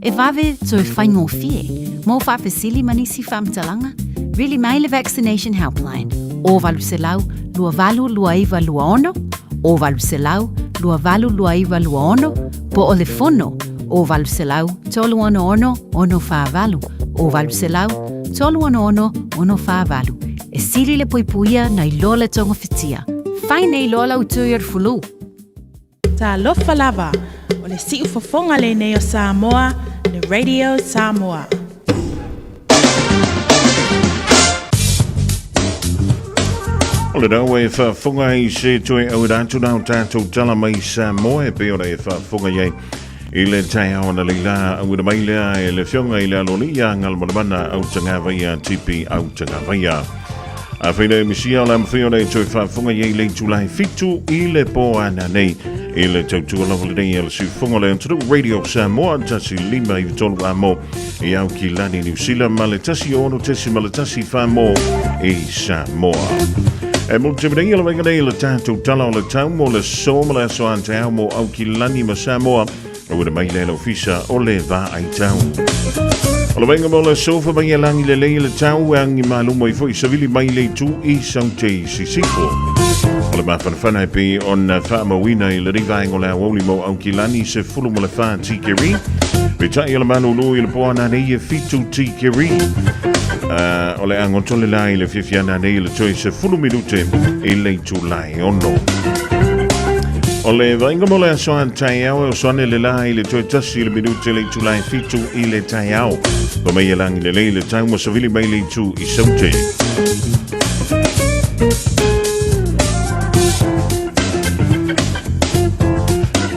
e vave toe faigofie. Mo faafesili ma nisi faamatalaga, vili mai le Vaccination Helpline, o 800 2829 26, o 800 2829 26, po o le fono, o 800 366 648, o 800 366 648. E sili le puipuia nai lo le togafitia. Fai nei loa lau tui o le fulu. Talofa lava, o le siufofoga lenei o Samoa, le Radio Samoa. O le rau e faafofoga ai se toe auina atu la o tatou tala mai Samoa e pei ona e faafofoga i ai i le taeao analeila auina mai lea e le Afioga i le Aloalii ia Galumalemana Autagavaia Tipi Autagavaia. Afai le misia o le a mafai ona e toe faafofoga i ai i le itula e 7 i le po ananei i le tautua lava lenei a le siufofoga o le atunuu Radio Samoa 105.3 amo i Aukilani Niu Sila ma le 106.1 whamo i Samoa. E mo te mea le vaega nei le tatou tala o le tau mo le so ma le aso a te ao mo Aukilani ma Samoa. Auina mai le ofisa o le vaai tau. O le vaega mo le sofa mai e langi le lei le tau e angi malumo i foi savili mai le itu i saute i sisifo. O le mafanafana e pei ona faamauina i lenei vaega o le aoauli mo Aukilani 14 tikeri. Peitai o le malūlū i le po ananei e 7 tikeri. O le a goto le la i le fiafia ananei i le toe 10 minute i le itula e 6. O le vaaiga mo le aso a taeao e oso ane le la i le toe 1 le minute le itula e 7 i le taeao. Pa mai e langi lelei le tau ma savili mai le itu i Saute.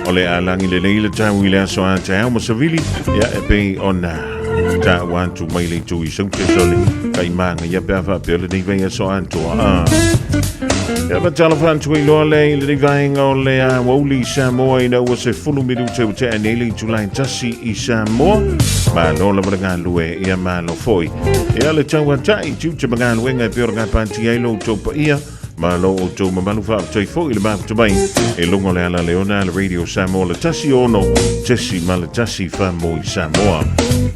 O le a langi lelei le tau i le aso a taeao ma savili ia e pei ona taua atu mai le itu i Saute sole kai manga ia pe a faapea lenei vaiaso atoa. Ah. Ia faatalofa atu ai loa lea i lenei vaega o le aoauli i Samoa ina ua 10 minute ua tea nei le itula e 1 i Samoa. Malo lava le galue, ia malo foi. Ia le tauatai, tiute ma galuega e pei ona gapatia ai lo outou paia, ma lo outou mamalu faafetai foi i le mafuta mai e luga o le ala leona a le Radio Samoa le 106.1 whamoi Samoa.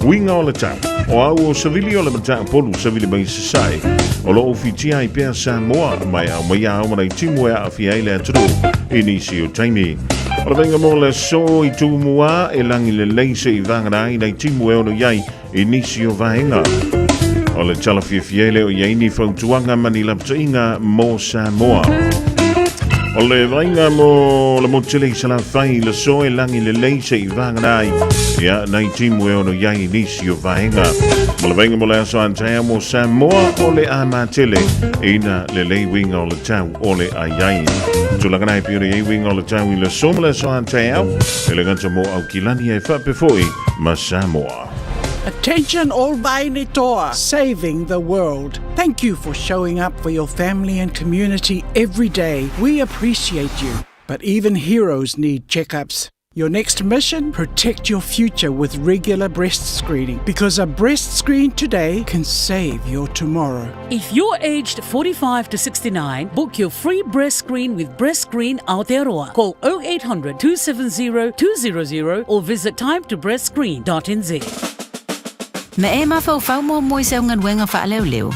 Uiga o le tau, o au o Savili o le Mataupolu, Savili mai Sasae, o lo o fitia ai pea Samoa mai au mai ao mana i timu e aafia ai le atunuu i nisi o taimi. O le vaega mo le aso i Tumua e langi lelei se i vagana ai nai timu e ono i ai i nisi o vaega. O le tala fiafia e le o i ai ni fautuaga ma ni lapataiga mo Samoa. O le vaaiga mo le motu tele i Salafai i le aso e langi lelei se i vagana ai ia nai timu e ono i ai i nisi o vaega. Ma le vaaiga mo le aso a taeao mo Samoa o le a matele ina lelei uiga o le tau o le aiai. Tulaga na e pei ona i ai uiga o le tau i le aso ma le aso a taeao, e le gata mo Aukilani ae faapea foi ma Samoa. Attention all Vaine Toa, saving the world. Thank you for showing up for your family and community every day. We appreciate you. But even heroes need checkups. Your next mission? Protect your future with regular breast screening because a breast screen today can save your tomorrow. If you're aged 45 to 69, book your free breast screen with Breast Screen Aotearoa. Call 0800 270 200 or visit timetobreastscreen.nz. Ma e mafaufau muamua i sau galuega faaleoleo.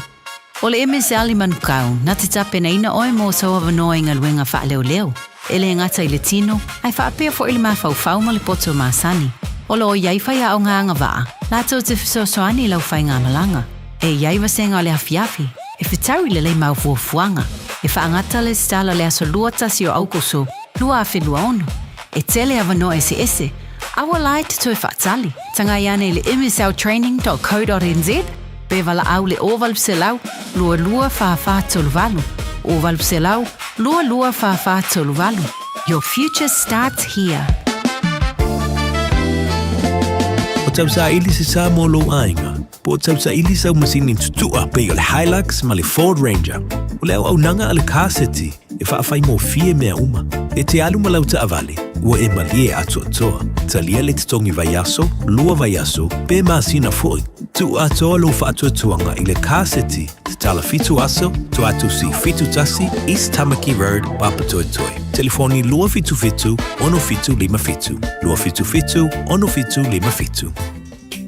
O le MSL i Manukau, na te tapenaina oe mo sou avanoa i galuega faaleoleo, e le gata i le tino, ae faapea foi le mafaufau ma le poto masani. O lo o i ai faiaoga agavaa, latou te fesoasoani i lau faigamalaga. E i ai vasega o le afiafi, e fetaui lelei mau fuafuaga, e faagata le resitala le aso 21 o Aukuso 2026. E tele avanoa eseese, aua la e te toe faatali. Tagai ane i le msltraining.co.nz pe valaau le 0800 22 44 38, 0800 22 44 38. Your future starts here. O tausaili se sa mo lou aiga, po o tausaili sau masini tutua pei o le Hilux ma le Ford Ranger. O le auaunaga a le Car City e faafaigofie mea uma. E te alu ma lau taavale, ua e malie atoatoa. Talia le totogi vaiaso, lua vaiaso, pe masina foi. Tuu atoa lou faatuatuaga i le Car City, tatala fitu aso, Toatusi 71, East Tamaki Road, Papatoetoe. Telefoni 277 6757, 277 6757.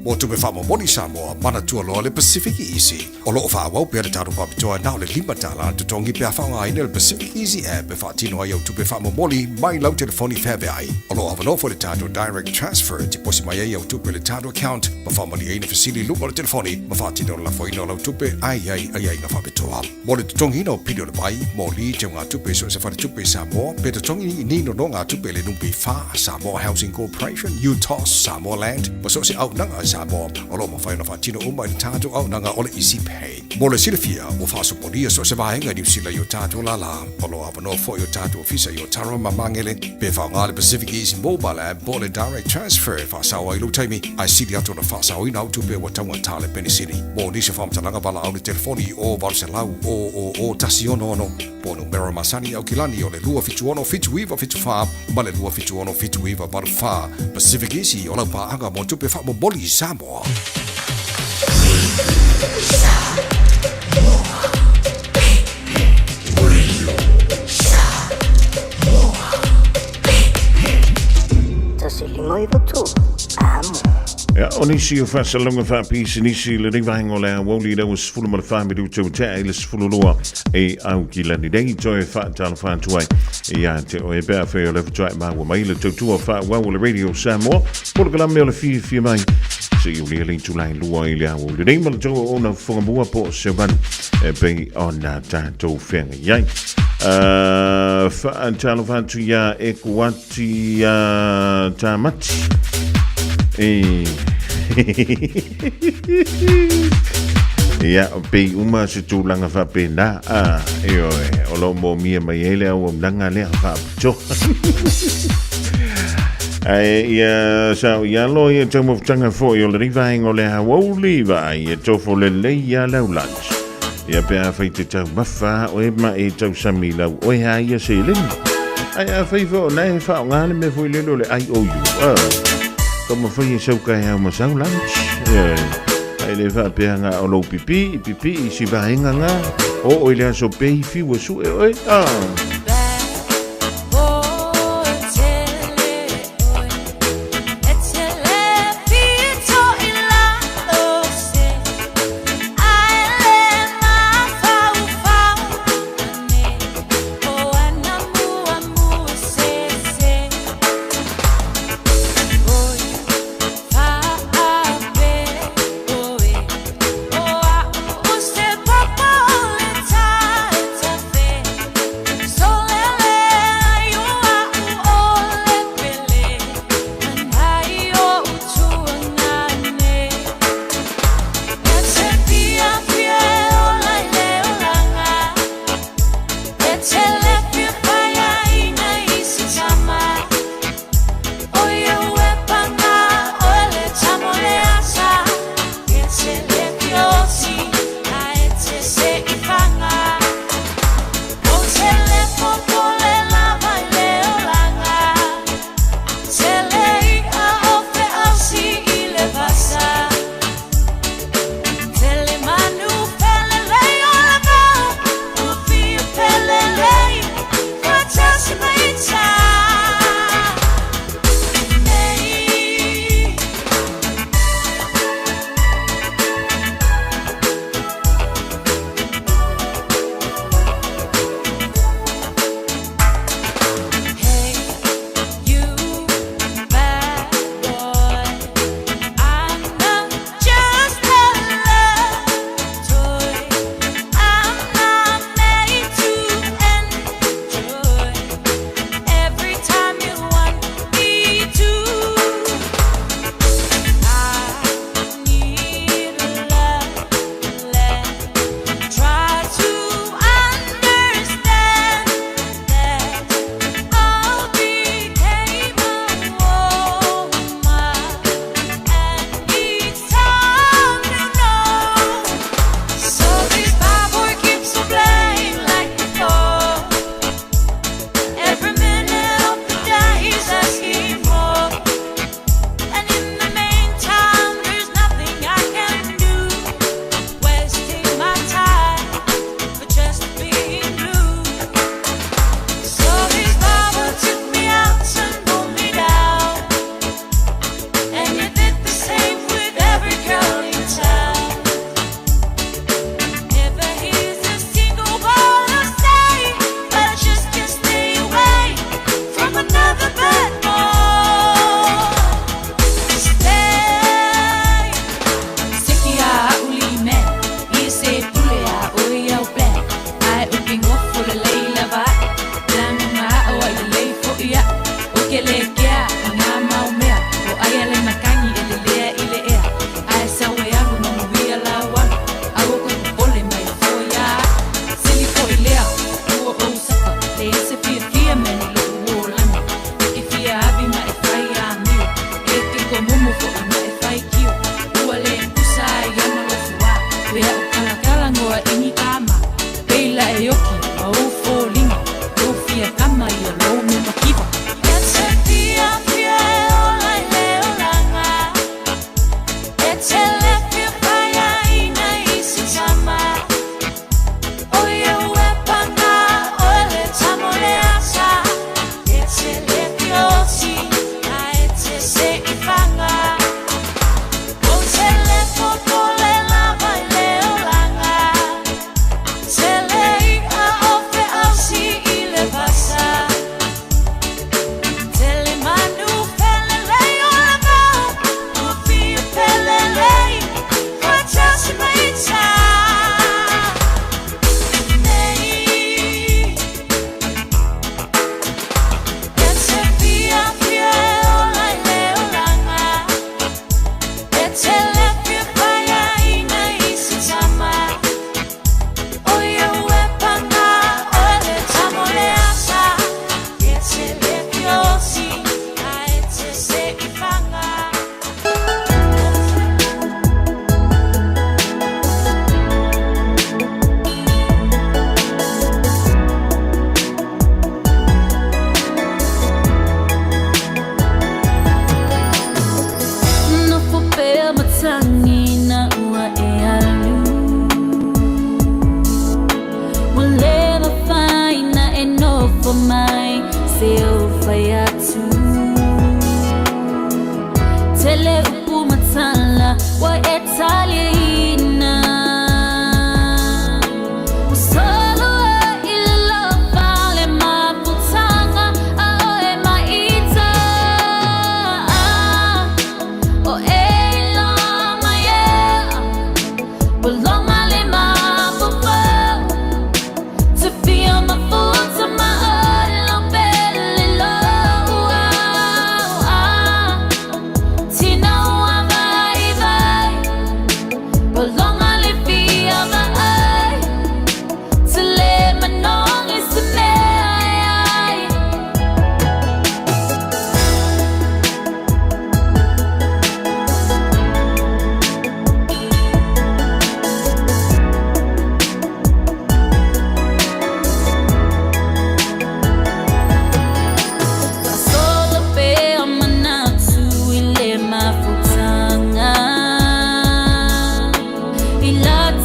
Mo tupe faamomoli Samoa, manatua loa le Pacific Easy. O lo o faaauau pea le tatou faapitoa na o le $5 le totogi pe a faaaogaina le Pacific Easy app e faatino ai au tupe faamomoli mai lau telefoni feaveai. O lo o avanoa foi le tatou Direct Transfer e tiposi mai ai au tupe i le tatou account ma faamalieina fesili i luga o le telefoni ma faatino le lafoina o lau tupe ae i ai aiaiga faapitoa. Mo le totogiina o pili o le vai, moli, teugatupe i so o se faletupe i Samoa, pe totogi i ni nonogatupe i le NPF, Samoa Housing Corporation, UTOS, Samoa Land, ma so o se auaunaga i Samoa, o lo o mafai ona faatino uma i le tatou auaunaga o le Easy Pay. Mo le silafia, ua faasopolia so o se vaega i Niu Sila i o tatou lālā. O lo o avanoa foi o tatou ofisa i Otara ma Magele, pe faaaoga le Pacific Easy Mobile App po o le Direct Transfer e faasao ai lou taimi, ae sili atu ona faasaoina au tupe ua taugata le penisini. Mo nisi o faamatalaga valaau le telefoni i o 800 000 166 po o numera masani i Aukilani o le 276 7974 ma le 276 7984. Pacific Easy o lau paaga mo tupe faamomoli i Samoa. Ia, o nisi o faasalalauga faapisinisi i lenei vaega o le aoauli i le 14 minute ua tea i le 12 e Aukilani nei toe faatalofa atu ai ia te oe pe afai o lea faatoa e maua mai le tautua faaauau o le Radio Samoa polokalame o le fiafia mai seia ulia le itula e lua i le aoauli nei ma le tou auauna fofoga mua po o se valu e pei ona tatou feagai ai. Faatalofa atu iā Ekuati Tamati. E... Ia, pei uma se tulaga faapena, a, ioe, o lo o moomia mai ai le auaunaga lea faapitoa. Ae ia sao i alo ia taumafataga foi o lenei vaega o le aoauli vaai e tofo lelei ia lau lunch. Ia pe afai te taumafa oe ma e tausami lau oe a ia seleni. Ae afai foi o na e faaaoga le mea foi lele o le IOU. Taumafai e sau kaeao ma sau lunch. Ioe. Ae le faapea nga o lou pipii, pipii i si vaega nga. Oo i le aso pei fiu e sue oe.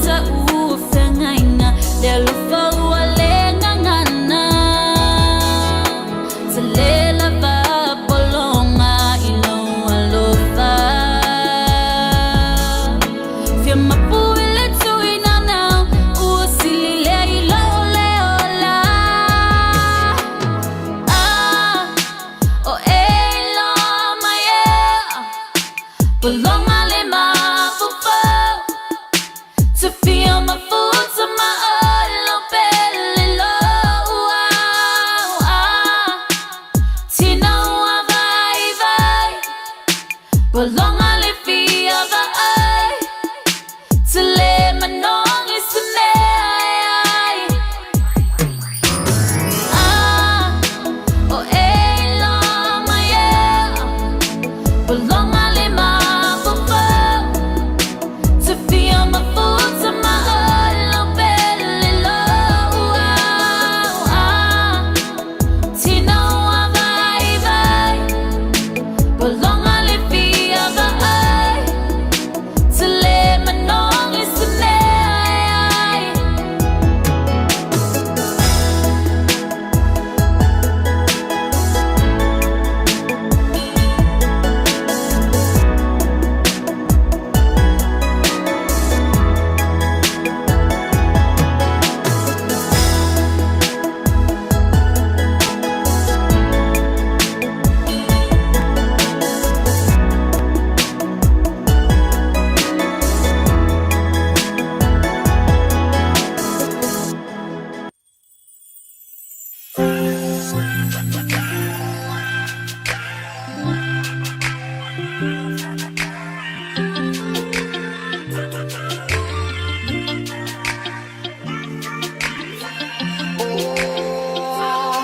ta'u feagaiga le alofa ua le gagana tele lava pologa i lou alofa fia mapu i le tuinanau ua sililea i lou le ola ah o e iloa mai e pologa le mafaufau to feel my foot to my olo pele lo ah tina ua vai vai pologa le fia vaai te le manogi se mea e ai ah o e iloa mai e pologa le mafaufau to feel my foot to my olo pele lo ah tina ua vai vai pologa le fia vaai te le manogi se mea e ai.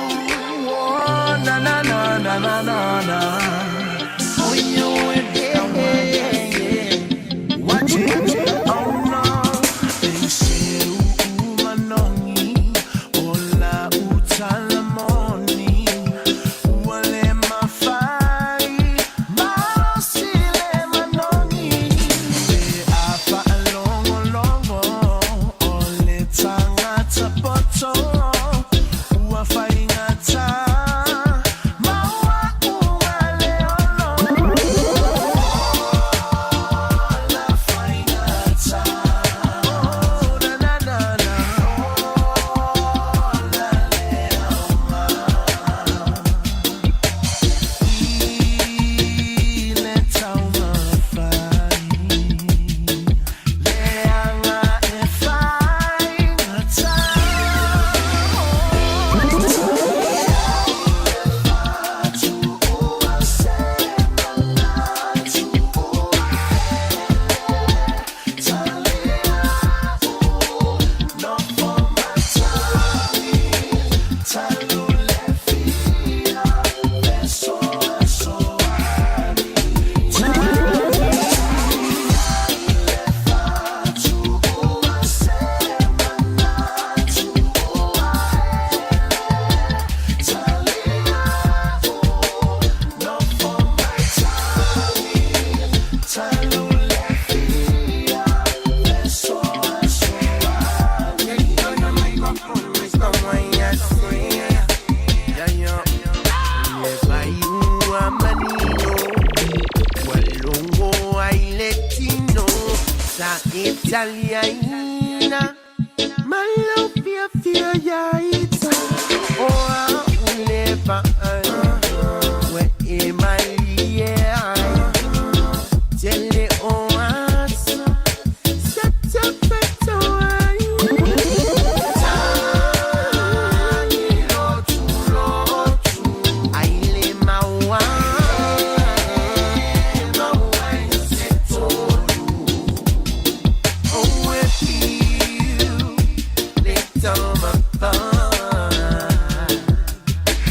Oh, na na na na na na na. Oh, you and yeah. Watch it. Oh no. They say umanongi, ola utalamoni, uale mafai, marosile manongi. Te afa alongo longo, ole tangata poto. Ua faigata, maua ua le ono. La faigata, oh na na na na. Oh la le aoga. I le taumafai, le aga e faigata. Italiana, malo fia fia ya ita. Oh, uleva, we emalie, tele oas, sete peto Aile maua, maua Oh, if you little my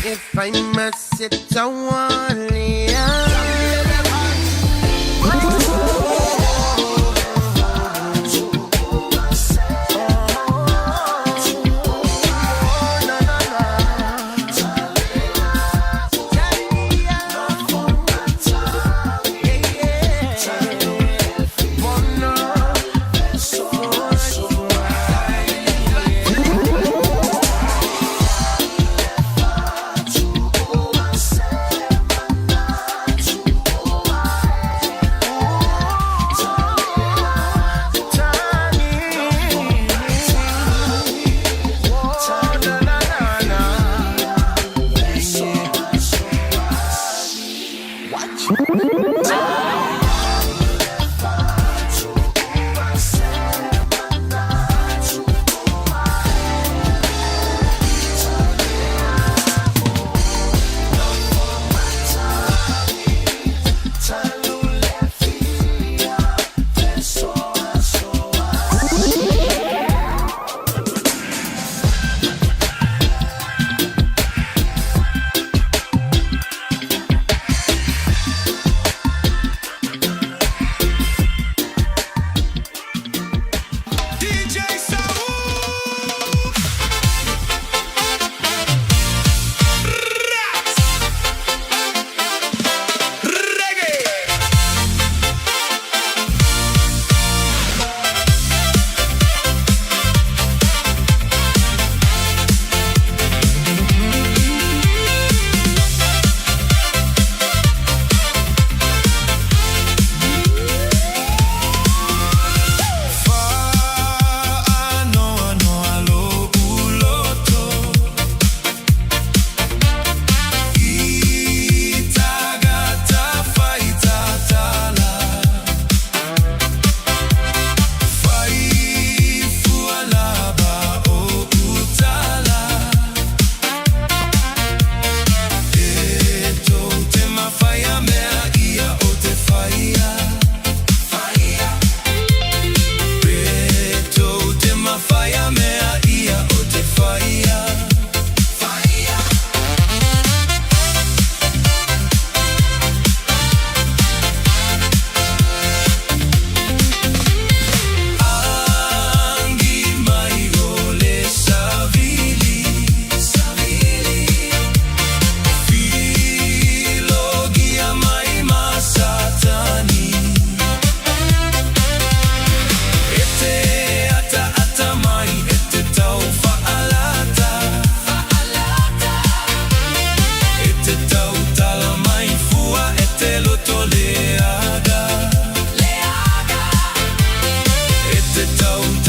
If I must sit down,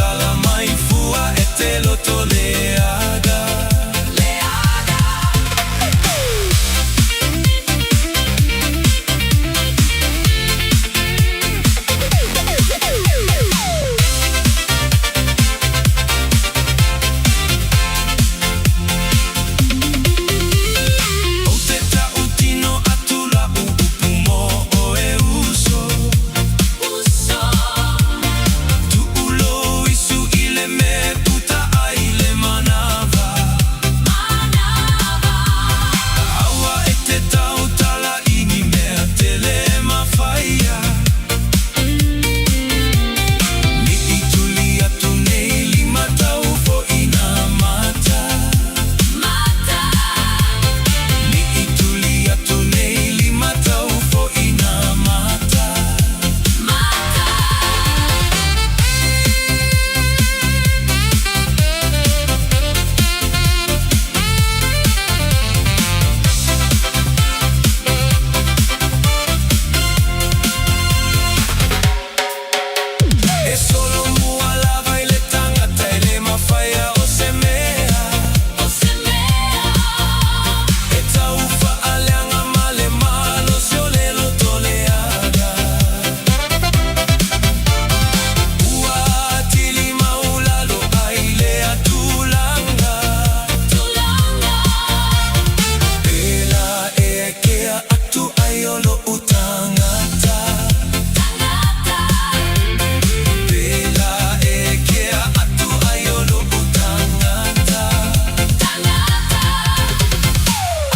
tala mai fua e te loto leaga. Ou te tautino atu la u upu mo oe uso. Tuulo isu i le me puta ai le manava. Aua e te tautala i ni mea tele mawhaia. Ni i tuli atu nei lima tau fo i nā mata. Ni i tuli atu nei lima tau fo i nā mata. E solomua lava i le tagata e le mafaia o se mea. E tau faaleaga ma le malosi o le loto leaga. Ua atili maulalo ai lea tulaga. Pela e kea atu ai o lo'u tagata. Pela e kea atu ai o lo'u tagata.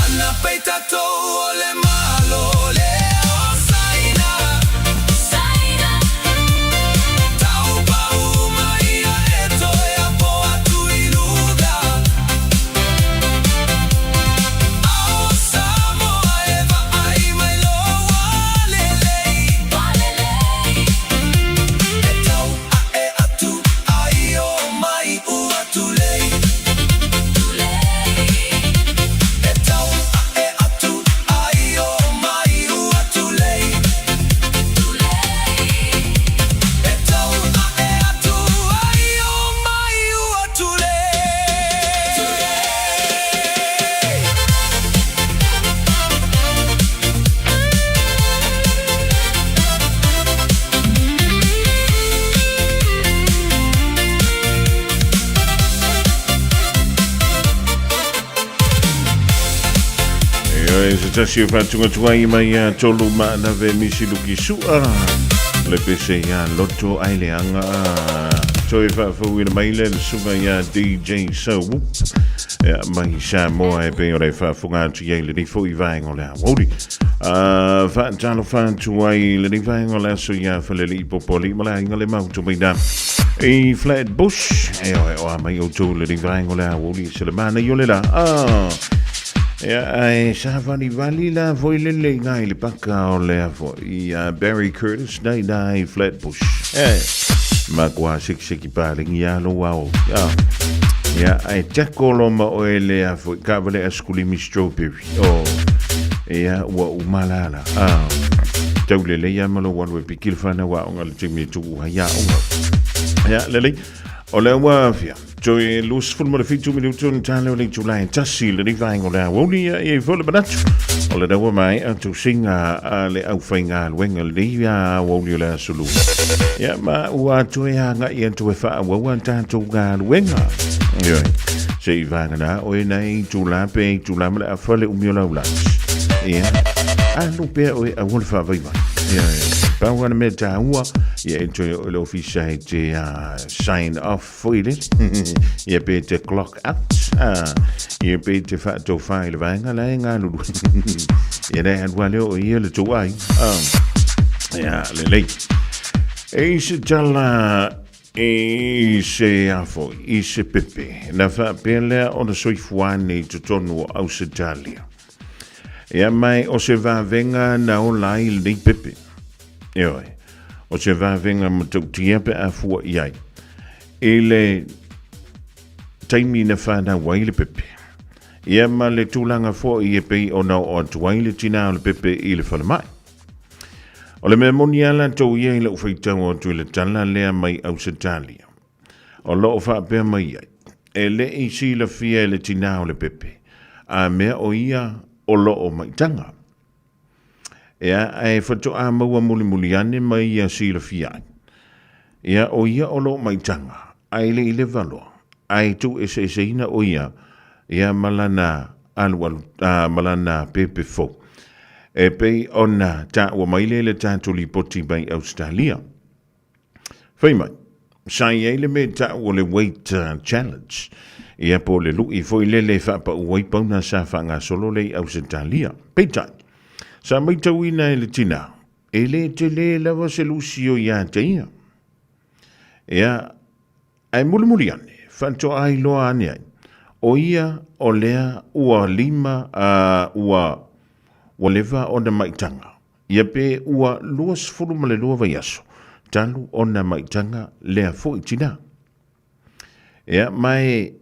Ana pei tatou o le Malo lea o Saina. Tau mai ia e toe apo atu i luga. Ao Samoa e vaai mai loa lelei. E tau ae atu ai o mai ua tulei. E tau ae atu ai o mai ua tulei. E tau ae atu ai o mai ua tulei. Ioe, se tasi o faatugatuga i mai ia tolu ma anave misi luki sua. Le pese ia loto ai leaga. Toe faafouina mai le le susuga ia DJ Swoop. Ia, mai Samoa e pei o le faafofoga atu i ai lenei foi vaega o le aoauli. Faatalofa atu ai lenei vaega o le aso ia Falelii Popoalii ma le aiga le maoto mai na i Flatbush. E oe o a mai outou lenei vaega o le aoauli se le manaia o le la. Ia, ae sa valivali la foi lele i ngai le paka o le foi Barry Curtis nei na i Flatbush. E, ma kua sekiseki palengi ia lo wao. Ia, ae teko lo ma oe le a foi ka vale a skulimi strawberry. Oh, ia, ua umalala. Tau lele ia ma lo walu e pikil whana wa onga le timi tu uha ia onga. Ia, lele, o le ua fia. Toe 27 minutu na tale o le itula e tasi lenei vaega o le aoauli ia e i ai foi le manatu o le naua maea tausiga a le aufaigaluega lenei aoauli o le aso lua. Ia ma ua toe agai atu e faaauau a tatou galuega. Ioe. Se i vagana oe nei itula pe itula ma le afa le umi o lau lunch. Ia. Alu pea oe aua le faavaivai. Ioe. Pau ana mea taua, ia e toe o le ofisa e te sign off Foi lele. Ia pe te clock out. Ah, ia pe te whaatowha i le vaenga la e ngā lulu. Ia nei alu ale o ia le tō ai. Ah, ia, lelei. E se tala i se afo, i se pepe. Na whaapea lea o na soifuane i totonu o Ausetalia. Ia mai o se vavenga na ola ai lenei pepe. Ioe, o se vavenga matautia pe a fua i ai. I le taimi na whanau ai le pepe. Ia ma le tulaga foi e pei ona oo atu ai le tinā o le pepe i le falemai. O le mea moni a latou ia i la'u faitau atu i le tala lea mai Ausetalia. O lo o faapea mai ai, e le i silafia e le tinā o le pepe, a mea o ia o lo o maitaga. Ea, ae faatoa maua mulimuli ane mai ia silafia ai. Ia, o ia o lo o maitaga, ae le i leva loa, ae tuueseeseina o ia, ia ma lana alualu, a, ma lana pepe fou. E pei ona taua mai lea i le tatou lipoti mai Ausetalia. Fai mai, sa i ai le mea e tau o le weight challenge, ia po o le lu'i foi lele e faapau ai pauna sa faagasolo lea i Ausetalia. Peitai, sa matauina e le tinā, e le tele lava se lusi o ia te ia. Ia, ae mulimuli ane, faatoa iloa ane ai, o ia o lea ua lima, ua, ua leva ona maitaga Ia pe ua 22 vaiaso talu ona maitaga lea foi tinā. Ia, ma e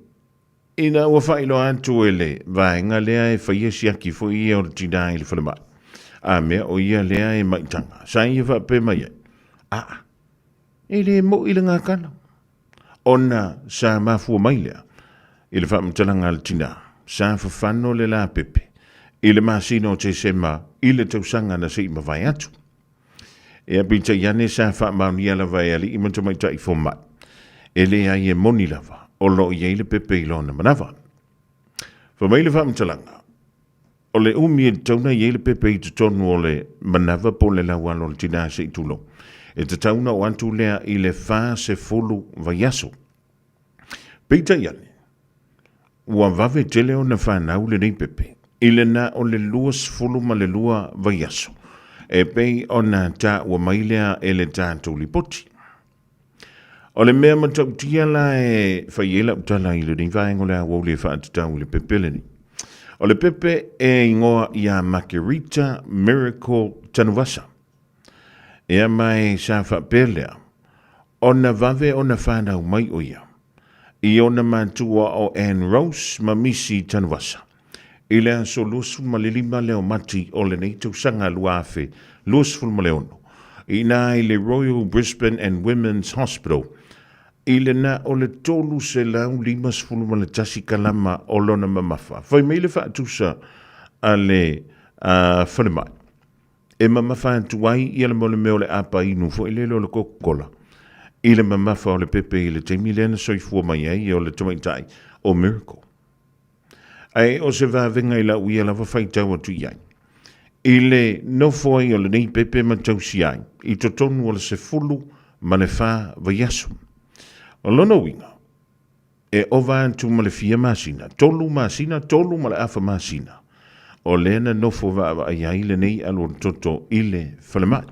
ina ua faailoa atu e le vaega lea e faia siaki foi ia o le tinā i le falemai, a mea o ia lea e maitaga, sa ia faapea mai ai, Aa, e le mo'i le gakana. Ona sa mafua mai lea i le faamatalaga a le tinā, sa fafano le lapepe i le masina o Tesema i le tausaga na se i mavae atu. Ea peitai ane sa faamaonia lava e alii ma tamaitai fomai, e leai e moni lava o lo o i ai le pepe i lona manava. Fai mai le faamatalaga, O le umi e tatau ona i ai le pepe i totonu o le manava po o le laualo o le tinā se i tulou. E tatau ona oo atu lea i le 40 vaiaso. Peitai ane, ua vave tele ona fanau lenei pepe i le na o le 22 vaiaso, e pei ona taua mai lea e le tatou lipoti. O le mea matautia la e fai ai lau tala i lenei vaega o le aoauli e faatatau i le pepe lenei. O le pepe e igoa ia Makerita Miracle Tanuvasa. Ea mai sa faapea lea, ona vave ona fanau mai o ia i ona matua o Ann Rose ma Misi Tanuvasa i le aso 25 lea o Mati o lenei tausaga 2026, i ina i le Royal Brisbane and Women's Hospital, i le na o le 351 kalama o lona mamafa. Fai mai le faatusa a le falemai, e mamafa atu ai ia le mea o le mea o le apa inu foi lele o le Coca-Cola i le mamafa o le pepe i le taimi lea na soifua mai ai o le tamaitai o Miracle. Ae o se vavega i lau ia lava faitau atu i ai. I le nofo ai o lenei pepe ma tausia ai i totonu o le 14 vaiaso. O lona uiga, e ova atu ma le fia masina, tolu masina, tolu ma le afa masina, o lea na nofo vaavaai ai lenei alualutoto i le falemai.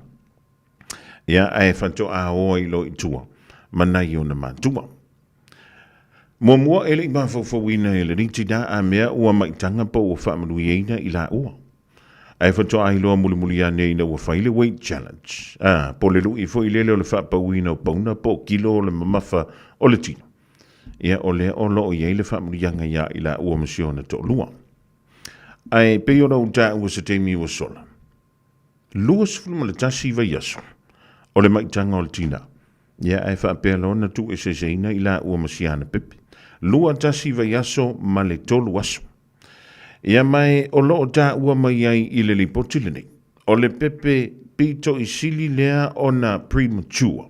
Ia, ae faatoa o ai loa i tua ma nai ona matua. Muamua e le i mafaufauina e lenei tinā a mea ua maitaga po ua faamanuiaina i laua. Ae faatoa iloa mulimuli ane ina ua fai le weight challenge, a, po o le lu'i foi lele o le faapauina o pauna po o kilo o le mamafa o le tino. Ia, o lea o lo o i ai le faamanuiaga iā i laua ma si ona toalua. Ae pei ona ou taua se taimi ua sola, 21 vaiaso o le maitaga o le tinā, ia ae faapea loa ona tuueseeseina i laua ma siana pepe. 21 vaiaso ma le tolu aso. Ia ma e o lo o taua mai ai i le lipoti lenei, o le pepe pito i sili lea ona premature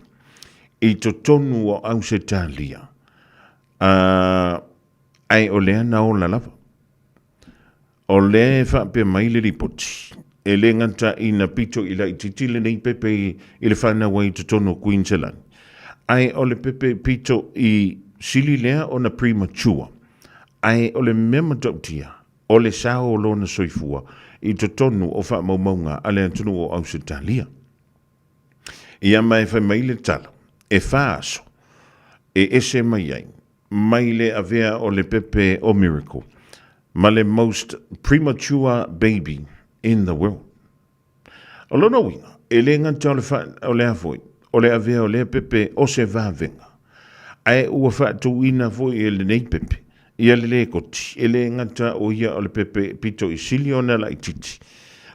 i totonu o Ausetalia, a, ae o lea na ola lava. O lea e faapea mai le lipoti, e le gata ina pito i laitiiti lenei pepe i le fanau ai i totonu o Queensland, ae o le pepe pito i sili lea ona premature, ae o le mea matautia, o le sao o lona soifua i totonu o faamaumauga a le atunuu o Ausetalia. Ia ma e fai mai le tala, e fa aso e ese mai ai mai le avea o le pepe o Miracle ma le most premature baby in the world. O lona uiga, e le gata o le fa, o le a foi, o le avea o lea pepe o se vavega, ae ua faatuina foi e lenei pepe ia le lekoti, e le gata o ia o le pepe pito i sili ona laititi,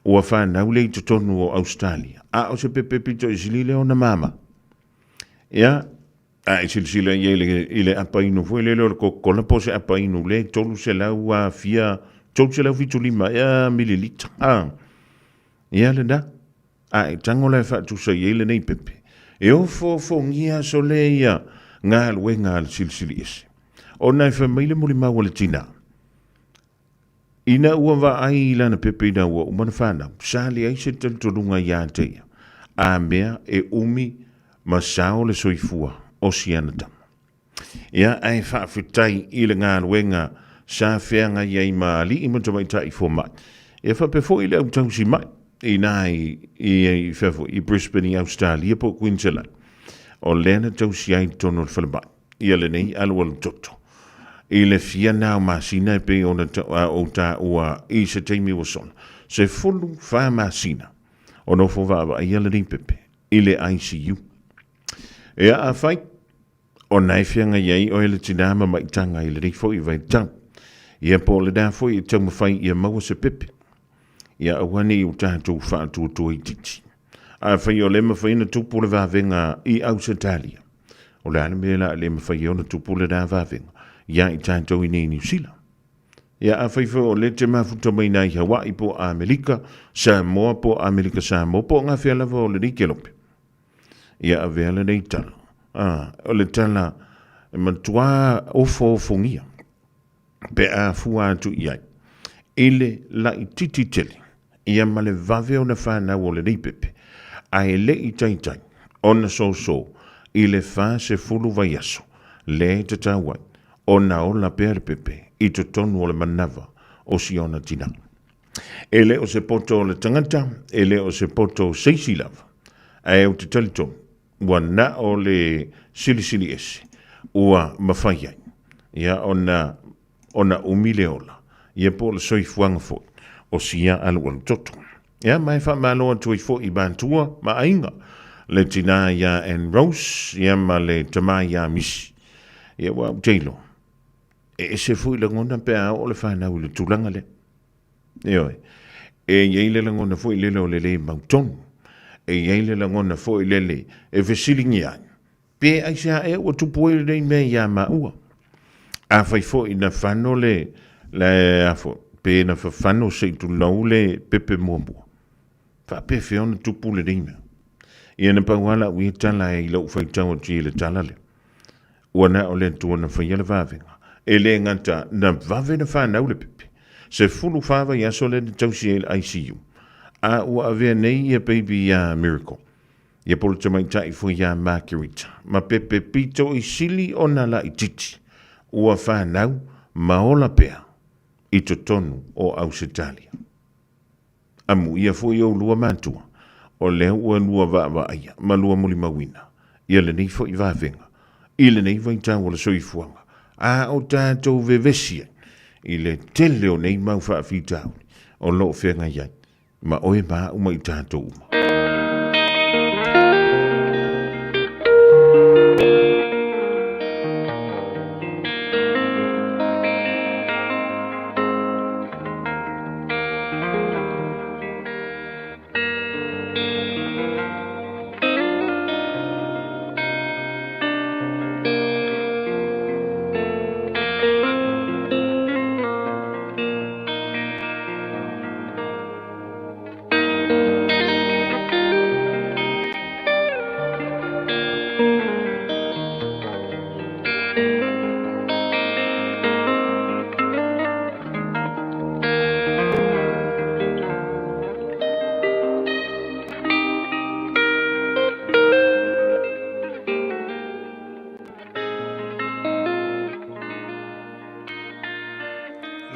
ua fanau lea i totonu o Ausetalia, a o se pepe pito i sili lea ona mama. Ia, A e silasila i ai i le apa inu foi lele o le Coca-Cola po o se apa inu le 300 a fia, 375 ea mililita. A, ia lena. A e tago la e faatusa i ai lenei pepe. E ofoofogia sole ia galuega a le Silisili Ese. Ona e fai mai le molimau a le tina, Ina ua vaai i lana pepe ina ua uma ona fanau, sa leai se talitonuga ia te ia, a mea e umi ma sao le soifua o si ana tama. Ia, ae faafetai i le galuega sa feagai ai ma alii ma tamaitai fomai. Ia faapea foi le au tausi mai ina i, i, i, fea foi, i Brisbane i Australia po o Queensland. O lea na tausi ai i totonu o le falemai. Ia lenei alualu toto. I le fia na o masina e pei ona ou taua i se taimi ua sola, 14 masina o nofo vaavaaia lenei pepe i le ICU. Ea afai, ona e feagai ai oe le tinā ma maitaga i lenei foi vaitau. Ia po o lena foi e taumafai ia maua se pepe. Ia aua ne i o tatou faatuatua itiiti. Afai o le mafai ona tupu le vavega i Ausetalia, o le a le mea la le mafai ai ona tupu lena vavega ia i tatou i nei Niu Sila? Ia afai foi o lea te mafuta mai nai Hawaii po o Amerika, Samoa po o Amerika Samoa po o gafea lava o lenei kelope, ia avea lenei tala. Ah, o le tala e matua ofoofogia pe a fua atu i ai i le laitiiti tele ia ma le vave ona fanau o lenei pepe, ae le i taitai ona soso i le 40 vaiaso lea e tatau ai ona ola pea le pepe i totonu o le manava o si ona tinā. E le o se poto o le tagata, e le o se poto o se isi lava, ae ou te talitonu ua na o le Silisili Ese ua mafai ai ia ona ona umi le ola ia po o le soifuaga foi o sia alualu toto. Ia ma e faamalo atu ai foi i matua ma aiga, le tinā iā Ann Rose ia ma le tamā iā Misi. Ia ua ou te iloa, e ese foi lagona pe a oo le fanau i le tulaga lea. Ioe. E i ai le lagona foi lele o le lē mautonu. E i ai le lagona foi lele e fesiligia ai, Pe aisea ea ua tupu ai lenei mea iā maua? Afai foi na fano le, le a foi, pe na fafano se i tulou le pepe muamua, faapefea ona tupu lenei mea? Ia na pau lava lau ia tala i lou faitau atu i le tala lea. Ua na o le Atua na faia le vavega, e le gata na vave na fanau le pepe, 14 vaiaso lea na tausi ai le ICU, a ua avea nei ia baby iā Miracle, ia po o le tamaitai foi iā Margarita, ma pepe pito i sili ona laitiiti, ua fanau ma ola pea i totonu o Ausetalia. Amuia foi oulua matua, o lea ua lua vaavaaia ma lua mulimauina ia lenei foi vavega i lenei vaitau o le soifuaga, a o tatou vevesi ai i le tele o nei mau faafitauli o lo o feagai ai ma oe ma au ma i tatou uma.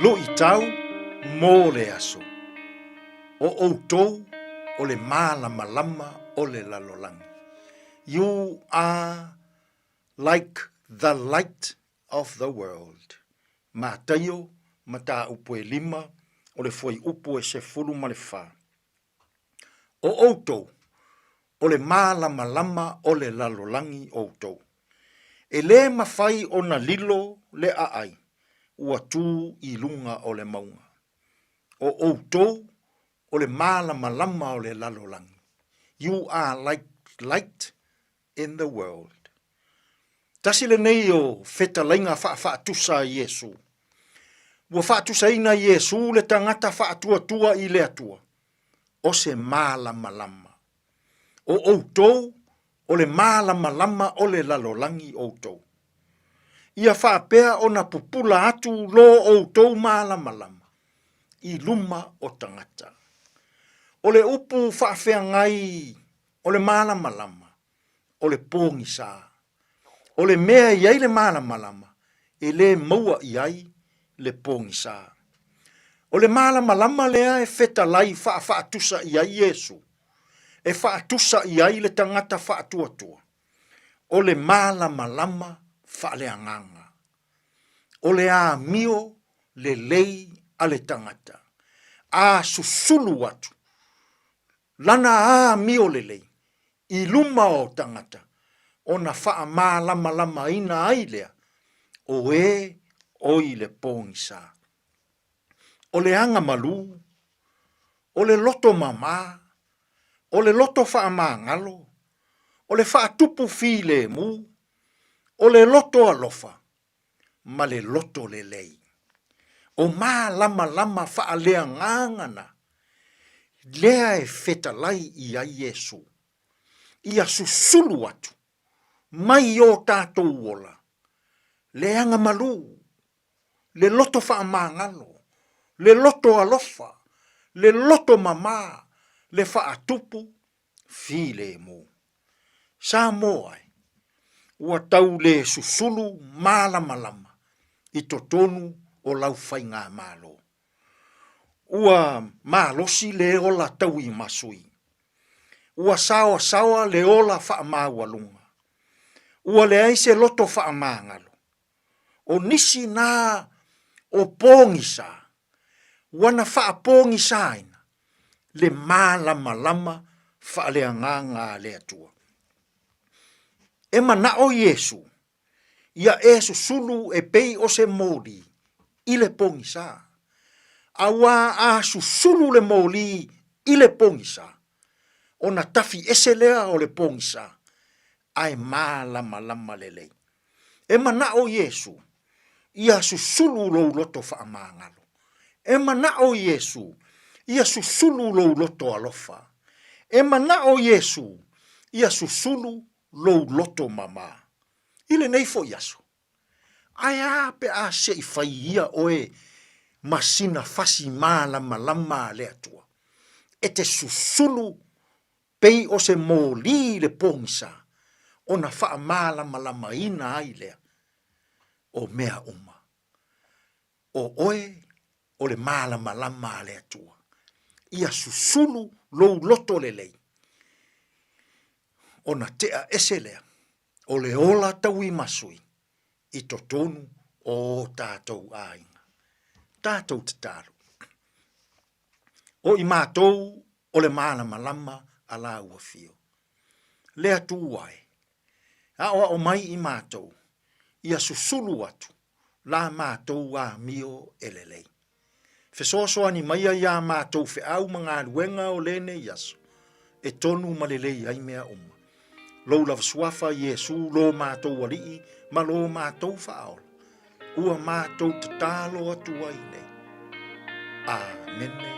Luitau mo le aso. O outou o le mālamalama o le lalolagi. You are like the light of the world. Mataio, mataupu e lima, o le fuaiupu e 14. O outou, o le mālamalama o le lalolagi outou. E lē mafai ona lilo le aai ua tū i luga o le mauga. O outou, o le mālamalama o le lalolagi. You are like light in the world. Tasi lenei o fetalaiga faafaatusa a Iesu. Ua faatusaina Iesu le tagata faatuatua i le Atua, o se malamalama. O outou o le malamalama o le lalolagi outou. Ia faapea ona pupula atu lo outou malamalama i luma o tagata. O le upu faafeagai o le malamalama, o le pogisa. O le mea e i ai le malamalama, e le maua i ai le pogisa. O le malamalama lea e fetalai faafaatusa i ai Iesu, e faatusa i ai le tagata faatuatua, o le malamalama faaleagaga. O le amio lelei a le tagata, a susulu atu lana amio lelei i luma o tagata, ona faamalamalamaina ai lea o e o i le pogisa. O le aga malū, o le loto mamā, o le loto faamagalo, o le faatupu filemu, o le loto alofa, ma le loto lelei. O malamalama faaleagaga na, lea e fetalai i ai Iesu, ia susulu atu mai o tatou ola le aga malū, le loto faamagalo, le loto alofa, le loto mamā, le faatupu filemu. Samoa e, ua tau le susulu malamalama i totonu o lau faigamalo. Ua malosi le ola tauimasui. Ua saoasaoa le ola faamaualuga. Ua leai se loto faamagalo. O nisi na o pogisa, ua na faapogisaina le malamalama faaleagaga a le Atua. E manao Iesu ia e susulu e pei o se moli i le pogisa, auā a susulu le moli i le pogisa, ona tafi ese lea o le pogisa, ae malamalama lelei. E manao Iesu ia susulu lou loto faamagalo. E manao Iesu ia susulu lou loto alofa. E manao Iesu ia susulu lou loto mama. I lenei foi aso, ae a pe a se i fai ia oe ma sina fasi malamalama a le Atua, e te susulu pei o se moli i le pogisa ona faamalamalamaina ai lea o mea uma. O oe o le malamalama a le Atua. Ia susulu lou loto lelei, ona tea ese lea o le ola tauimasui i totonu o o tatou aiga. Tatou tatalo. O i matou o le malamalama a lāua fio. Le Atua e, aʻoaʻo mai i matou, ia susulu atu la matou amio e lelei. Fesoasoani maia iā matou feau ma galuega o lenei aso, e tonu ma lelei ai mea uma. Lou lava suafa, Iesu, lo matou Alii ma lo matou Faaola, ua matou tatalo atu ai nei. Amene.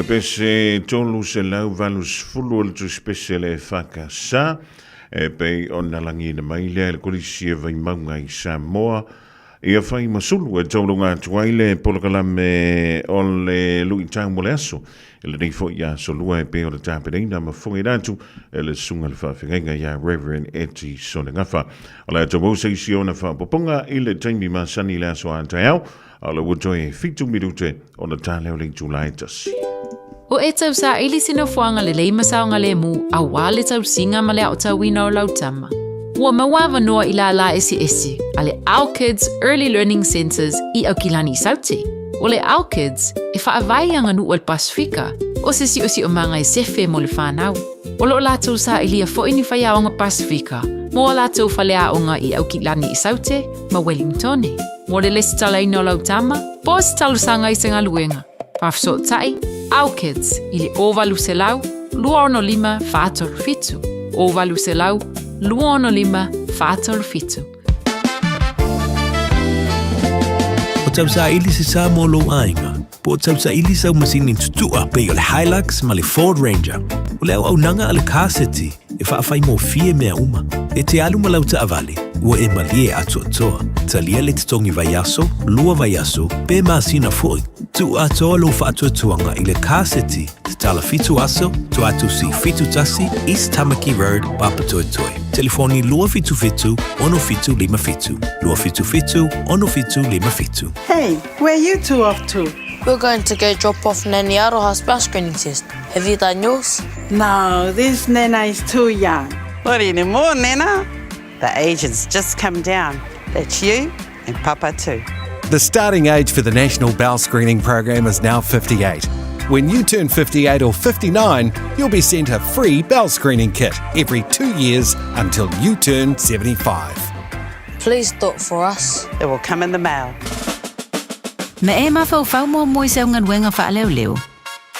pese 380 o le tusipese le EFKS e pei ona lagiina mai lea e le Kolisi e Vaimauga i Samoa ia fai ma sulu e tauluga atu ai le polokalame o le luitau mo le aso i lenei foi aso lua e pei o le tapenaina ma fofogaina atu e le Susuga i le Faafeagaiga ia Reverend Eti Sonegafa. O le a tau maua se isi ona faaopoopoga i le taimi masani i le aso a taeao, a o lea ua toe 7 minute ona ta lea o le itula e tasi. Ua e tausaili se nofoaga lelei ma saogalemu aua le tausiga ma le aotauina o lau tama. Ua maua avanoa i lālā eseese a le Our Kids Early Learning Centres i Aukilani i Saute. O le Our Kids, e faavae i aganuu a le Pasefika, o se siosiomaga e sefe mo le whānau. O lo o lātou sailia foi ni whaiaonga Pasefika mō a lātou faleaoga i Aukilani i Saute ma Wellingtone. Mo le lesitalaina o lau tama, po o se talosaga i se galuega, faafesootai Our Kids i le 0800 265 437, 0800 265 437. O tausaili se sa mo lou aiga, po o tausaili sau masini tutua pei o le Hilux ma le Ford Ranger. O le auaunaga a le Car City e faafaigofie mea uma. E te alu ma lau taavale, ua e malie atoatoa. Talia le totogi vaiaso, lua vaiaso, pe masina foi. Tuu atoa lou faatuatuaga i le Car City, tatala 7 aso, Tuatusi 71, East Tamaki Road, Papatoetoe. Telefoni 277 6757, 277 6757. Hey, where are you two off to? We're going to go drop off Nanny Aroha's bowel screening test. Have you done yours? No, this Nana is too young. Not anymore, Nana. The age has just come down. That's you and Papa too. The starting age for the National Bowel Screening Program is now 58. When you turn 58 or 59, you'll be sent a free bowel screening kit every 2 years until you turn 75. Please do it for us. It will come in the mail. Na e mafaufau muamua i sau galuega faaleoleo.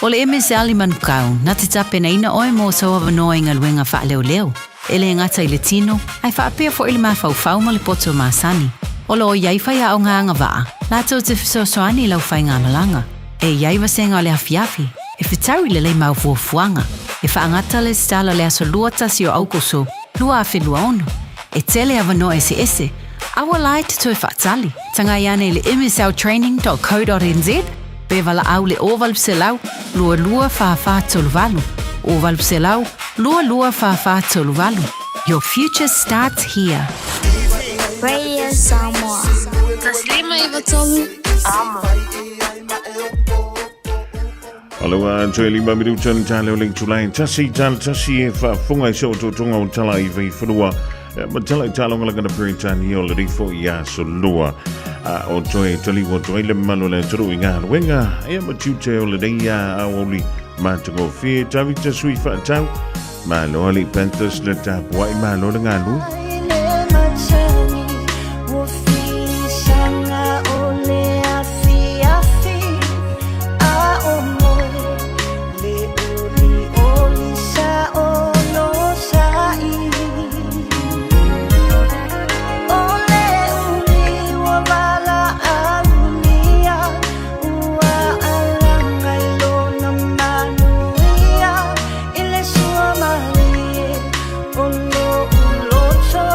O le MSL i Manukau, na te tapenaina oe mo sou avanoa i galuega faaleoleo, e le gata i le tino, ae faapea foi le mafaufau ma le poto masani. O lo o i ai faiaoga agavaa, latou te fesoasoani i lau faigamalaga. E i ai vasega o le afiafi, e fetau i lelei mau fuafuaga, e faagata le lesitala le aso 21 o Aukuso 2026. E tele avanoa eseese, a ua la e te toe faatali. Tagai ane i le msltraining.co.nz pe valaau le 0800 22 4438, 0800 22 4438. Your future starts here. Radio Samoa. Taslima Ivatolu. Amo. Aloha toe lima minuta le tale o le itulai tasi tale tasi e faafofoga i se otootoga o tala i vaifanua ma tala i talogalaga na Peretania o le rifo i aso lua a o toe taliu atu ai le mamalu o le atunuu i galuega ia ma tiute o lenei a aoauli matagofie Tavita Sui Faatau Malo alii Panthers le tapuai malo le galue. I le sua malie o lo'u loto.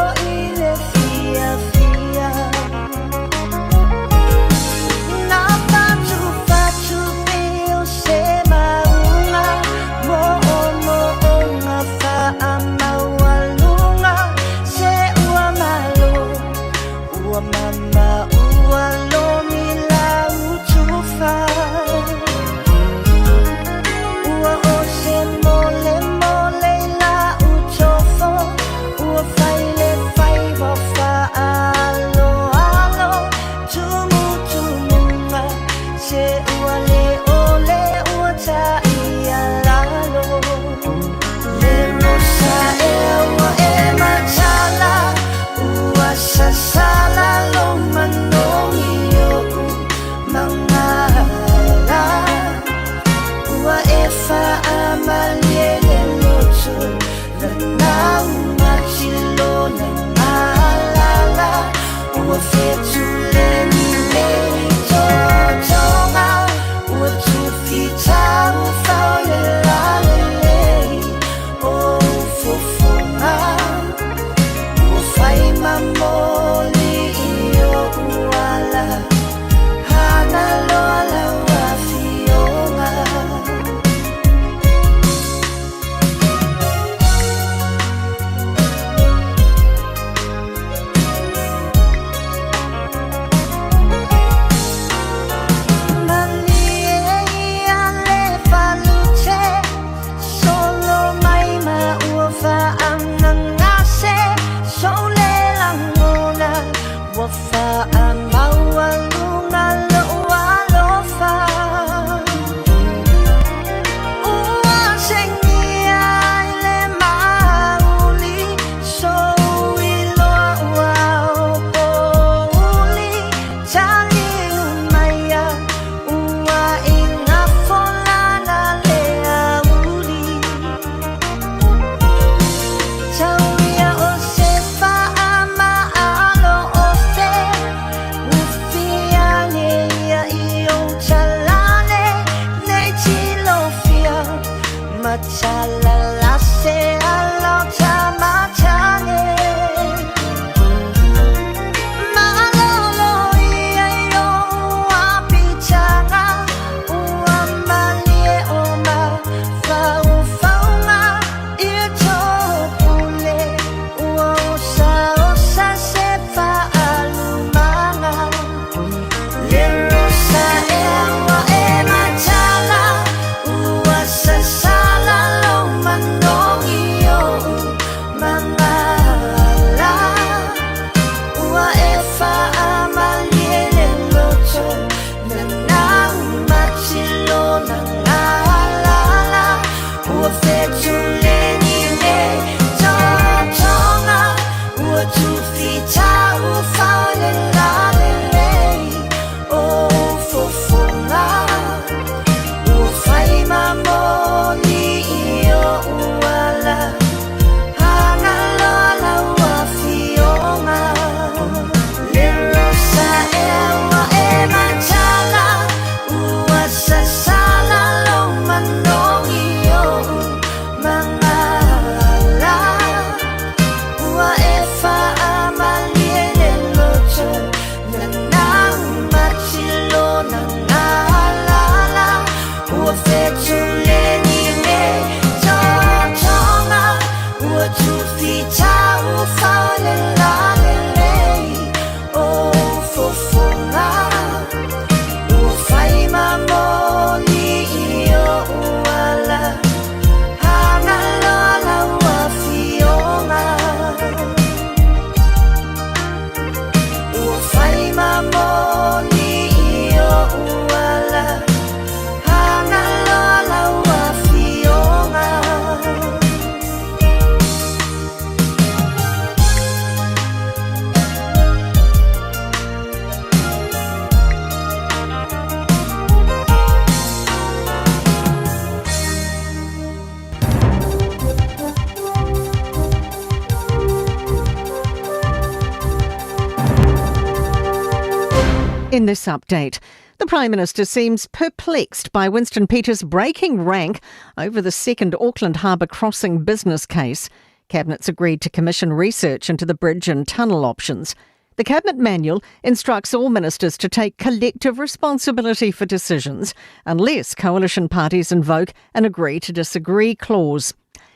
In this update, the Prime Minister seems perplexed by Winston Peters breaking rank over the second Auckland Harbour Crossing business case. Cabinet's agreed to commission research into the bridge and tunnel options. The Cabinet Manual instructs all ministers to take collective responsibility for decisions unless coalition parties invoke an agree to disagree clause.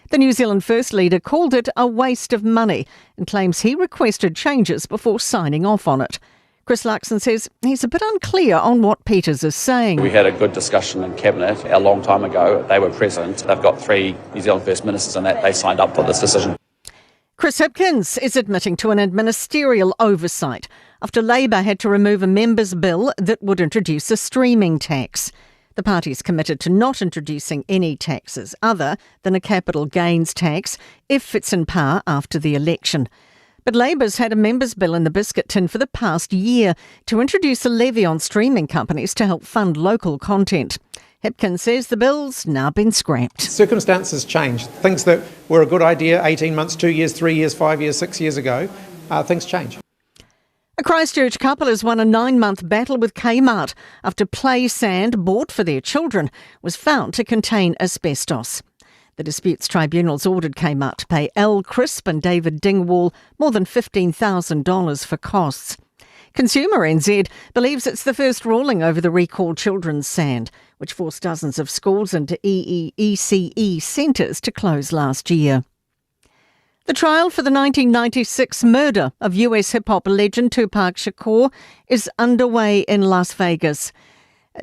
The New Zealand First leader called it a waste of money and claims he requested changes before signing off on it. Chris Luxon says he's a bit unclear on what Peters is saying. We had a good discussion in Cabinet a long time ago. They were present. They've got three New Zealand First ministers and that they signed up for this decision. Chris Hipkins is admitting to an ministerial oversight after Labour had to remove a member's bill that would introduce a streaming tax. The party's committed to not introducing any taxes other than a capital gains tax if it's in power after the election. But Labour's had a member's bill in the biscuit tin for the past year to introduce a levy on streaming companies to help fund local content. Hipkins says the bill's now been scrapped. Circumstances change. Things that were a good idea 18 months, 2 years, 3 years, 5 years, 6 years ago, things change. A Christchurch couple has won a 9-month battle with Kmart after play sand bought for their children was found to contain asbestos. The Disputes Tribunal's ordered Kmart to pay Al Crisp and David Dingwall more than $15,000 for costs. Consumer NZ believes it's the first ruling over the recalled children's sand, which forced dozens of schools into EEECE centres to close last year. The trial for the 1996 murder of US hip-hop legend Tupac Shakur is underway in Las Vegas.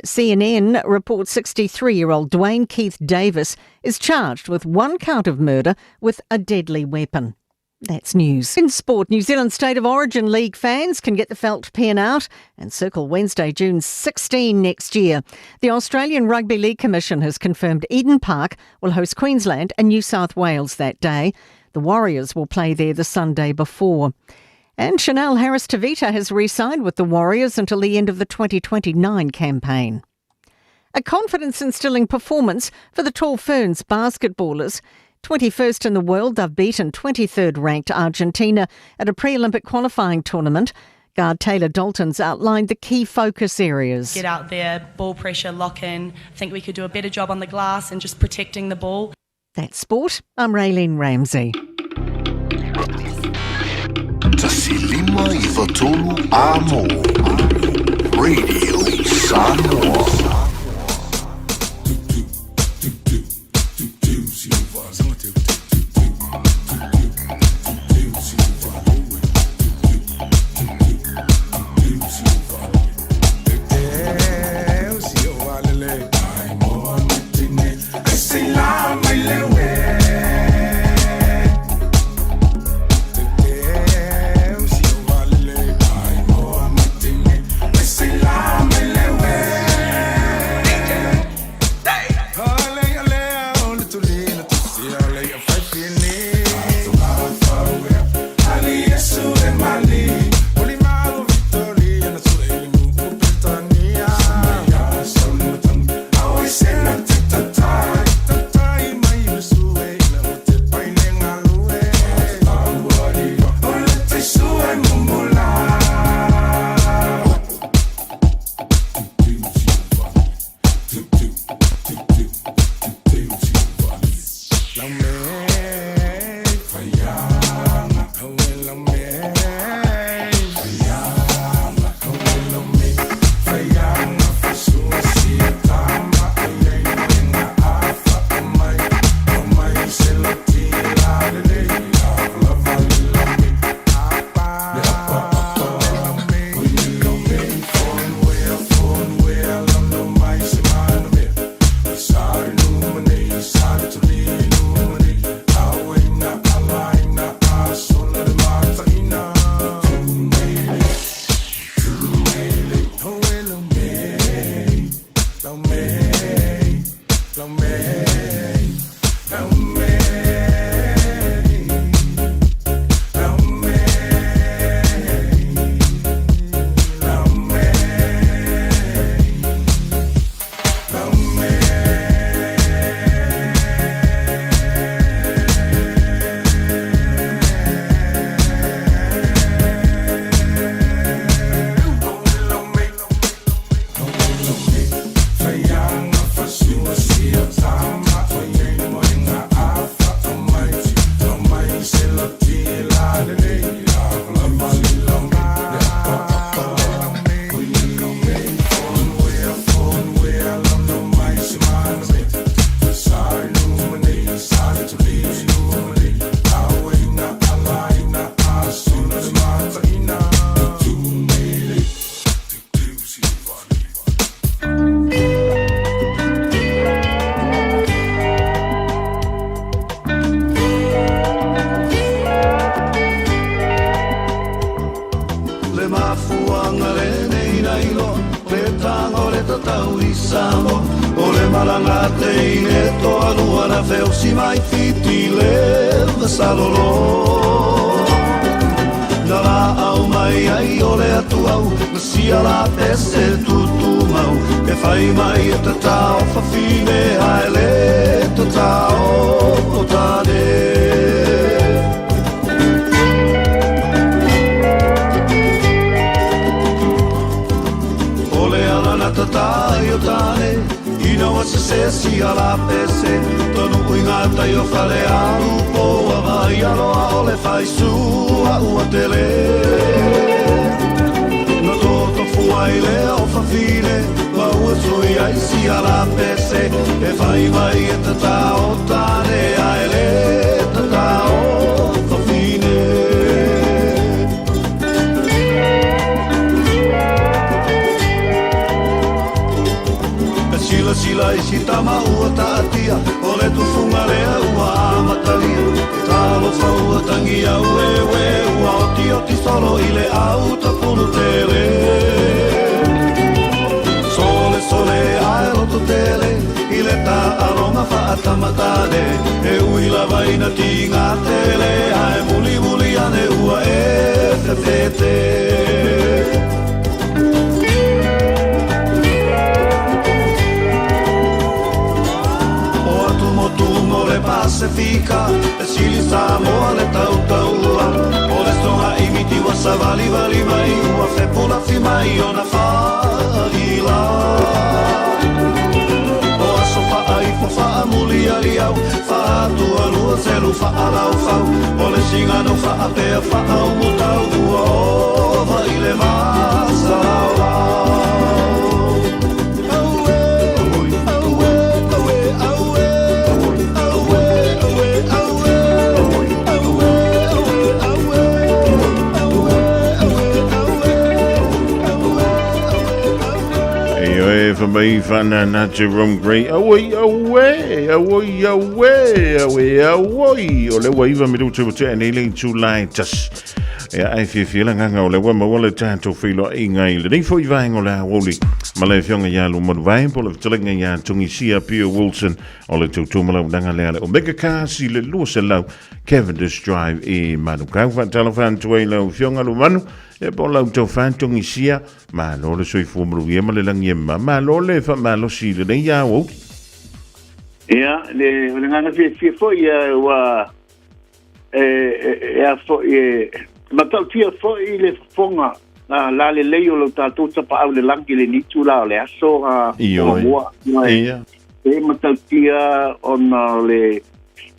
CNN reports 63-year-old Dwayne Keith Davis is charged with one count of murder with a deadly weapon. That's news. In sport, New Zealand State of Origin League fans can get the felt pen out and circle Wednesday, June 16 next year. The Australian Rugby League Commission has confirmed Eden Park will host Queensland and New South Wales that day. The Warriors will play there the Sunday before. And Chanel Harris-Tavita has re-signed with the Warriors until the end of the 2029 campaign. A confidence-instilling performance for the Tall Ferns basketballers. 21st in the world, they've beaten 23rd-ranked Argentina at a pre-Olympic qualifying tournament. Guard Taylor Dalton's outlined the key focus areas. Get out there, ball pressure, lock in. I think we could do a better job on the glass and just protecting the ball. That's sport. I'm Raylene Ramsey. Tasilima i Amo. Radio Samoa. tau i Samoa O le malaga a teine toalua na feosi mai Fiti le vasalolo Na laau mai ai o le atuau Na sia la pese tutumau E fai mai e tatao fafine Ae le tatao o tane. O le ala na tatai o tane Ina ua sese sia la pese Tonu ui ngā tai o whare alu Po a vai aloa o le whaisua ua tele Na toto fuai le o fafine Ma ua tui ai sia la pese E fai mai e tatao tane Ae le tatao fafine. E sila sila i si tama ua taatia O le tufunga lea ua amatalia E talofa ua tangi au e we Ua oti oti solo i le au tapulu tele Sole sole ae loto tele I le ta alonga faatamatane E ui lava ina tiga tele Ae muli muli ane ua e fefete. O atu motu mo le Pasifika E sili Samoa le tautaua O le soga i miti ua savalivali mai Ua fepulafi mai ona faaila O aso faaifo faamuliali au Faatualua selu faalaufau O le sigano faapea faaumutau Ua ova i le vasalaolau. E oe fa mai whana nā Jerome Gray. Aoi, aue, aoi, aue, aue, aoi. O le ua iwa minutu o te anei le tu lai tas. E ai fia la nganga o le ua maua le tātou whilo i ngai le nei fo i vaenga o le awoli. Ma le fionga ia lu manu vai, po le fitalenga ia Tungisia Pio Wilson o le tautumala unanga lea le Omega Cars i le lua selau Cavendish Drive i Manukau. Whaatalo whantua i lau fionga lu manu, e po lau tau whantungisia, ma lo le soifua maluia ma le langi e ma, ma lo le wha ma lo si le nei ia au. Ia, le, o le nganga fia fia foi ia ua e a foi e matautia foi le fofoga la le lei o lo tatou tapaau le lagi le nitu la o le aso a Ioe. mua. Ia. E matautia ona le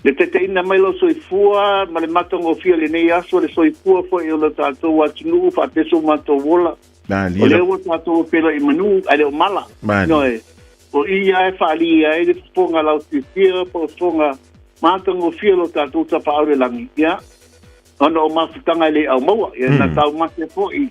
taitaiina mai lo soifua ma le matagofia lenei aso le soifua foi o lo tatou atunuu faapea so matou ola. Na O li lea ua tatou pela i manu ae le o mala. Mali. Ioe. O ia e faalia ai le fofoga laufiafia po o fofoga matagofia lo tatou tapaau le lagi. Ia. Ona o mafutaga e le aumaua. Ia na taumate foi.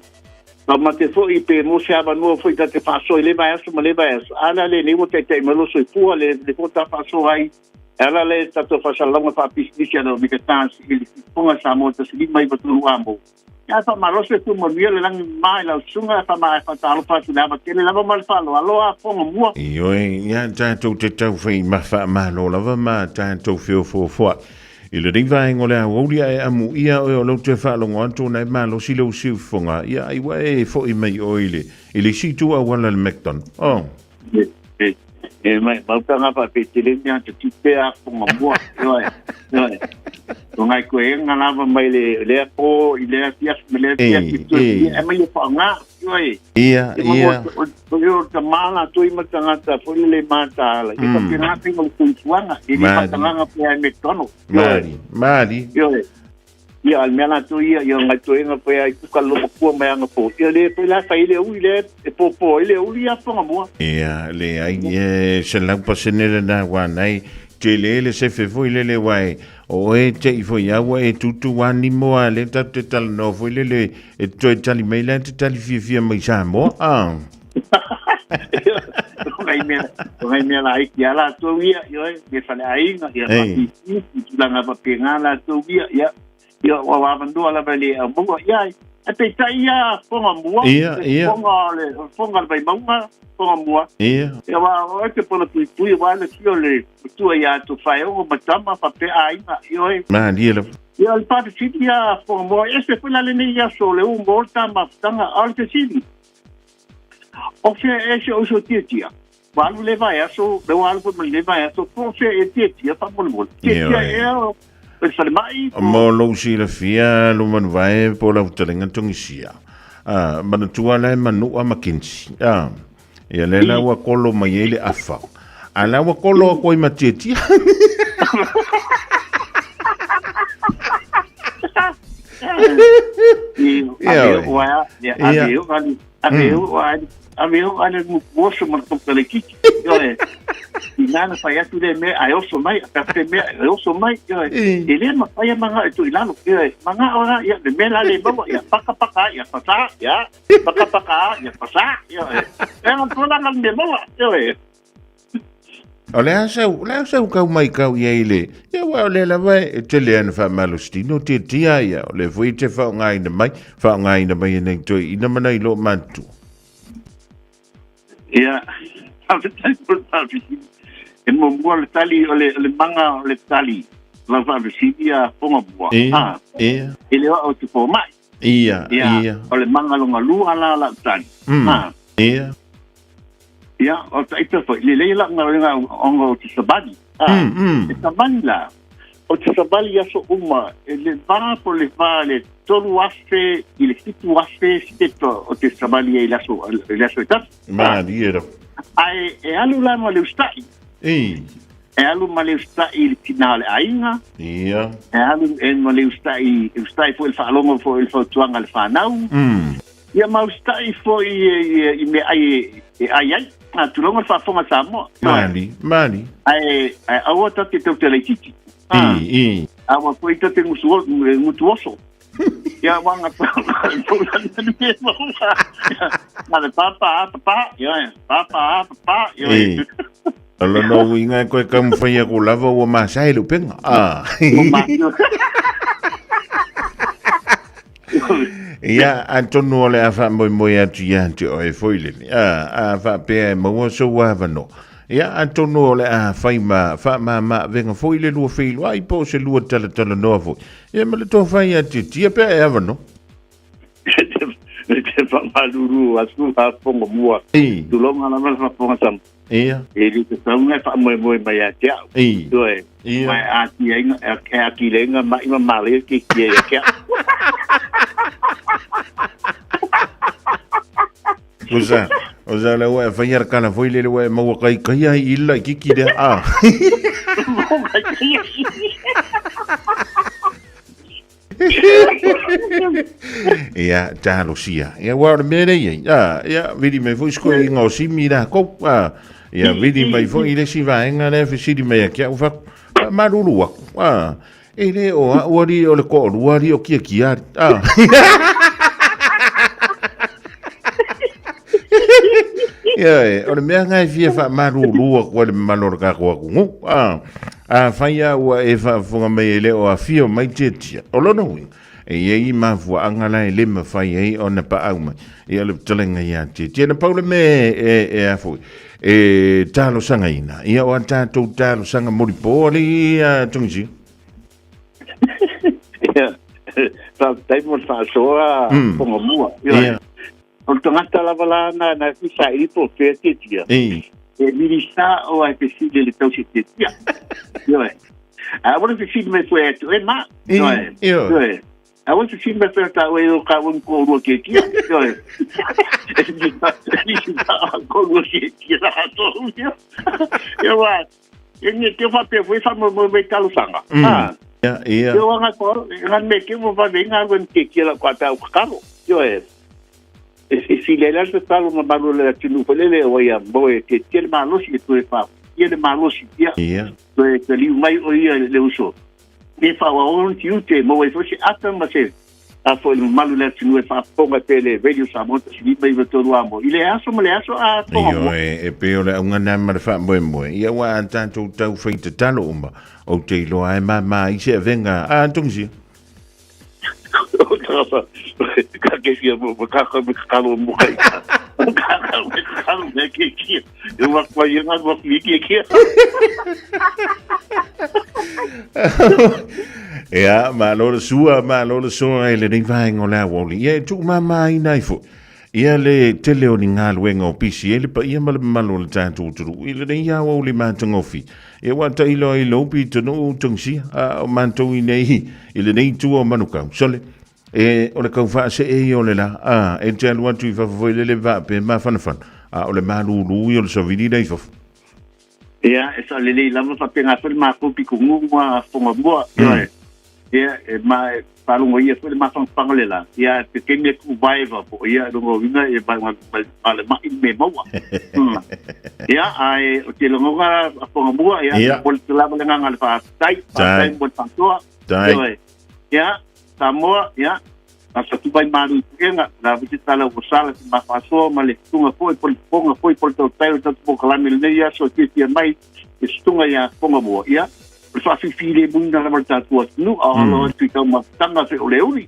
Taumate foi pe mo se avanoa foi ta te faasoa i le vaiaso ma le vaiaso. A la lenei ua taitai mai lo soifua le po ta faasoa ai. Ala le tatou faasalalauga faapisinisi ana o Mikatasi i le fofoga Samoa 1993 a mo. Ia faamalosi le tumanuia le lagi ma i lau susuga faama faatalofa atu le ava tele lava ma le faaaloalo a fofoga mua. Ioe, ia tātou te tau whai mawha malo lava ma tātou whiofofoa. I le nei vaenga o le aoauli ae amu ia oe o lau toe faalogo atu ona e malosi lou siufofoga ia ai ua e fo'i mai oe i le i le isi itu auala le McDonald. Oh. E mai mautanga faapetele mea te tupe a fofoga mua. Ioe. Ioe. O ngai koe lava mai le lea po i lea fiafi ma lea fiafi tu e mai e whaanga. Ioe. Ia, ia. O yo ta mala toi matangata fo le mata la. E ka pena pe mo kuituanga. E le matanganga pe ai McDonald. Mali, mali. Ioe. Ia al mea la tu ia ia ngai toenga pe ai kuka lo makua mai anga po. Ia le pe la fa ile ui le e po po ile uli ia fonga mua. Ia, le ai, e, se lau pasene le nā wā nei, te le le se fe foi le le wai, o e te i foi aua e tutu wā ni moa le tau te tala no foi le le, e toe tali mai la te tali fia fia mai Samoa. Ah. O ngai mea la aiki a latou ia, ioe, me faleaiga, ia faapipisi, tulaga faapega latou ia, ia, ia ua avanoa lava i le aumaua, ia, Ae peitai ia fofoga mua, Ia, le ia. fofoga o le o le fofoga o le Vaimauga, fofoga mua. Ia. Ia aua o oe te polapuipui aua le afio o le matua ia Tofaeogo ma Tama faapea aiga, ioe. Malie lava. Ia o le faafesili ia fofoga mua, e ese foi la lenei aso o le u mo le ta mafutaga, a o le fesili, o fea ea si ou uso Tiatia? Ua alu le vaiaso, lea ua alu foi ma lenei vaiaso, po o fea ea Tiatia faamolemole? Tiatia ea o le falemai? Mo lou silafia Lumanuvae po o lau fetalaiga Togisia, manatua la e manua ma Kensi, ia lea la ua kolo mai ai le afa, a la ua kolo aku ai ma Tiatia. Ia, ia, Ave o ale, ave o ale oso ma le kiki. Ioe. Ina na fai atu le mea ai oso mai, ka te mea e oso mai, ioe. E le mafai a manga e tu i lalo, ioe. Manga o ia le mea la le maua, ia paka paka, ia pasa, ia paka paka, ia pasa, ioe. E nga tulaga le mea maua, ioe. O le a sau, o le a sau kau mai kau i ai le, ia ua o le lava e tele ana whaamalositino te tia ia, o le foi te whaongaina mai, whaongaina mai e nei toi ina mana i lo mantu. Ia, faafetai mo le faafesili. E muamua le tali, o le, o le maga o le tali, lau faafesili ia foga mua. Ia, Ah, ia. E le o au te fomai. Ia, Ia, ia. o le maga longa lua la lau tali. Ah. Ia. Ia, o taita foi, lelei lau galuega ona ou te savali. Ah, E savali la. Ou te savali i aso uma, e le va po le va le 3000 i le 7000 sitepa ou te savali ai i le aso, i le aso e tasi. Malie lava. Ae e alu la ma le usitai. E alu ma le usitai i le tina o le aiga. Ia. E alu e ma le usitai, e usitai foi i le faalogo foi i le fautuaga a le fanau. Ia ma usitai foi i mea ai e ai ai. A tulonga le faafofoga Samoa. Mali, mali. Ae, ae aua ta te tau te laititi. I, i. Aua foi ta te ngusu, ngutu oso. Ia wanga Ma le papa, papa, ia, papa, papa, ia. I. O lona uiga e koe taumafai aku lava ua masae le upega. Ah. Ia, atonu o le a faamoemoe atu ia te oe foi lene. A, a faapea e maua sou avanoa. Ia, atonu o le a fai ma faamama-avega foi le lua feiloai po o se lua talatalanoa foi. Ia, ma le tofa ia te tia pea e avanoa. E te faamalulu atu a fongo mua. Tulonga lava le faafofoga Samoa. Ia. E le tatau ona e faamoemoe mai ia te au. I. Ioe. Ia. Ma e ati ai, e ati lenga mai ma male ke kia ia ke au. Usa, usa le ua e whai ara kana foi le ua e maua kai kai ai i la kiki le a. Ia, talosia. Ia, ua o le mea lea i ai. Ah, ia, vili mai foi sikoe i ngā o simi rā kou. Ah, ia, vili mai foi i le si vaenga lea fesili mai a ki au whaku. Ah, maruru aku. Ah, e le o a uari o le ko'olua ali o kia kia ali. Ah. Ia, e, o le mea ngai fia whaamaruru aku ale mamalu o le kako aku ngu. Ah. Afai a ua e faafofoga mai e le o afio mai Tiatia, o lona uiga, e i ai mafuaaga la e le mafai ai ona paau mai. Ia o le fetalaiga ia Tiatia, na pau le mea e, e, a foi, e talosagaina. Ia o a tatou talosaga molipo alii a Togisia. Ia, faafetai mo le faasoa fofoga mua. Ia. O le tagata lava la na na fi saili po o fea Tiatia. E Minista o ai fesili i le tausi Tiatia. Ioe. A ua le fesili mai foi atu e ma. Ioe. Ioe. A ua le fesili mai foi ta ue o ka ua ko rua Tiatia. Ioe. E Minista o ko rua Tiatia la to. Ia wa. E ni te fa pe foi fa mo mo me talosaga. Ah. Ia, ia. Ia wa nga ko nga me ke mo va venga ua Tiatia la kwa ta o kakalo. Ioe. E silia le tatalo mamalu o le atunuu foi lele ua ia moe e tietie le malosi e toe faafoia le malosi ia toe taliu mai o ia le uso e faaauau ona tiute e maua ai foi se ata ma se a foi le mamalu o le atunuu e faafofoga pea i le Radio Samoa 153 Amo i le aso ma le aso a fofoga mua. Ioe, e pei o le auga na ma le faamoemoe, ia ua a tatou tau fai tatalo uma, ou te iloa e māmā ai se avega a Tongisia. ke fia mo mo kākau me ka kalo mo kai. Kākau me ka kalo me ke kia. E ua kua ia ngā ua ki kia kia. Ia, malo le sua, malo le sua i lenei vaega o le aoauli. Ia, e tuumāmāina ai foi. Ia le tele o ni galuega o pisi ai le paia ma le mamalu o le tatou atunuu i lenei aoauli matagofie. Ia ua tailo ai i lou pitonuu Tongisia, a o matou i nei i lenei itu o Manukau. Sole, e, o le kau faasee ia o le la, a, e te alu atu i fafo foi lele vaa pe mafanafana, a o le malūlū ia o le savili la i fafo. Ia, e saolelei lava faapena foi le matou pitonuu ma Fogamua, ioe. Ia, e ma e faalogoia foi le mafanafana o le la. Ia, te taimi e tuuvaeva po ia, lona uiga e ma, ma, ma le mai le mea maua. Ia, ae o te lagona a Fogamua, ia, Ia. mo le te lava le agaga o le faafetai, faafetai mo le faasoa. Tai. Ioe. Ia, Samoa, ia, a sa tupai malu i puega, la visi tala ua sala te mafaasoa ma le tunga foi po le ponga foi po le tautai o le tatou polokalame i lenei aso e fiafia mai le sutunga ia Fogamua. Ia, o le faafifilemuina lava o le tatou atunuu, a o alo atu i taumafataga fe o le uli.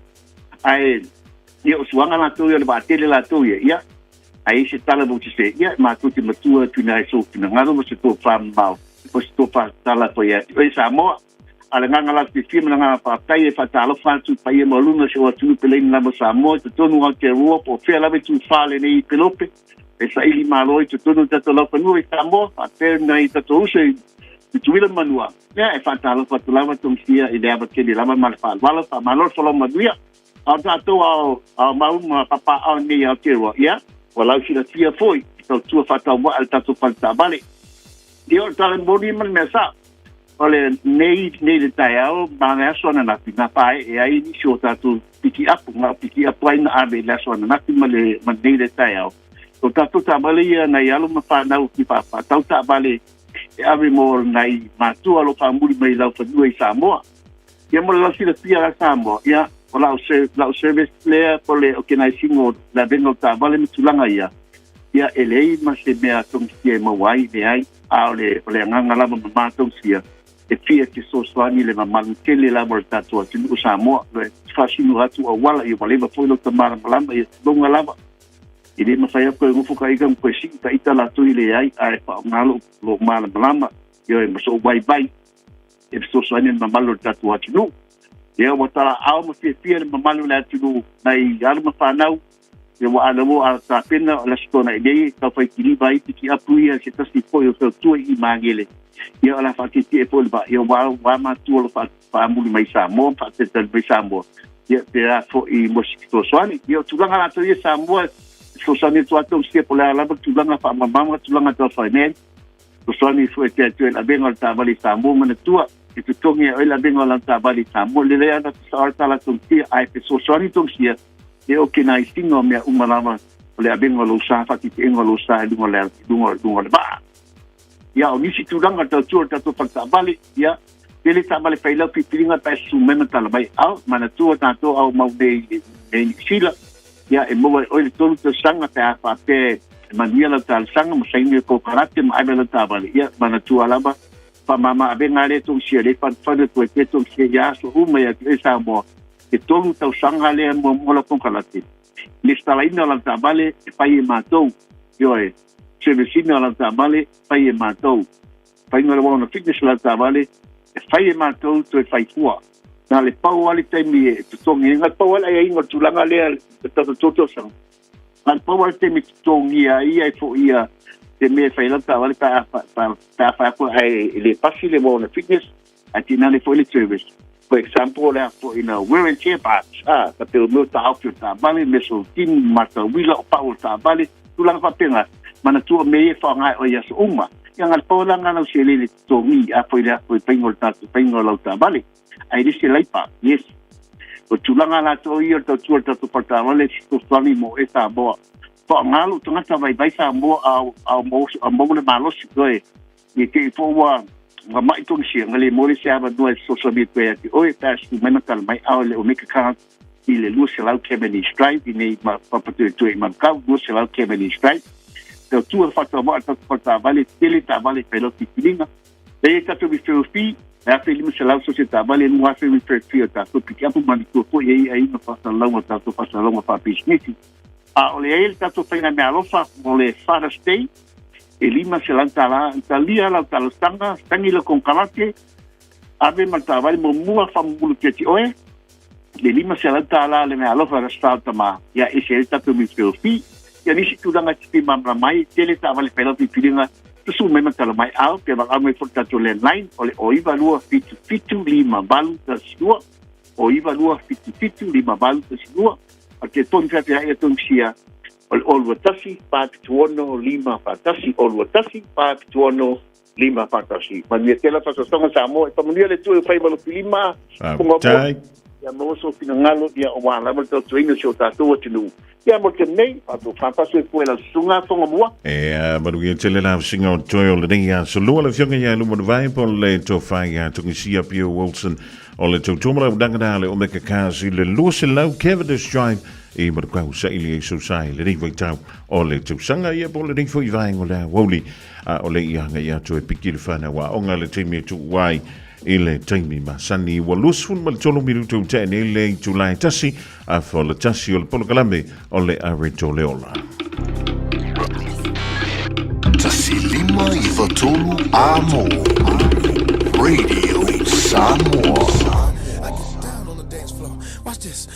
Ae, ia, o suaga latou ia, o le vaatele latou ia, ia, ae i se tala vou se, ia, matou te matua atu ina e sou finagalo ma se tofa mamao, o se tofa tala foi atu. Oe Samoa, A le agaga lafiafia ma le agaga faafetai e faatalofa atu i paia maualuga o si ou atunuu peleina lava o Samoa i totonu o Aotearoa po o fea lava i tufa lenei pelope e saili malo i totonu o tatou laufanua i Samoa faapea nai tatou uso i Tutuila ma Manua. Ia e faatalofa atu lava Tongisia i le ava tele lava ma le faaaloalo, faamalo le folau manuia. A o tatou ao, ao mau ma papaaao nei i Aotearoa, ia, ua lausilafia foi i tautua faatauvaa i le tatou fale taavale. Ia o le tala moni ma le mea sao, o le nei, nei le taeao ma le aso ananafi na paee ai nisi o tatou pikiapu, na o pikiapu ai na ave i le aso ananafi ma le, ma nei le taeao. O tatou taavale ia nai alo ma fanau ki whawhātau taavale e ave mo nai matua lo whaamuri mai lau whanua i Samoa. Ia mo le lausilafia la Samoa, ia, o lau, lau service lea po le organizing o le avega o taavale ma tulaga ia, ia e leai ma se mea togisia e maua ai, leai, a o le, o le agaga lava ma matausia, e fia fesoasoani le mamalu tele lava o le tatou atunuu o Samoa, e faasino atu auala, ia ua leva foi lota malamalama, ia tulouna lava. E le mafai lava toe nofo ta ita ma toe sii ta ita latou i leai, ae faaaoga lou, lou malamalama, ioe, ma sou vaivai e fesoasoani i le mamalu o le tatou atunuu. Ia, ua talaau ma fiafia le mamalu o le atunuu nai alo ma fanau, ia ua alamo a tapena o le Aso Toonai nei e tau fai kiliva ai pikiapu ia se tasi foi o tautua i Magele. Ia o le a faatietie foi le vaa, ia ua, ua matua lo faamuli mai Samoa, ma faatalitali mai Samoa. Ia pe a foi mo se fesoasoani. Ia o tulaga latou ia Samoa, fesoasoani atu lava tausia po o le a lava tulaga faamamama, tulaga tau finance. Fesoasoani foi te atu e le avega o le taavale i Samoa manatua e totogi e oe le avega o lau taavale i Samoa. Lelei lava ona sao le tala tausia ae fesoasoani tausia e okenaisiga o mea uma lava o le avega o lou sa, faatitiega o lou sa i luga o le, luga, luga o le vaa. Ia, o nisi tulaga o le tautua o le tatou fale taavale, ia, tele taavale failau filifiliga pe a susu mai ma tala mai, au, manatua tatou au mau nei i nei Niu Sila, ia, e maua e oe le tolu tausaga pe a faapea e manuia lau talosaga ma saini le kokarate ma ave lau taavale, ia, manatua lava, faamama avega lea tausia, le fanufalu atu ai pea tausia ia aso uma ia te oe Samoa, e tolu tausaga lea muamua lau konekarate, lesitalaina o lau taavale e fai e matou, ioe, service ina o lau taavale e fai e matou, faiga o le warrant of fitness o lau taavale e fai e matou toe fai fua. Na le pau lava le taimi e totogi ai, na le pau lava le aiaiga o le tulaga lea le tatou tolu tausaga, na le pau lava le taimi e totogia ai ia e foia te mea e fai ai lau taavale pe a fai atu ae e le pasi le warrant of fitness, ae tinane foi le service. For example, o le a foi na wear and tear parts, a, ka te o mea o taofi o taavale, mesoutini, matauila, o pau o taavale, tulaga faapena, manatua mea ia e faaaoga e oe i aso uma. Ia nga le pau la nga lau selele totogi, a foi le a foi faiga o le tatou faiga o lau taavale. Ae le se laipa, yes. O tulaga latou ia o le tautua o le tatou fale taavale, se fesoasoani mo oe Samoa. Faaaoga lou tagata vaivai Samoa a o maua le malosi, oe. I te i foi ua ua mai Tongisia, nga le mo le se avanoa e fesoasoani atu ai ia te oe, pe a susu mai ma tala mai, ao le o make a card i le 200 Cavendish Drive, i nei ma Papatoetoe i Manukau, 200 Cavendish Drive. Tautua whatawa'a tatou fale taavale, tele taavale whai lau filifiliga. Leai e tatou referral fee, Le 1500 so se taavale, e 2000 referred fee o tatou pikiapu, manatua foi e ai aiga faasalalauga o tatou faasalalauga faapisinisi. A o le ai le tatou faiga meaalofa mo le Father's Day, e $500, talia lau talosaga, tagi lau konekarate, ave ma le taavale muamua faamumulu ia te oe, le $500 le meaalofa le Aso Sa o Tama, ia ese ai le tatou referral fee. Ia nisi tulaga e te fia malamalama ai, tele taavale fai lau filifiliga, susu mai ma tala mai au, pe valaau mai foi i le tatou landline o le 0 9 2 7 7 5 8 1 2, o 9 2 7 7 5 8 1 2. A te tonu feafea'i a Tunisia o le 0 2 1 4 7 6 5 4 1, 0 2 1 4 7 6 5 4 1. Manuia tele faasoasoaga Samoa, e faamanuia le Atua i faiva o lima, Fugamua, ia maua sou finagalo, ia aua lava le tautuaina o si o tatou atunuu. Ia mo le taimi nei, faatoa faapasi ai fua i lau susuga Fugamua. E manuia tele la singa o toe o lenei aso lua le afioga ia Lumanuvae po le tofa ia Tungisia Pio Wilson o le tautua ma launaga na le Omega Cars i le 200 Cavendish Drive i Manukau saili ai sosa i lenei vaitau o le tausaga ia po o lenei foi vaega o le aoauli a o le i agai atu e piki le whanau aoga le taimi e tuu ai i le taimi masani ua 23 minuta ua tea nei le itula e tasi afa o le tasi o le polokalame o le Are Tole Ola. 1 5 9 3 Amo Radio Samoa. Watch this.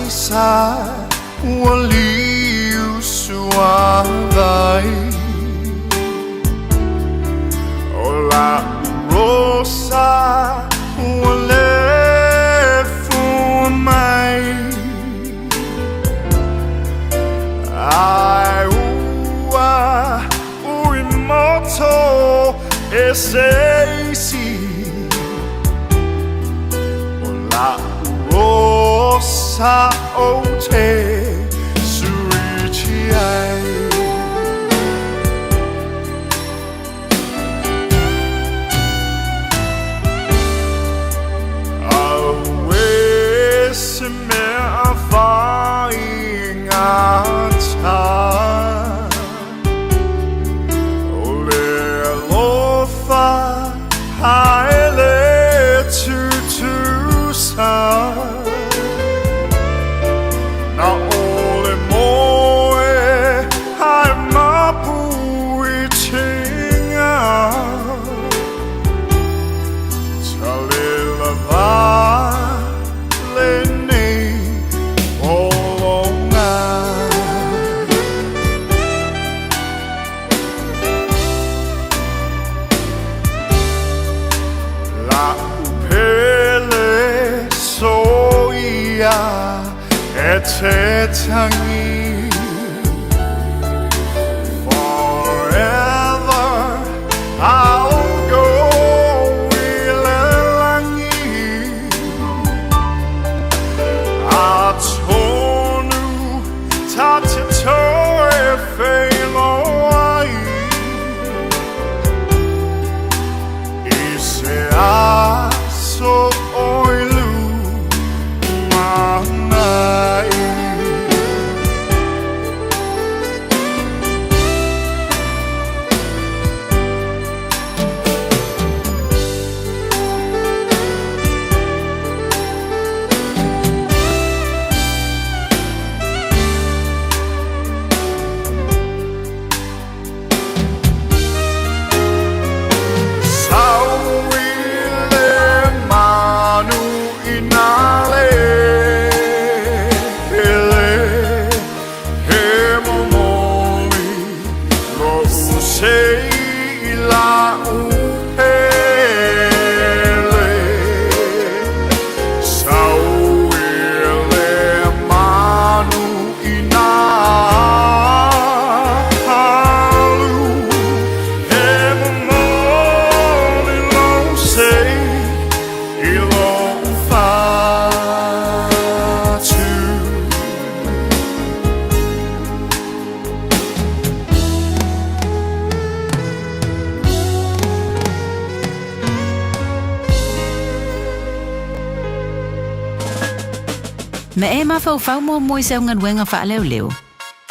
sa ua liu suavai O la'u rosa ua le fua mai Ae ua ui moto e se isi O la'u rosa ou te suiti ai. Auē se mea faigata O le alofa ae le tutusa Na o le moe ae mapu i tiga Talela lenei pologa. La'u pele soia e te tagi Forever I'll go i le lagi Atonu ta te toe feiloai I se aso o i lumanai. Sau i le manu i nā le He momoli lo'u sei i la'u pele Sau i le manu i nā alu He momoli lo'u sei i lo'u fatu. Ma e mafaufau muamua i sau galuega faaleoleo.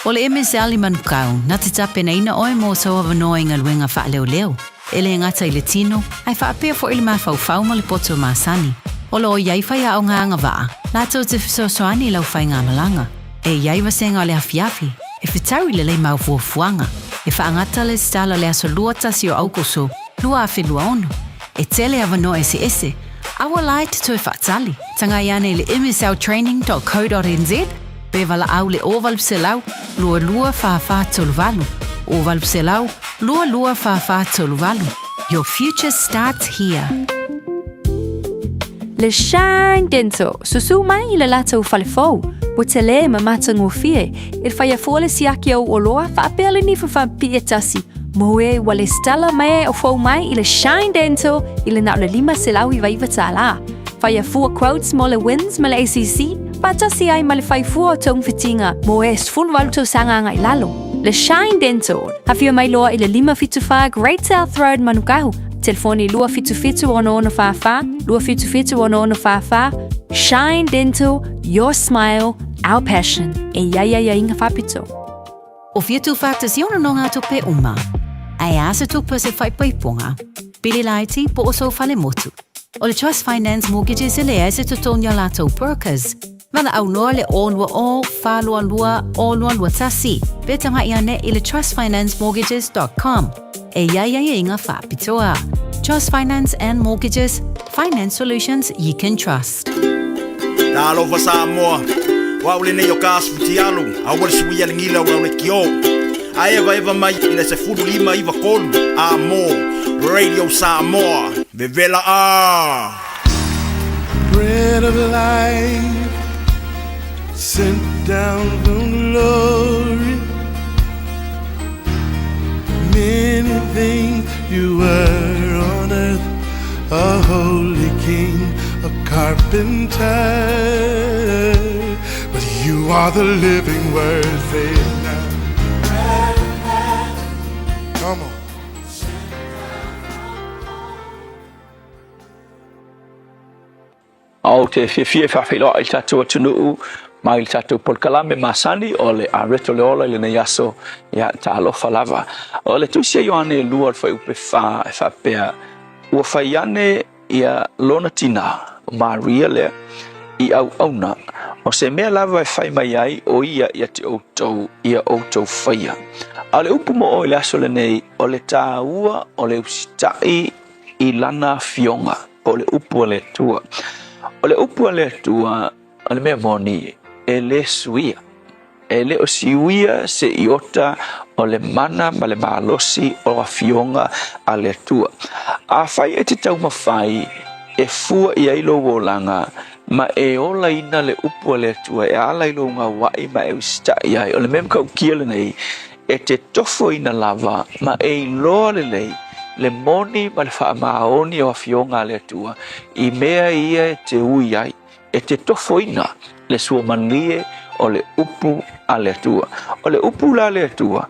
O le MSL i Manukau, na te tapenaina oe mo sou avanoa i galuega faaleoleo, e le gata i le tino, ae faapea foi le mafaufau ma le poto masani. O lo o i ai faiaoga agavaa, latou te fesoasoani i lau faigamalaga. E i ai vasega o le afiafi, e fetau i lelei mau fuafuaga, e faagata le lesitala le aso 21 o Aukuso 2026. E tele avanoa eseese, a ua la e te toe faatali. Tagai ane i le msltraining.co.nz pe valaau le 0800 22 44 38, 0800 22 44 38. Your future starts here. Le Shine Dental, Susu mai i le latou fale fou, ua tele ma matagofie e faia fua le siaki o oloa faapea le nifa faapipii e tasi mo e ua lesitala mai o fou mai i le Shine Dental i le na o le $599 tala. Faia fua quotes mo le WINZ ma le ACC faatasi ai ma le fai fua o togafitiga mo e 18 tausaga agai lalo. Le Shine Dental, afio mai loa i le 574 Great South Road Manukau, telefoni 277 6644, 277 6644, Shine Dental, your smile, our passion. E i ai aiaiga faapito. O fia tūwhātasi ona no ngā tupe uma. Ae a se tupe se whaipaiponga, pili laiti po o sou fale motu. O le Trust Finance Mortgages e leai se totogi o latou brokers. Valaau loa le 020 422 0221 pe tagai ane i le trustfinancemortgages.com. E i ai aiaiga faapitoa. Trust Finance and Mortgages, finance solutions you can trust. Talofa Samoa. O au lenei o ka aso fitialu, aua le suia le gila o lau lekiō. A evaeva mai i le 15 93 A mō Radio Samoa. Vevela a! Bread of life sent down from glory. Many things you were on earth, a holy king, a carpenter. But you are the living word, say it now. Come on. Ou te fiafia e faafeiloai i le tatou atunuu mai le tatou polokalame masani o le Areto le Ola i lenei aso, ia talofa lava. O le tusi a Ioane 2 le fuaiupe 4 e faapea, Ua fai ane ia lona tinā, o Maria lea, i auauna, o se mea lava e fai mai ai o ia ia te outou, ia outou faia. A o le upu mo oe i le aso lenei, o le tāua o le usitai i lana afioga, po o le upu a le Atua. O le upu a le Atua, o le mea moni, e le suia. E le o siuia se iota o le mana ma le malosi o afioga a le Atua. Afai e te taumafai e fua i ai lou olaga ma e olaina le upu a le Atua e ala i lou gauaʻi ma e usitai ai, o le mea matautia lenei, e te tofoina lava ma e iloa lelei le moni ma le faamaoni o afioga a le Atua i mea ia e te ui ai. E te tofoina le suamalie o le upu a le Atua. O le upu la a le Atua,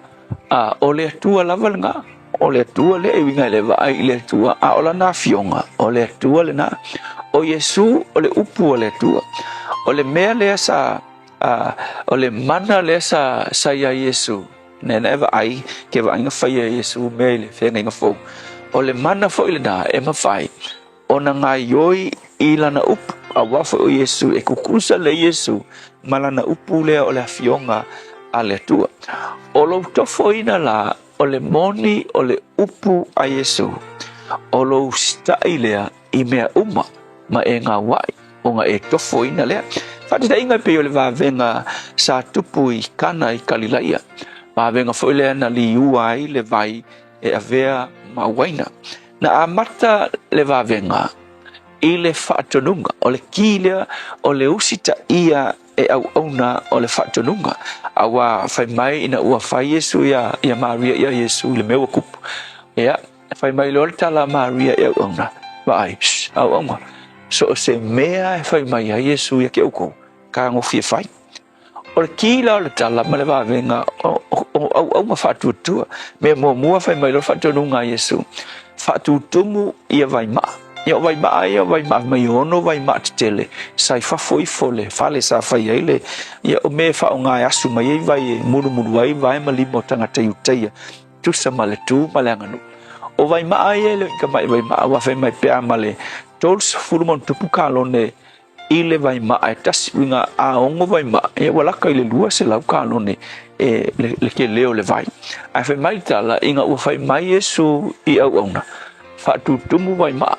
a, o le Atua lava lena. O le Atua lea e uiga i le vaai i le Atua, a o lana afioga, o le Atua lena. O Iesu o le upu a le Atua. O le mea lea sa, a, o le mana lea sa, sa iā Iesu, nena e vaai, ke vaaiga faia e Iesu mea i le feagaiga fou. O le mana foi lena e mafai ona gaioi i lana upu, aua foi o Iesu, e kukusa le Iesu ma lana upu lea o le afioga a le Atua. O lou tofoina la o le moni o le upu a Iesu, o lou sitaʻi lea i mea uma ma e gauaʻi, ona e tofoina lea. Faataitaiga e pei o le vavega sa tupu i Kana i Kalilaia, vavega foi lea na liua ai le vai e avea ma uaina. Na amata le vavega i le faatonuga, o le ki lea o le usitaia e auauna o le faatonuga, auā fai mai ina ua fai Iesu ia, ia Maria ia Iesu i le mea ua kupu. Ia, fai mai loa le tala a Maria i auauna, vaai, shh, auauna, so o se mea e fai mai ai Iesu ia ki oukou, tagofie fai. O le ki la o le tala ma le vavega o auauna faatuatua. Mea muamua fai mai loa le faatonuga a Iesu, faatutumu ia vaimaa. Ia o vaimaa ia o vaimaa mai e ono vaimaa tetele sa i fafo ifo le fale sa fai ai le ia o mea e faaaoga e asu mai ai vai e mulumulu ai vae ma lima o tagata Iutaia tusa ma le tu ma le aganuu. O vaimaa ia e le o i tamai vaimaa aua fai mai pe a ma le 30+ kalone i le vaimaa e tasi, uiga a ono vaimaa, ia ua laka i le 200 kalone e le, le tele o le vai. Ae fai mai le tala, ina ua fai mai Iesu i auauna, faatutumu vaimaa.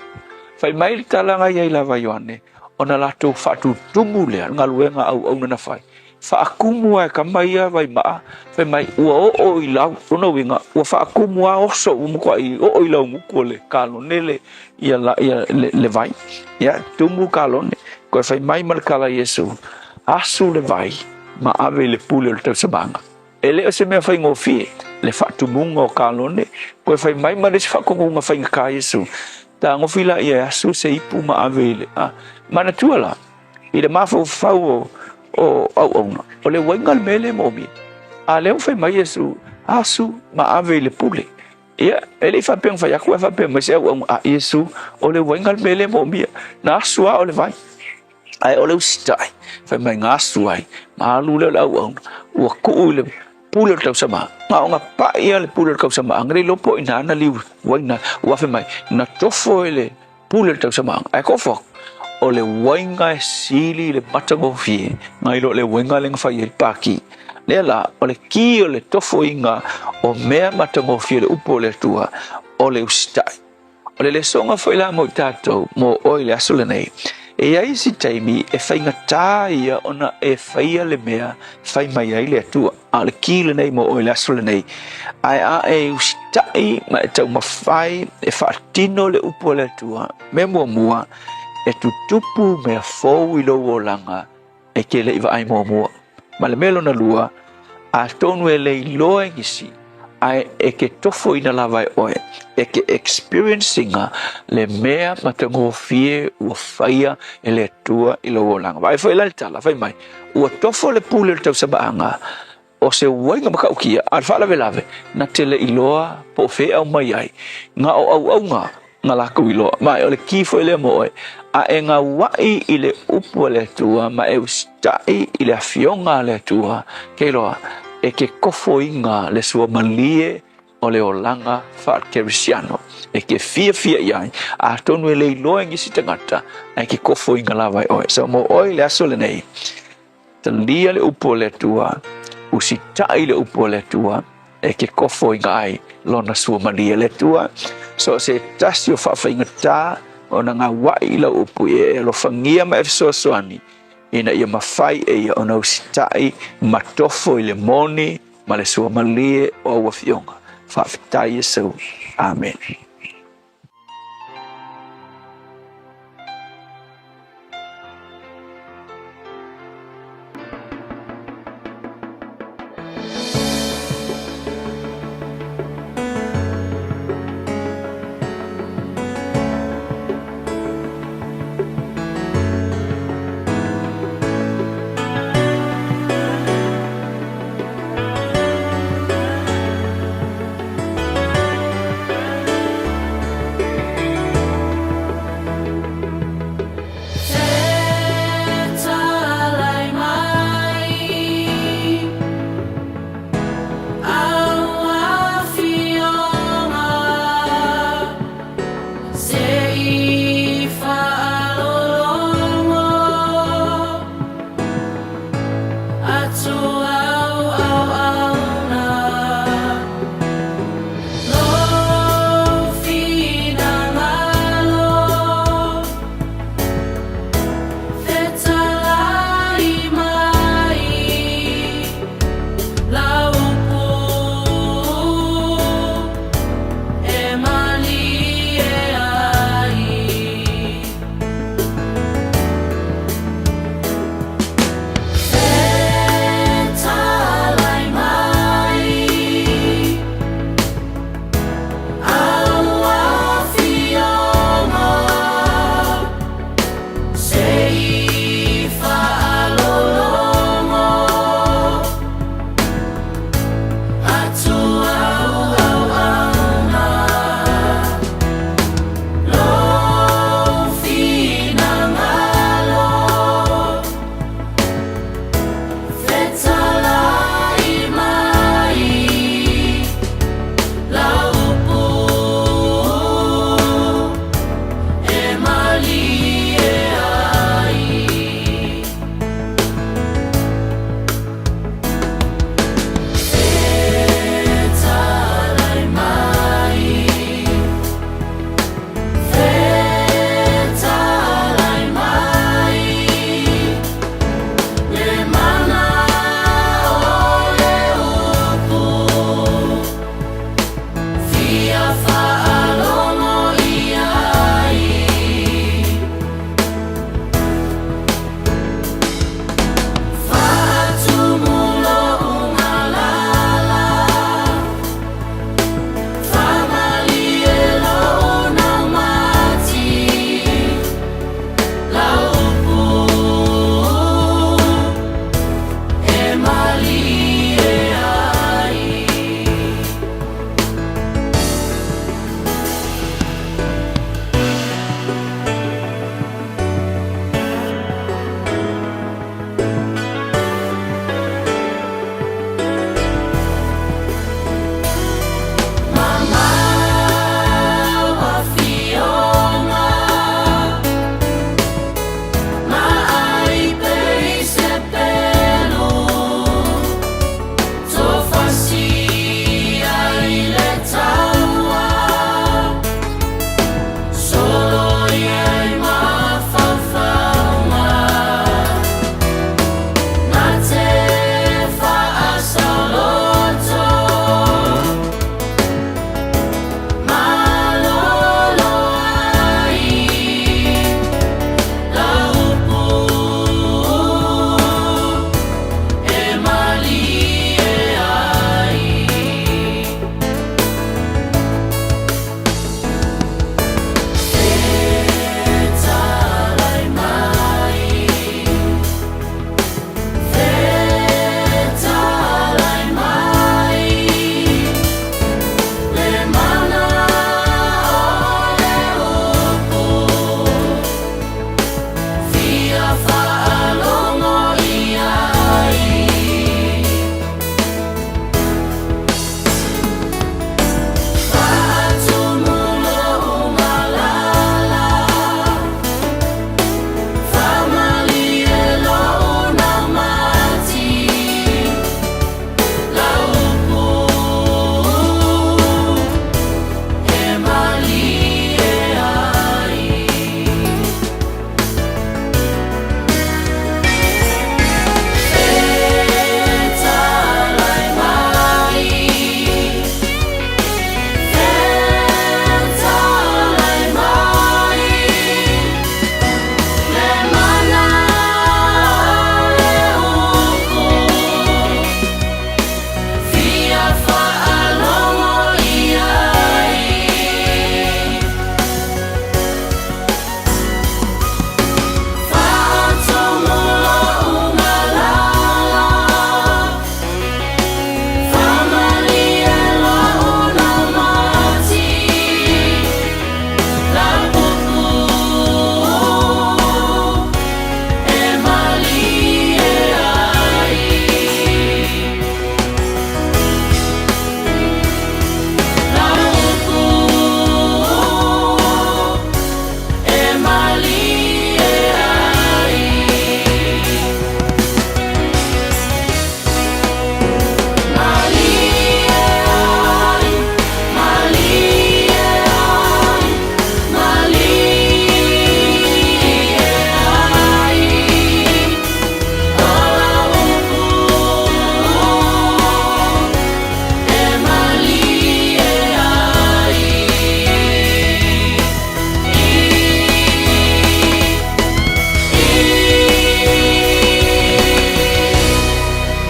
Fai mai le tala na i ai lava Ioane, ona latou faatutumu lea, le galuega auauna na fai. Faatumu lava e tama ia vaimaa, fai mai ua oo i lau, lona uiga ua faatumu lava oso ua matuai oo i laugutu o le kalone le, ia, la, ia, le, le vai. Ia, tumu kalone. Koe fai mai ma le tala Iesu, asu le vai ma ave i le pule o le tausamaga. E le o se mea faigofie le faatumuga o kalone, koe fai mai ma le isi faatonuga faigata Iesu, tagofi laia e asu se ipu ma ave i le, a, manatua la, I le mafaufau o, o auauna, o le uaiga le mea lea e moomia. A lea ua fai mai Iesu, asu ma ave i le pule. Ia, e le i faapea na fai atu, ae faapea mai se auauna, a Iesu, o le uaiga le mea lea e moomia. Na asu lava o le vai. Ae o le usitai, fai mai na asu ai, ma alu lea o le auauna, ua tuu i le pule o le tausama. Na ona pai lava le pule o le tausama, na le iloa po o ina na liu uaina, ua fai mai, na tofo e le Pule le tausamaga, ae kofo aku, o le uaiga e sili i le matagofie nai lo le uaiga lea na fai ai le pāki. Lea la, o le ki o le tofoina o mea matagofie o le upu o le Atua, o le usitai. O le lesoga foi la mo i tatou, mo oe i le aso lenei, E i ai isi taimi e faigata ia ona e faia le mea fai mai ai le Atua. A o le ki lenei mo oe i le aso lenei, ae a e usitai ma e taumafai e faatino le upu a le Atua, mea muamua, e tutupu mea fou i lou olaga e te le i vaai muamua. Ma le mea lona lua, atonu e le iloa e nisi, ae e te tofoina lava e oe, e te experience ina le mea matagofie ua faia e le Atua i lou olaga. Vaai foi la le tala, fai mai, ua tofo le pule o le tausamaaga, o se uaiga matautia, a o le faalavelave, na te le iloa po o fea e aumai ai, na o auauna na latou iloa. Ma o le ki foi lea mo oe, a e gauaʻi i le upu a le Atua ma e usitai i le afioga a le Atua, ke iloa, e ke tofoina le suamalie o le olaga faa-Kerisiano e ke fiafia i ai, atonu e le iloa e nisi tagata, ae ke tofoina lava e oe. So mo oe i le aso lenei, Talia le upu a le Atua, usitai le upu a le Atua, e ke tofoina ai lona suamalie. Le Atua, so o se tasi o faafaigata ona gauaʻi i lau upu ia e alofagia ma e fesoasoani, ina ia mafai e ia ona usitai ma tofo i le moni ma le suamalie o au afioga. Faafetai Iesu. Amene.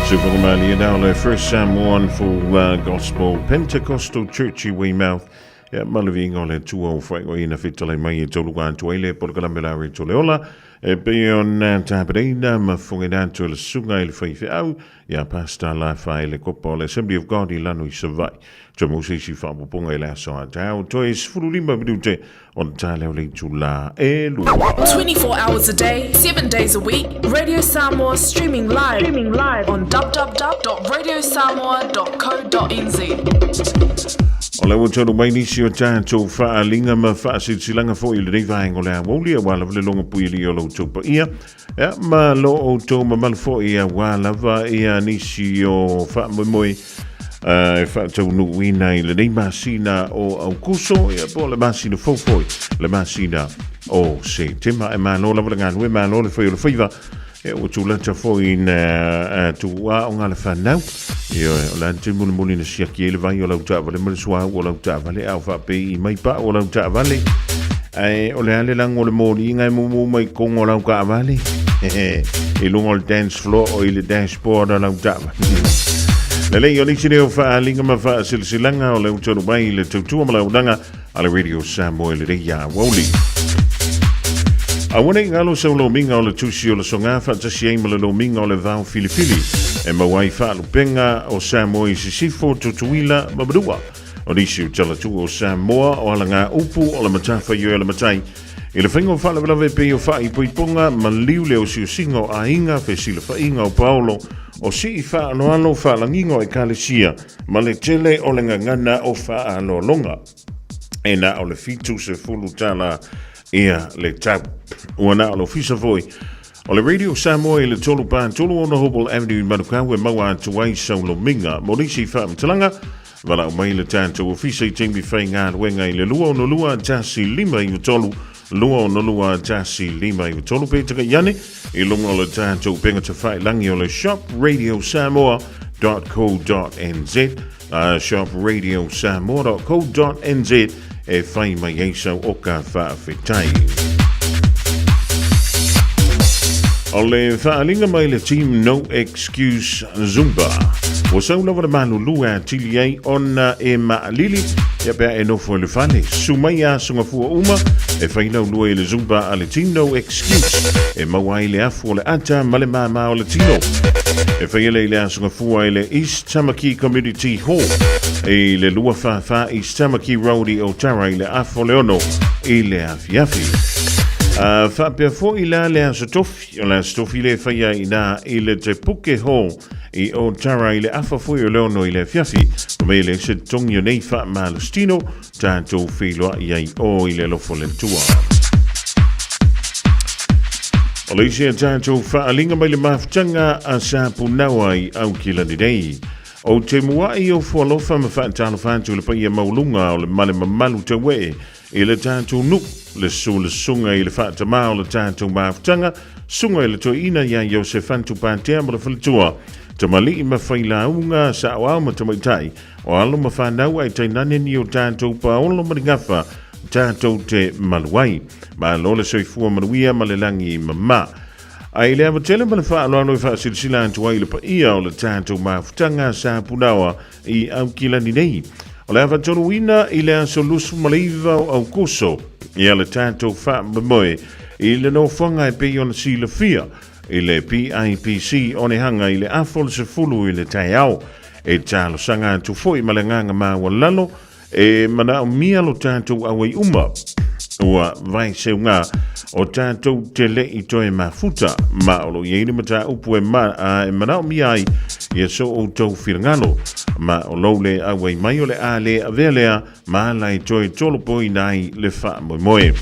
Siufoga malie na o le First Samoan Full Gospel Pentecostal Church i Weymouth. Ia, ma le viiga o le Atua ua faaigoaina fetalai mai e tauluga atu ai le polokalame la Reto le Ola e pei ona tapenaina ma fofogaina atu e le susuga i le faifeau ia Pastor Lafa i le kopa o le Assembly of God i Lano i Savaii. Toe maua se isi faaopoopoga i le aso a taeao toe 15 minute ona ta lea o le itula e lua. 24 hours a day, 7 days a week, Radio Samoa streaming live, streaming live on www.radiosamoa.co.nz. O le ua taunuu mai nisi o tatou faaaliga ma faasilasilaga foi i lenei vaega o le aoauli aua lava le logo puialii o lo outou paia ia, ma lo outou mamalu foi aua lava ia nisi o faamoemoe e faataunuuina i lenei masina o Aukuso ia, po o le masina fou foi, le masina o Setema. E malo lava le galue, malo le fai o le faiva. E ua tulata foi na tuuaoga le fanau. Ioe, o le a le taimi mulimuli na siaki ai le vai o lau taavale ma le suauu o lau taavale, a o faapei i mai pau o lau taavale. Ae o le a le lago o le moliga e mumu mai kogo o lau taavale? I luga o le dance floor o i le dashboard o lau taavale. Lelei, o nisi lea o faaaliga ma faasilasilaga o le ua mai i le tautua ma le auaunaga a le Radio Samoa i lenei aoauli. Aua nei galo sau lomiga o le tusi o le soga faatasi ai ma le lomiga o le vao filifili e maua ai faalupega o Samoa i Sisifo, Tutuila ma Manua. O nisi o talatua o Samoa o alaga upu o le matafaioi a le matai i le faiga o faalavelave e pei o faaipoipoga ma liu le osiosiga o aiga, fesilafaiga o paolo, o sii faaaloalo faalagiga o ekalesia ma le tele o le gagana o faaaloaloga. E na o le 70 tala ia le tau. Ua na o le ofisa foi o le Radio Samoa i le 3 pa 3 6 Hobble Avenue i Manukau e maua atu ai sau lomiga. Mo nisi faamatalaga, valaau mai le tatou ofisa i taimi faigaluega i le 262 1 5 93 262 1 5 93 pe takai ane i luga o le tatou upega tafailagi o le shopradiosamoa.co.nz shopradiosamoa.co.nz e fai mai ai sau oka faafetai. O le faaaliga mai le team No Excuse Zumba. Ua sau lava le malulu e atili ai ona e maalili ia pea e nofo i le fale. Susu mai aso gafua uma e fai laulua i le Zumba a le team No Excuse e maua ai le afu o le ata ma le māmā o le tino. E fai ele i le aso gafua i le East Tamaki Community Hall i le 244 East Tamaki Road i Otara i le afa o le 6 i le afiafi. Faapea foi la le aso tofi, o le aso tofi le faia i nā i le Te Puke Hall i Otara i le afa foi o le 6 i le afiafi. Ma le se togi o nei faamalositino, tatou feiloai ai o i le alofa o le Atua. O le isi a tatou faaaliga mai le mafutaga a Sapunaoa i Aukilani nei. Ou te mua'i ofo alofa ma faatalofa atu i le paia maualuga o le male mamalu taue'e i le tatou nuu, le susu o le susuga i le faatamā o le tatou mafutaga, susuga i le toeaina ia Iosefa Tupatea ma le faletua, tamalii ma failauga, saoao ma tamaitai, o alo ma fanau ae tainane ni o tatou paolo ma ni gafa tatou te malu ai. Malo le soifua manuia ma le lagi mama. Ae i le ava tele ma le faaaloalo e faasilasila atu ai i le paia o le tatou mafutaga sa Punaoa i Aukilani nei. O le a faatoluina i le aso 29 o Aukuso ia le tatou faamoemoe i le nofoaga e pei ona silafia i le PIPC Onehanga i le afa o le 10 i le taeao. E talosaga atu foi ma le agaga maualalo e manaomia lo tatou auai uma ua vaeseuga o tatou te le i toe mafuta ma o lo o i ai le mataupu e, ma, e manaomia ai ia so outou finagalo ma o lou le auai mai o le a le avea lea ma ala e toe tolopoina ai le faamoemoe.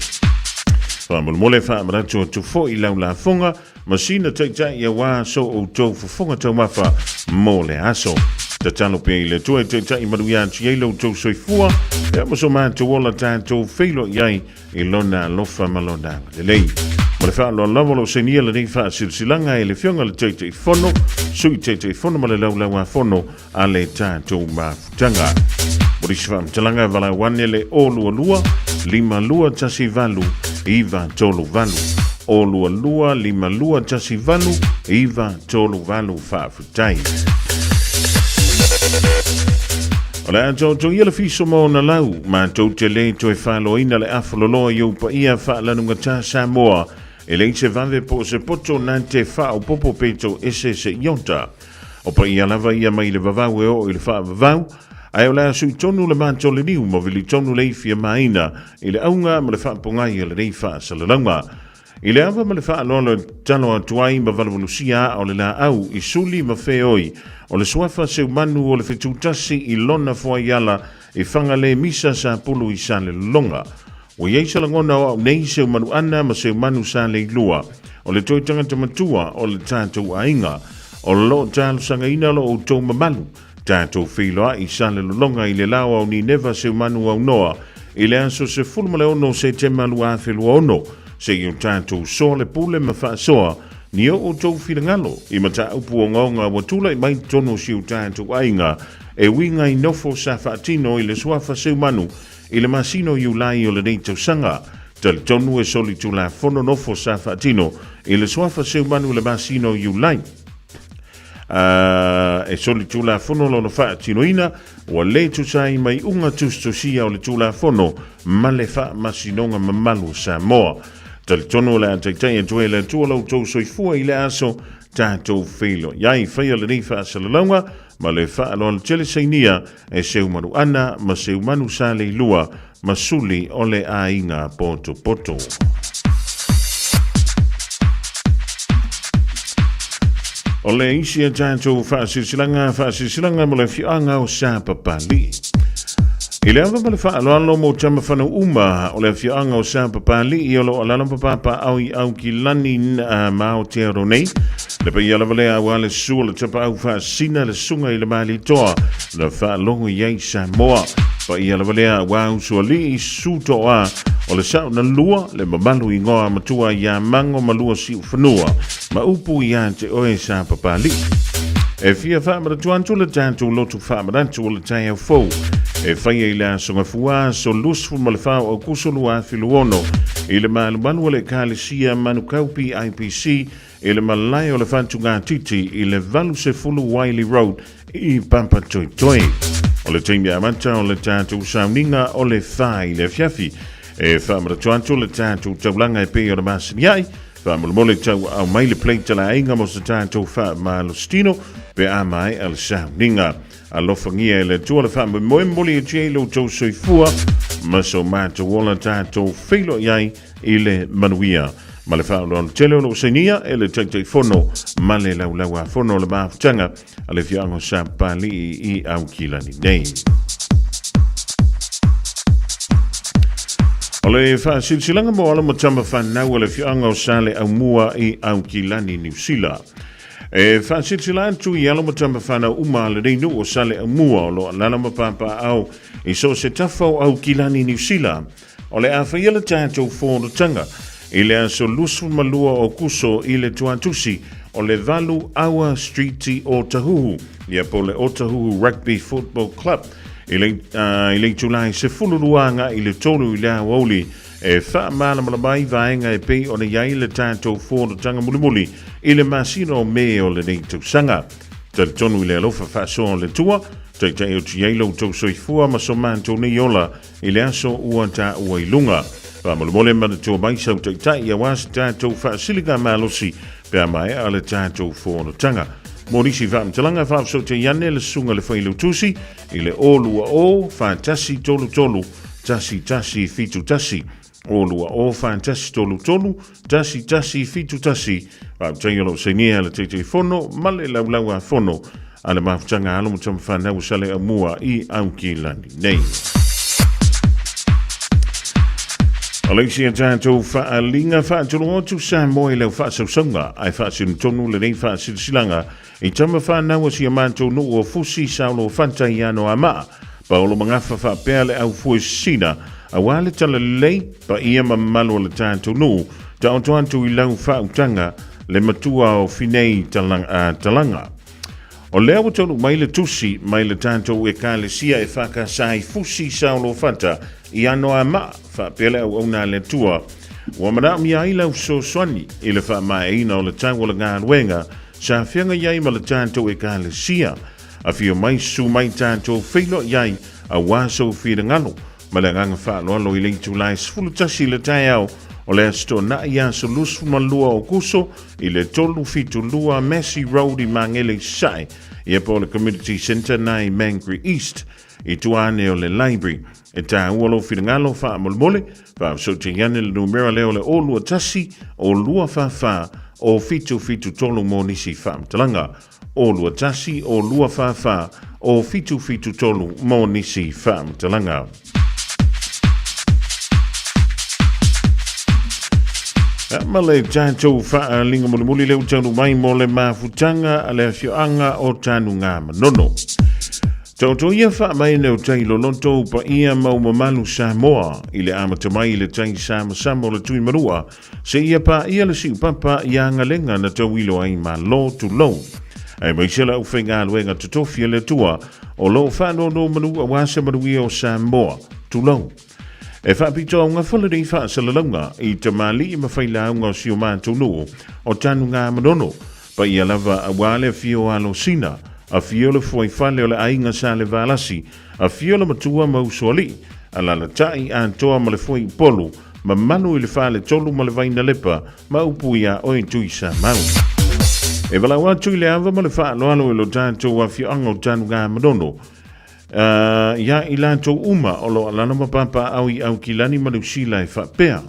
Faamolemole faamanatu atu foi lau lafoga ma sina taitai auā so outou fofoga taumafa mo le aso. Tatalo pea i le Atua e taitai manuia atu i ai lo outou soifua, ea ma so matou ola tatou feiloai ai i Lona alofa ma Lona agalelei. Ma le faaaloalo lava o lo o sainia lenei faasilasilaga e le Afioga i le Taitaifono, Sui Taitaifono ma le Laulauafono a le tatou mafutaga. Mo nisi faamatalaga, valaau ane le 022 52 18 938. 0 22 52 18 9 3 8. Faafetai. O le a taotoia le fiso ma ona lau, matou te le toe faaloaina le afaloloa i ou paia faalanugatā Samoa, e leai se vave po o se poto na te faaopopo pe toese se iota. O paia lava ia mai le vavau e oo i le faavavau, ae o le a sui tonu le mato le niu ma vili tonu le ifi a maina i le auga ma le faapogai o lenei faasalalauga. I le ava ma le faaaloalo e tatalo atu ai ma valuvalusia aa o le laau i suli ma feoi o le suafa seumanu o le fetutasi i lona fuaiala i Fagalē Misa Sapulu i Salelologa. Ua i ai se lagona o au nei seumanu ana ma seumanu Saleilua o le toe tagata matua o le tatou aiga. O lo o talosagaina lo outou mamalu tatou feiloai i Salelologa i le lao ao Nineva Seumanu Aunoa i le aso 16 Setema 2026 seia o tatou soa le pule ma faasoa ni o outou finagalo i mataupu ogaoga ua tulai mai totonu o si o tatou aiga e uiga i nofo sa faatino i le suafa Seumanu i le masina o Iulai o lenei tausaga. Talitonu e solitulafono nofo sa faatino i le suafa Seumanu i le masina o Iulai. E solitulafono lona faatinoina, ua le tusa ai ma iuga tusitusia o le Tulafono ma le Faamasinoga Mamalu o Samoa. Talitonu o le a taitai atu ai le Atua lo outou soifua i le aso tatou feiloai ai. Faia lenei faasalalauga ma le faaaloalo tele sainia e Seumanu Ana ma Seumanu Saleilua ma Suli o le Aiga Potopoto. O le isi a tatou faasilasilaga, faasilasilaga mo le afioaga o Sapapalii. I le ava ma le faaaloalo mo tama fanau uma o le afioaga o Sapapalii o lo o alaala ma papaaao i Aukilani ma Aotearoa nei, le paia lava lea aua le susu o le tapaau faasina le susuga i le Malietoa na faalogo i ai Samoa. Paia lava lea aua usoalii susu toa o le sao na lua le mamalu igoa matua ia Mango ma lua Siufanua ma upu ia te oe Sapapalii. E fia faamanatu atu le tatou lotu faamanatu o le taeao fou e faia i le aso Gafua aso 24 o Aokuso 2026 i le malumalu o le Ekalesia Manukau PIPC i le malae o le Fatugatiti i le 80 Wiley Road i Papatoetoe. O le taimi amata o le tatou sauniga o le 4 i le afiafi. E faamanatu atu le tatou taulaga e pei ona masani ai, faamolemole tauaau mai le plate a le aiga mo se tatou faamalositino pe a maea le sauniga. Alofagia e le Atua le faamoemoe momoli atu ai lo outou soifua ma so matou ola tatou feiloai ai i le manuia. Ma le faaaloalo tele o loo sainia e le Taitaifono ma le Laulau-a-Fono o le Mafutaga a le Afioaga o Sapalii i Aukilani nei. O le faasilasilaga mo alo ma tama fanau a le afioaga o Saleaaumua i Aukilani, Niu Sila. E faasilasila atu i alo ma tama fanau uma a lenei nuu o Saleaaumua o lo o alaala ma papaaao i so o se tafa o Aukilani, Niu Sila, O le a faia le tatou fonotaga i le aso 22 o Aokuso i le Tuatusi o le 8 Aua Street o Otahuhu, ia po o le Otahuhu Rugby Football Club, i le, i le itula e 12 agai i le 3 i le aoauli e faamalamalama ai vaega e pei ona i ai le tatou fonotaga mulimuli i le masina o Me o lenei tausaga. Talitonu i le alofa faasoa o le Atua, taitai atu i ai lo outou soifua ma so matou nei ola I le aso ua taua i luga. Faamolemole manatua mai sau taitai aua se tatou faasiliga malosi pe a maea le tatou fonotaga. Mo nisi faamatalaga faafesootai ane le susuga le Failautusi i le 020 4133 1171 020 4133 1171. Faafetai o lo o sainia le Taitaifono ma le Laulau-a-Fono a le Mafutaga Alo ma Tamafanau o Saleaaumua i Aukilani nei. O le isi a tatou faaaliga faatulou atu Samoa i lau faasausauga ae faasino tonu lenei faasilasilaga i tama fanau a si a matou nuu o Fusi Saulo Fata i Anoamaa Paolo Magafa faapea le au fuesina aua le talalelei paia ma mamalu o le tatou nuu taoto atu i lau faautaga le matua o Finei Talaga. O lea ua taunuu mai le tusi mai le tatou Ekalesia e FKS i Fusi Saolofata i Anoamaa, faapea le auauna a le Atua. Ua manaomia ai lau fesoasoani i le faamaeaina o le tau o le galuega sa feagai ai ma le tatou Ekalesia. Afio mai, susu mai tatou feiloai ai aua sou finagalo ma le agaga faaaloalo i le itula e 11 i le taeao o le Aso Toonai aso 22 o Aokuso i le 372 Massey Road i Magele i Sasae, ia po o le Community Centre na i Mangere East i tua ane o le Library. E tāua lou finagalo faamolemole, faafesootai ane le numera lea o le 021 0 244 0773 mo nisi faamatalaga. 021 0 244 0773 mo nisi faamatalaga. Ma le tatou faaliga mulimuli lea ua taunuu mai mo le mafutaga a le afioaga o Tanugamanono. Taoto ia faamaene o tai loloto paia ma u mamalu Samoa i le amata mai i le tai samasama o le Tuimanua seia paia le siupapa i agalega na tauilo ai Malo tulou. Aemaise le aufaigaluega totofi a le Atua o lo o faanonomanu aua se manuia o Samoa, tulou. E faapito augafa lenei faasalalauga i tamalii ma failauga o si o matou nuu o Tanugamanono, paia lava aua le afio o Alosina, afio le fuaifale o le aiga Sa Levalasi, afio le matua ma Usoalii, alalatai Atoa ma le Fuaiupolu, mamalu i le faletolu ma le Vainalepa, ma upu iā oe Tuisamau. E valaau atu i le ava ma le faaaloalo i lo tatou afioaga o Tanugamanono, iā i latou uma o lo o alala ma papaaao i Aukilani ma Niu Sila e faapea,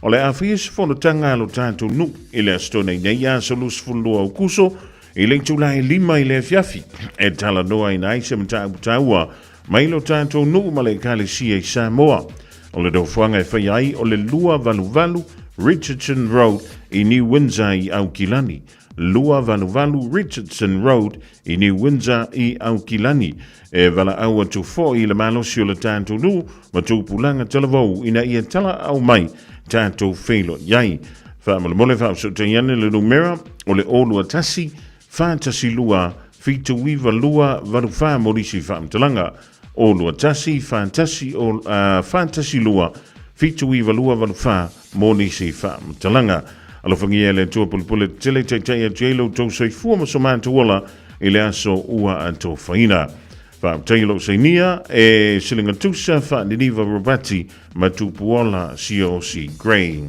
O le a faia se fonotaga a lo tatou nuu i le Aso Toonai nei aso 22 Aokuso i le itula e 5 i le afiafi e talanoaina ai se mataupu taua mai lo tatou nuu ma le Ekalesia i Samoa. O le nofoaga e faia ai o le 288 Richardson Road i New Windsor i Aukilani. 288 Richardson Road i New Windsor i Aukilani. E valaau atu foi i le malosi o le tatou nuu ma tupulaga talavou ina ia talaau mai tatou feiloai ai. Faamolemole faafesootai ane le numera o le 021 412 792 84 mo nisi faamatalaga. 021 412 792 84 mo nisi faamatalaga. Alofagia e le Atua pulepule tetele taitai atu ai lo outou soifua ma so matou ola i le aso ua atofaina. Faafetai i lou sainia e Siligatusa Faaniniva Robati ma Tupuola Siaosi Gray.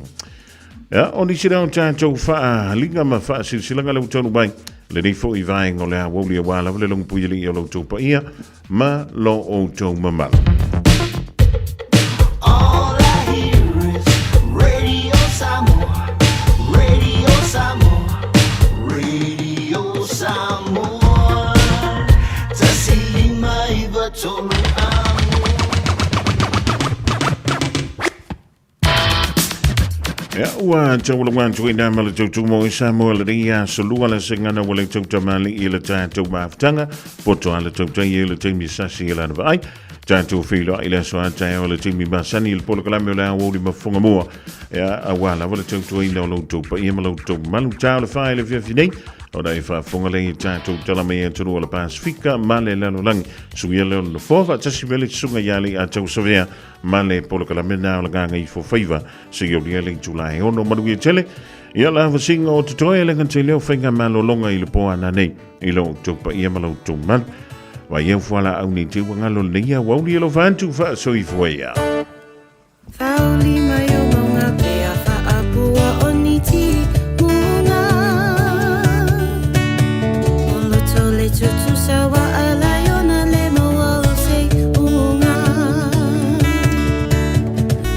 Ia, o nisi lea o tatou faaliga ma faasilasilaga le ua taunuu mai lenei foi vaega o le aoauli aua lava le logopuialii o lo outou paia ma lo outou mamalu. All I hear is Radio Samoa, Radio Samoa, Radio Samoa. Tasi lima iva tolu Ia, ua taualaga atu ai nā ma le tautumo i Samoa lenei aso lua le sengana ua le tautamali i le tatou mafutaga, poto a le tautai e le taimi sasi e lana vaai. Tatou feiloai i le aso a taeao le taimi masani i le polokalame o le aoauli ma fofoga mua. Ia, aua lava le tautuaina o lo outou paia ma lo outou malu tao le whae le fiafi nei. Ona e faafofoga lea i tatou tala mai atunuu o le Pasifika ma le lalolagi. Suia lea o le nofoa faatasi me le susuga ia Alei Atau Savea ma le polokalame na o le Gagaifo Faiva seia aulia le itula e 6 manuia tele. Ia la vasinga o totoe le gata i lea o faiga malologa i le po ana nei i lo outou paia ma lo outou mamalu. Vai au fualaau nei te ua galo lenei aoauli e alofa atu faasoifua ia. Whauli mai o maunga pea whaapua o niti munga. O loto le tutusa wa alai ona le maua o se unga.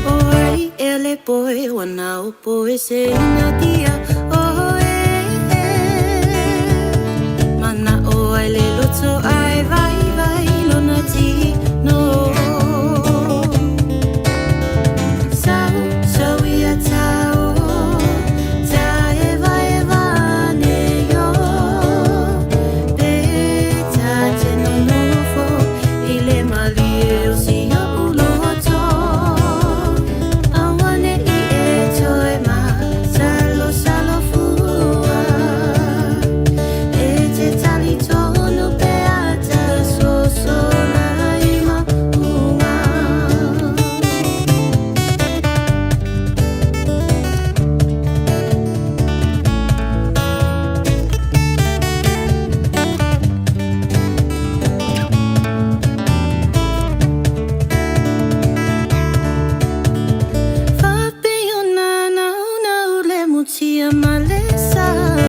O ai e le poe wana o poe se ina tia.